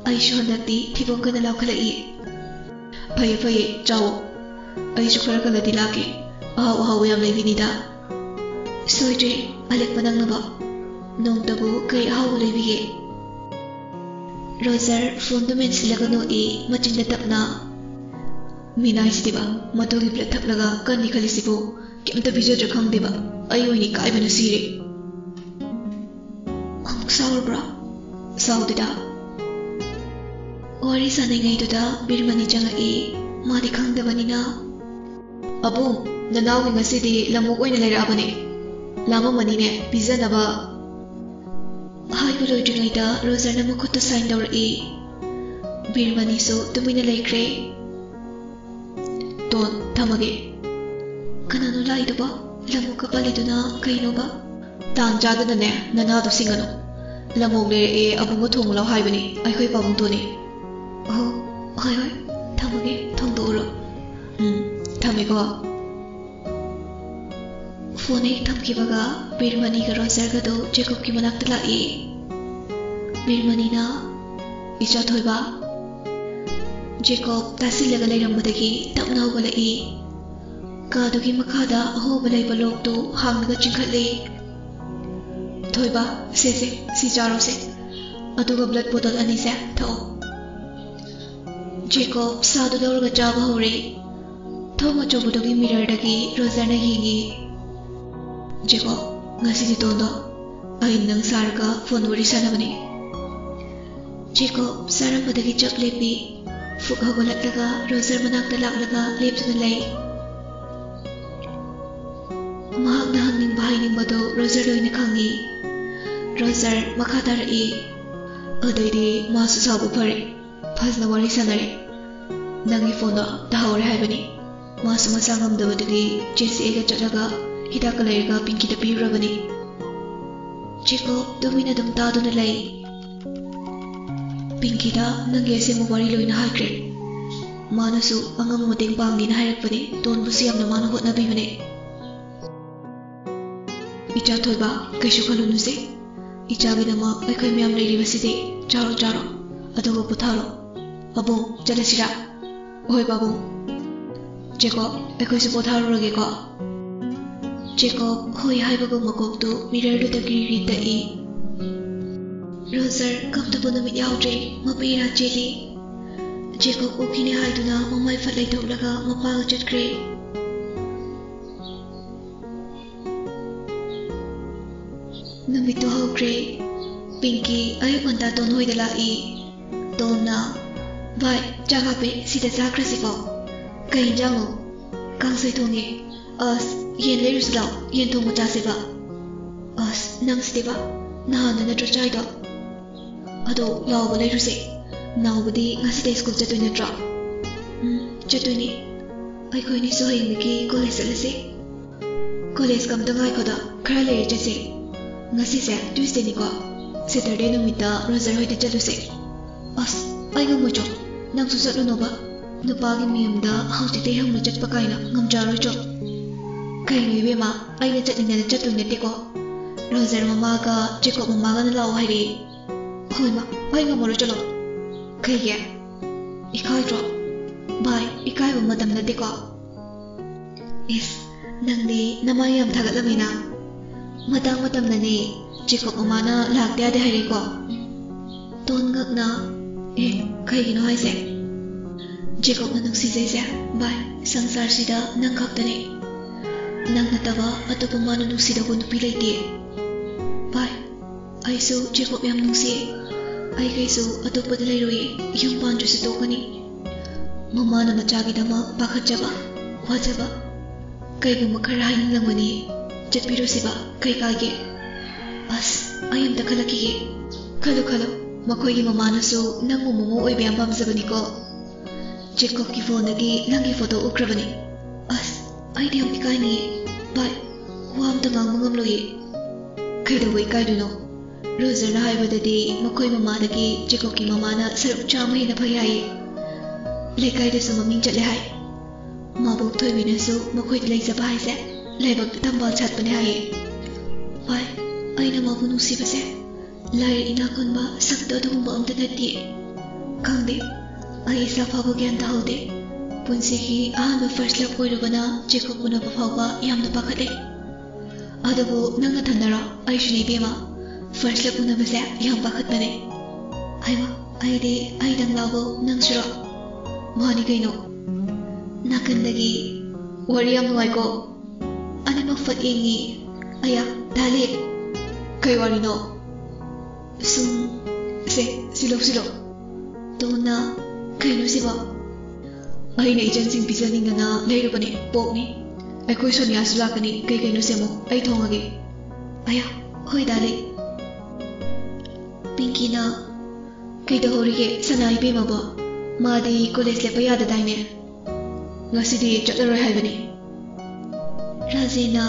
ꯑꯩꯁꯨ ꯍꯟꯗꯛꯇꯤ ꯊꯤꯕꯣꯡ ꯀꯟꯅ ꯂꯥꯎꯈꯠꯂꯛꯏ꯫" "ꯐꯩꯌꯦ, ꯐꯩꯌꯦ, ꯆꯥꯎꯑꯣ꯫ ꯑꯩꯁꯨ ꯈꯔ ꯈꯜꯂꯗꯤ ꯂꯥꯛꯀꯦ꯫ ꯑꯍꯥꯎ ꯑꯍꯥꯎꯕ ꯌꯥꯝ ꯂꯩꯕꯤꯅꯤꯗ꯫" "ꯁꯣꯏꯗ꯭ꯔꯦ, ꯑꯂꯦꯛꯄ ꯅꯪꯅꯕ꯫ ꯅꯣꯡꯇꯕꯨ ꯀꯩ ꯑꯍꯥꯎꯕ ꯂꯩꯕꯤꯒꯦ?" ꯔꯣꯖꯔ ꯐꯣꯟꯗꯨ ꯃꯦꯟꯁꯤꯜꯂꯒ ꯅꯣꯛꯏ, ꯃꯆꯤꯟꯗ ꯇꯞꯅ꯫ "ꯃꯤꯅꯥꯏꯁꯤꯗꯤꯕ, ꯃꯇꯨꯒꯤ ꯕ꯭ꯂꯠ ꯊꯛꯂꯒ ꯀꯟꯅꯤ ꯈꯜꯂꯤꯁꯤꯕꯨ, ꯀꯩꯝꯇ ꯄꯤꯖꯗ꯭ꯔꯥ ꯈꯪꯗꯦꯕ꯫ ꯑꯩ ꯑꯣꯏꯅ ꯏꯀꯥꯏꯕꯅ ꯁꯤꯔꯦ꯫" "ꯑꯃꯨꯛ ꯁꯥꯎꯔꯕ꯭ꯔꯥ?" "ꯁꯥꯎꯗꯦꯗ꯫" ꯋꯥꯔꯤ ꯁꯥꯟꯅꯉꯩꯗꯨꯗ ꯕꯤꯔꯃꯅꯤ ꯆꯪꯉꯛꯏ꯫ ꯃꯥꯗꯤ ꯈꯪꯗꯕꯅꯤꯅ, "ꯑꯕꯨꯡ, ꯅꯅꯥꯎꯒꯤ ꯉꯁꯤꯗꯤ ꯂꯃꯣꯛ ꯑꯣꯏꯅ ꯂꯩꯔꯛꯑꯕꯅꯦ꯫ ꯂꯥꯝꯃꯝꯃꯅꯤꯅꯦ, ꯄꯤꯖꯅꯕ꯫" ꯍꯥꯏꯕ ꯂꯣꯏꯗ꯭ꯔꯤꯉꯩꯗ ꯔꯣꯖꯔꯅ ꯃꯈꯨꯠꯇ ꯁꯥꯏꯟ ꯇꯧꯔꯛꯏ꯫ ꯕꯤꯔꯃꯅꯤꯁꯨ ꯇꯨꯃꯤꯟꯅ ꯂꯩꯈ꯭ꯔꯦ꯫ "ꯇꯣꯟ, ꯊꯝꯃꯒꯦ꯫" "ꯀꯅꯥꯅꯣ ꯂꯥꯛꯏꯗꯨꯕꯣ? ꯂꯃꯣꯛꯀ ꯄꯜꯂꯤꯗꯨꯅ ꯀꯩꯅꯣꯕ?" "ꯇꯥꯟ ꯆꯥꯗꯅꯅꯦ, ꯅꯅꯥꯗꯣ ꯁꯤꯡꯒꯅꯨ꯫ ꯂꯃꯣꯛ ꯂꯩꯔꯛꯑꯦ, ꯑꯕꯨꯡꯒ ꯊꯣꯡꯉꯨ ꯂꯥꯎ ꯍꯥꯏꯕꯅꯤ, ꯑꯩꯈꯣꯏ ꯄꯥꯕꯨꯡꯗꯣꯅꯤ꯫" "ꯑꯣ, ꯍꯣꯏ, ꯍꯣꯏ, ꯊꯝꯃꯒꯦ, ꯊꯣꯡꯗꯣꯛꯎꯔꯣ꯫" "ꯎꯝ, ꯊꯝꯃꯦꯀꯣ꯫" ꯐꯣꯟ ꯍꯦꯛ ꯊꯝꯈꯤꯕꯒ ꯕꯤꯔꯃꯅꯤꯒ ꯔꯣꯖꯔꯒꯗꯣ ꯖꯦꯀꯣꯕꯀꯤ ꯃꯅꯥꯛꯇ ꯂꯥꯛꯏ꯫ ꯕꯤꯔꯃꯅꯤꯅ, "ꯏꯆꯥ ꯊꯣꯏꯕ꯫" ꯖꯦꯀꯣꯕ ꯇꯥꯁꯤꯜꯂꯒ ꯂꯩꯔꯝꯕꯗꯒꯤ ꯇꯞꯅ ꯍꯧꯒꯠꯂꯛꯏ꯫ ꯀꯥꯗꯨꯒꯤ ꯃꯈꯥꯗ ꯑꯍꯣꯕ ꯂꯩꯕ ꯂꯣꯛꯇꯨ ꯍꯥꯡꯂꯒ ꯆꯤꯡꯈꯠꯂꯤ꯫ "ꯊꯣꯏꯕ, ꯁꯦ, ꯁꯦ, ꯁꯤ ꯆꯥꯔꯣꯁꯦ꯫ ꯑꯗꯨꯒ blood bottle ꯑꯅꯤꯁꯦ ꯊꯛꯑꯣ꯫" ꯖꯦꯀꯣꯕ ꯁꯥꯗꯨ ꯂꯧꯔꯒ ꯆꯥꯕ ꯍꯧꯔꯦ꯫ ꯊꯣꯡ ꯑꯆꯧꯕꯗꯨꯒꯤ mirrorꯗꯒꯤ ꯔꯣꯖꯔꯅ ꯌꯦꯡꯉꯤ꯫ "ꯖꯦꯀꯣꯕ, ꯉꯁꯤꯗꯤ ꯇꯣꯟꯗꯣ ꯑꯩ ꯅꯪ ꯁꯥꯔꯒ ꯐꯣꯟ ꯋꯥꯔꯤ ꯁꯥꯟꯅꯕꯅꯤ꯫" ꯖꯦꯀꯣꯕ ꯆꯥꯔꯝꯕꯗꯒꯤ ꯆꯞ ꯂꯦꯞꯄꯤ꯫ ꯐꯨꯛ ꯍꯧꯒꯠꯂꯛꯂꯒ ꯔꯣꯖꯔ ꯃꯅꯥꯛꯇ ꯂꯥꯛꯂꯒ ꯂꯦꯞꯇꯨꯅ ꯂꯩ꯫ ꯃꯍꯥꯛꯅ ꯍꯪꯅꯤꯡꯕ ꯍꯥꯏꯅꯤꯡꯕꯗꯨ ꯔꯣꯖꯔ ꯂꯣꯏꯅ ꯈꯪꯏ꯫ ꯔꯣꯖꯔ ꯃꯈꯥ ꯇꯥꯔꯛꯏ꯫ ꯑꯗꯩꯗꯤ ꯃꯥꯁꯨ ꯁꯥꯎꯕ ꯐꯔꯦ꯫ ꯐꯖꯅ ꯋꯥꯔꯤ ꯁꯥꯟꯅꯔꯦ꯫ ꯅꯪꯒꯤ ꯐꯣꯟꯗꯣ ꯇꯥꯍꯧꯔꯦ ꯍꯥꯏꯕꯅꯤ꯫ ꯃꯥꯁꯨ ꯃꯁꯥ ꯉꯝꯗꯕꯗꯨꯒꯤ ꯖꯦꯁꯤꯑꯦꯒ ꯆꯠꯂꯒ ꯍꯤꯗꯥꯛꯀ ꯂꯩꯔꯒ ꯄꯤꯡꯀꯤꯗ ꯄꯤꯔꯨꯔꯕꯅꯤ꯫ ꯖꯦꯀꯣꯕ ꯇꯨꯃꯤꯟꯅ ꯑꯗꯨꯝ ꯇꯥꯗꯨꯅ ꯂꯩ꯫ ꯄꯤꯡꯀꯤꯗ ꯅꯪꯒꯤ ꯑꯁꯦꯡꯕ ꯋꯥꯔꯤ ꯂꯣꯏꯅ ꯍꯥꯏꯈ꯭ꯔꯦ꯫ ꯃꯥꯅꯁꯨ ꯑꯉꯝꯕ ꯃꯇꯦꯡ ꯄꯥꯡꯒꯦꯅ ꯍꯥꯏꯔꯛꯄꯅꯦ꯫ ꯇꯣꯟꯕꯨꯁꯨ ꯌꯥꯝꯅ ꯃꯥꯅ ꯍꯣꯠꯅꯕꯤꯕꯅꯦ꯫ ꯏꯆꯥ ꯊꯣꯏꯕ, ꯀꯩꯁꯨ ꯈꯜꯂꯨꯅꯨꯁꯦ꯫ ꯏꯆꯥꯒꯤꯗꯃꯛ ꯑꯩꯈꯣꯏ ꯃꯌꯥꯝ ꯂꯩꯔꯤꯕꯁꯤꯗꯤ꯫ ꯆꯥꯔꯣ, ꯆꯥꯔꯣ, ꯑꯗꯨꯒ ꯄꯣꯊꯥꯔꯣ꯫ ꯑꯕꯨꯡ, ꯆꯠꯂꯁꯤꯔꯥ? ꯍꯣꯏ, ꯄꯥꯕꯨꯡ꯫ ꯖꯦꯀꯣꯕ, ꯑꯩꯈꯣꯏꯁꯨ ꯄꯣꯊꯥꯔꯨꯔꯒꯦꯀꯣ꯫ ꯖꯦꯀꯣꯕ ꯍꯣꯏ ꯍꯥꯏꯕꯒꯨꯝ ꯃꯀꯣꯛꯇꯨ mirrorꯗꯨꯗ ꯒ꯭ꯔꯤ ꯒ꯭ꯔꯤ ꯇꯛꯏ꯫ ꯔꯣꯖꯔ ꯀꯞꯇꯕ ꯅꯨꯃꯤꯠ ꯌꯥꯎꯗ꯭ꯔꯦ, ꯃꯄꯤ ꯏꯔꯥ ꯆꯦꯜꯂꯤ꯫ ꯖꯦꯀꯣꯕ ꯎꯈꯤꯅꯤ ꯍꯥꯏꯗꯨꯅ ꯃꯃꯥꯏ ꯐꯠ ꯂꯩꯊꯣꯛꯂꯒ ꯃꯄꯥꯒ ꯆꯠꯈ꯭ꯔꯦ꯫ ꯅꯨꯃꯤꯠꯇꯨ ꯍꯧꯈ꯭ꯔꯦ꯫ ꯄꯤꯡꯀꯤ ꯑꯌꯨꯛ ꯉꯟꯇꯥ ꯇꯣꯟ ꯍꯣꯏꯗ ꯂꯥꯛꯏ꯫ ꯇꯣꯟꯅ, "ꯚꯥꯏ, ꯆꯥꯛ ꯍꯥꯞꯄꯦ, ꯁꯤꯗ ꯆꯥꯈ꯭ꯔꯁꯤꯀꯣ꯫" "ꯀꯩ ꯏꯟꯖꯥꯡꯅꯣ?" ꯀꯥꯡꯁꯣꯏ ꯊꯣꯡꯉꯦ꯫ ꯑꯁ, ꯌꯦꯟ ꯂꯩꯔꯨꯁꯤ ꯂꯥꯛꯑꯣ, ꯌꯦꯟ ꯊꯣꯡꯕ ꯆꯥꯁꯦꯕ꯫ ꯑꯁ, ꯅꯪꯁꯤꯗꯤꯕ, ꯅꯍꯥꯟꯅ ꯅꯠꯇ꯭ꯔꯣ ꯆꯥꯏꯗꯣ? ꯑꯗꯣ ꯂꯥꯛꯑꯣꯕ, ꯂꯩꯔꯨꯁꯦ꯫ ꯅꯥꯎꯕꯗꯤ ꯉꯁꯤꯗꯩ ꯁ꯭ꯀꯨꯜ ꯆꯠꯇꯣꯏ ꯅꯠꯇ꯭ꯔꯣ? ꯎꯝ, ꯆꯠꯇꯣꯏꯅꯦ꯫ ꯑꯩꯈꯣꯏꯅꯤꯁꯨ ꯍꯌꯦꯡꯗꯒꯤ ꯀꯣꯂꯦꯖ ꯆꯠꯂꯁꯦ꯫ ꯀꯣꯂꯦꯖ ꯀꯝꯇ ꯉꯥꯏꯈꯣꯗ, ꯈꯔ ꯂꯩꯔ ꯆꯠꯁꯦ꯫ ꯉꯁꯤꯁꯦ ꯇ꯭ꯌꯨꯁꯗꯦꯅꯤꯀꯣ, ꯁꯦꯇꯔꯗꯦ ꯅꯨꯃꯤꯠꯇ ꯔꯣꯖꯔ ꯍꯣꯏꯗ ꯆꯠꯂꯨꯁꯦ꯫ ꯑꯁ, ꯑꯩ ꯉꯝꯃꯣꯏ ꯆꯣ, ꯅꯪꯁꯨ ꯆꯠꯂꯨꯅꯣꯕ꯫ ꯅꯨꯄꯥꯒꯤ ꯃꯌꯨꯝꯗ ꯍꯧꯖꯤꯛꯇꯩ ꯍꯧꯅ ꯆꯠꯄ ꯀꯥꯏꯅ ꯉꯝꯖꯔꯣꯏ ꯆꯣ꯫ ꯀꯩꯅꯣ ꯏꯕꯦꯝꯃ, ꯑꯩꯅ ꯆꯠꯅꯤꯡꯗꯅ ꯆꯠꯇꯣꯏ ꯅꯠꯇꯦꯀꯣ꯫ ꯔꯣꯖꯔ ꯃꯃꯥꯒ ꯖꯦꯀꯣꯕ ꯃꯃꯥꯒꯅ ꯂꯥꯛꯑꯣ ꯍꯥꯏꯔꯛꯑꯦ꯫ ꯍꯣꯏꯃ, ꯑꯩ ꯉꯝꯃꯔꯣꯏ, ꯆꯠꯂꯣ꯫ ꯀꯩꯒꯤ? ꯏꯀꯥꯏꯗ꯭ꯔꯣ? ꯚꯥꯏ, ꯏꯀꯥꯏꯕ ꯃꯇꯝ ꯅꯠꯇꯦꯀꯣ꯫ ꯏꯁ, ꯅꯪꯗꯤ ꯅꯃꯥꯏ ꯌꯥꯝ ꯊꯥꯒꯠꯂꯝꯃꯤꯅ꯫ ꯃꯇꯥꯡ ꯃꯇꯝꯅꯅꯦ, ꯖꯦꯀꯣꯕ ꯃꯃꯥꯅ ꯂꯥꯛꯇ ꯌꯥꯗꯦ ꯍꯥꯏꯔꯛꯏꯀꯣ꯫ ꯇꯣꯟ ꯉꯛꯅ, ꯑꯦ, ꯀꯩꯒꯤꯅꯣ ꯍꯥꯏꯁꯦ? ꯖꯦꯀꯣꯕꯅ ꯅꯨꯡꯁꯤꯖꯩꯁꯦ, ꯚꯥꯏ, ꯁꯪꯁꯥꯔꯁꯤꯗ ꯅꯪ ꯈꯛꯇꯅꯦ꯫ ꯅꯪ ꯅꯠꯇꯕ ꯑꯇꯣꯞꯄ ꯃꯥꯅ ꯅꯨꯡꯁꯤꯗꯧꯕ ꯅꯨꯄꯤ ꯂꯩꯇꯦ꯫ ꯚꯥꯏ, ꯑꯩꯁꯨ ꯖꯦꯀꯣꯕ ꯌꯥꯝ ꯅꯨꯡꯁꯤꯌꯦ꯫ ꯑꯩ ꯀꯩꯁꯨ ꯑꯇꯣꯞꯄꯗ ꯂꯩꯔꯣꯏꯌꯦ, ꯌꯨꯝ ꯄꯥꯟꯗ꯭ꯔꯁꯨ ꯇꯣꯛꯀꯅꯤ꯫ ꯃꯃꯥꯅ ꯃꯆꯥꯒꯤꯗꯃꯛ ꯄꯥꯈꯠꯆꯕ, ꯋꯥꯖꯕ꯫ ꯀꯩꯒꯨꯝꯕ ꯈꯔ ꯍꯥꯏꯅꯤꯡꯂꯝꯒꯅꯤ, ꯆꯠꯄꯤꯔꯨꯁꯤꯕ, ꯀꯩ ꯀꯥꯏꯒꯦ? ꯑꯁ, ꯑꯩ ꯑꯝꯇ ꯈꯜꯂꯛꯈꯤꯒꯦ꯫ ꯈꯜꯂꯨ, ꯈꯜꯂꯨ, ꯃꯈꯣꯏꯒꯤ ꯃꯃꯥꯅꯁꯨ ꯅꯪꯕꯨ ꯃꯣꯃꯣ ꯑꯣꯏꯕ ꯌꯥꯝ ꯄꯥꯝꯖꯕꯅꯤꯀꯣ꯫ ꯖꯦꯀꯣꯕꯀꯤ ꯐꯣꯟꯗꯒꯤ ꯅꯪꯒꯤ ꯐꯣꯇꯣ ꯎꯈ꯭ꯔꯕꯅꯤ꯫ ꯑꯁ, ꯑꯩꯗꯤ ꯌꯥꯝ ꯏꯀꯥꯏꯅꯤꯌꯦ꯫ ꯚꯥꯏ, ꯋꯥ ꯑꯝꯇ ꯉꯥꯡꯕ ꯉꯝꯂꯣꯏꯌꯦ꯫ ꯀꯩꯗꯧꯕ ꯏꯀꯥꯏꯗꯣꯏꯅꯣ? ꯔꯣꯖꯔꯅ ꯍꯥꯏꯕꯗꯗꯤ ꯃꯈꯣꯏ ꯃꯃꯥꯗꯒꯤ ꯖꯦꯀꯣꯕꯀꯤ ꯃꯃꯥꯅ ꯁꯔꯨꯛ ꯆꯥꯝꯃ ꯍꯦꯟꯅ ꯐꯩ ꯍꯥꯏꯌꯦ꯫ ꯂꯩꯀꯥꯏꯗꯁꯨ ꯃꯃꯤꯡ ꯆꯠꯂꯦ ꯍꯥꯏ꯫ ꯃꯕꯣꯛ ꯊꯣꯏꯕꯤꯅꯁꯨ ꯃꯈꯣꯏꯗ ꯂꯩꯖꯕ ꯍꯥꯏꯁꯦ ꯂꯥꯏꯕꯛꯇ ꯊꯝꯕꯥꯜ ꯁꯥꯠꯄꯅꯦ ꯍꯥꯏꯌꯦ꯫ ꯚꯥꯏ, ꯑꯩꯅ ꯃꯥꯕꯨ ꯅꯨꯡꯁꯤꯕꯁꯦ ꯂꯥꯏꯔ ꯏꯅꯥꯛ ꯈꯨꯟꯕ ꯁꯛꯇ ꯑꯗꯨꯒꯨꯝꯕ ꯑꯝꯇ ꯅꯠꯇꯦ꯫ ꯈꯪꯗꯦ, ꯑꯩ ꯏꯁꯥ ꯐꯥꯎꯕ ꯒ꯭ꯌꯥꯟ ꯇꯥꯍꯧꯗꯦ꯫ ꯄꯨꯟꯁꯤꯒꯤ ꯑꯍꯥꯟꯕ first love ꯑꯣꯏꯔꯨꯕꯅ ꯖꯦꯀꯣꯕ ꯎꯅꯕ ꯐꯥꯎꯕ ꯌꯥꯝꯅ ꯄꯥꯈꯠꯂꯦ꯫ ꯑꯗꯨꯕꯨ ꯅꯪ ꯅꯊꯟꯗꯔꯣ? ꯑꯩꯁꯨꯅꯦ ꯏꯕꯦꯝꯃ, first love ꯎꯅꯕꯁꯦ ꯌꯥꯝ ꯄꯥꯈꯠꯄꯅꯦ꯫ ꯍꯩꯃꯥ, ꯑꯩꯗꯤ ꯑꯩꯗꯪ ꯂꯥꯎꯕ ꯅꯪꯁꯨꯔꯣ? ꯃꯥꯅꯤ ꯀꯩꯅꯣ꯫ ꯅꯥꯀꯟꯗꯒꯤ ꯋꯥꯔꯤ ꯌꯥꯝ ꯅꯨꯡꯉꯥꯏꯀꯣ꯫ ꯑꯅꯤꯃꯛ ꯐꯠ ꯌꯦꯡꯉꯤ꯫ ꯑꯌꯥ, ꯗꯥꯂꯤ꯫ ꯀꯩ ꯋꯥꯔꯤꯅꯣ? ꯁꯨꯝ, ꯁꯦ, ꯁꯤꯂꯧ, ꯁꯤꯂꯧ꯫ ꯇꯣꯟꯅ, ꯀꯩꯅꯣ ꯁꯤꯕꯣ? ꯑꯩꯅ ꯏꯆꯟꯁꯤꯡ ꯄꯤꯖꯅꯤꯡꯗꯅ ꯂꯩꯔꯨꯕꯅꯦ, ꯄꯣꯛꯅꯤ꯫ ꯑꯩꯈꯣꯏ ꯁꯣꯅꯤꯌꯥꯁꯨ ꯂꯥꯛꯀꯅꯤ, ꯀꯩ ꯀꯩꯅꯣ ꯁꯦꯝꯃꯣ, ꯑꯩ ꯊꯣꯡꯉꯒꯦ꯫ ꯑꯌꯥ, ꯍꯣꯏ ꯗꯥ ꯂꯩ꯫ ꯄꯤꯡꯀꯤꯅ ꯀꯩꯗꯧꯍꯧꯔꯤꯒꯦ ꯁꯅꯥ ꯏꯕꯦꯝꯃꯕꯣ? ꯃꯥꯗꯤ ꯀꯣꯂꯦꯖ ꯂꯦꯞꯄ ꯌꯥꯗꯗꯥꯏꯅꯦ? ꯉꯁꯤꯗꯤ ꯆꯠꯂꯔꯣꯏ ꯍꯥꯏꯕꯅꯤ꯫ ꯔꯥꯖꯦꯟꯅ,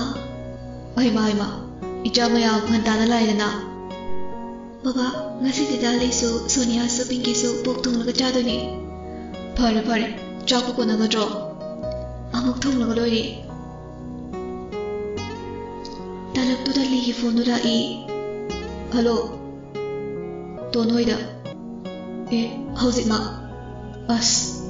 "ꯍꯩꯃꯥ, ꯍꯩꯃꯥ, ꯏꯆꯥ ꯃꯌꯥꯝ ꯉꯟꯇꯥꯅ ꯂꯥꯛꯏꯗꯅ꯫ ꯕꯕꯥ, ꯉꯁꯤꯗꯤ ꯗꯥ ꯂꯩꯁꯨ, ꯁꯣꯅꯤꯌꯥꯁꯨ, ꯄꯤꯡꯀꯤꯁꯨ ꯄꯣꯛ ꯊꯣꯡꯂꯒ ꯆꯥꯗꯣꯏꯅꯦ꯫ ꯐꯔꯦ, ꯐꯔꯦ, ꯆꯥꯛꯄꯨ ꯀꯣꯟꯅꯒꯗ꯭ꯔꯣ? ꯑꯃꯨꯛ ꯊꯣꯡꯂꯒ ꯂꯣꯏꯔꯦ꯫" ꯇꯥꯂꯛꯇꯨꯗ ꯂꯤꯒꯤ ꯐꯣꯟꯗꯨ ꯂꯥꯛꯏ꯫ "ꯍꯜꯂꯣ, ꯇꯣꯟ ꯍꯣꯏꯗ꯫ ꯑꯦ, ꯍꯧꯖꯤꯛꯃꯛ? ꯑꯁ꯫"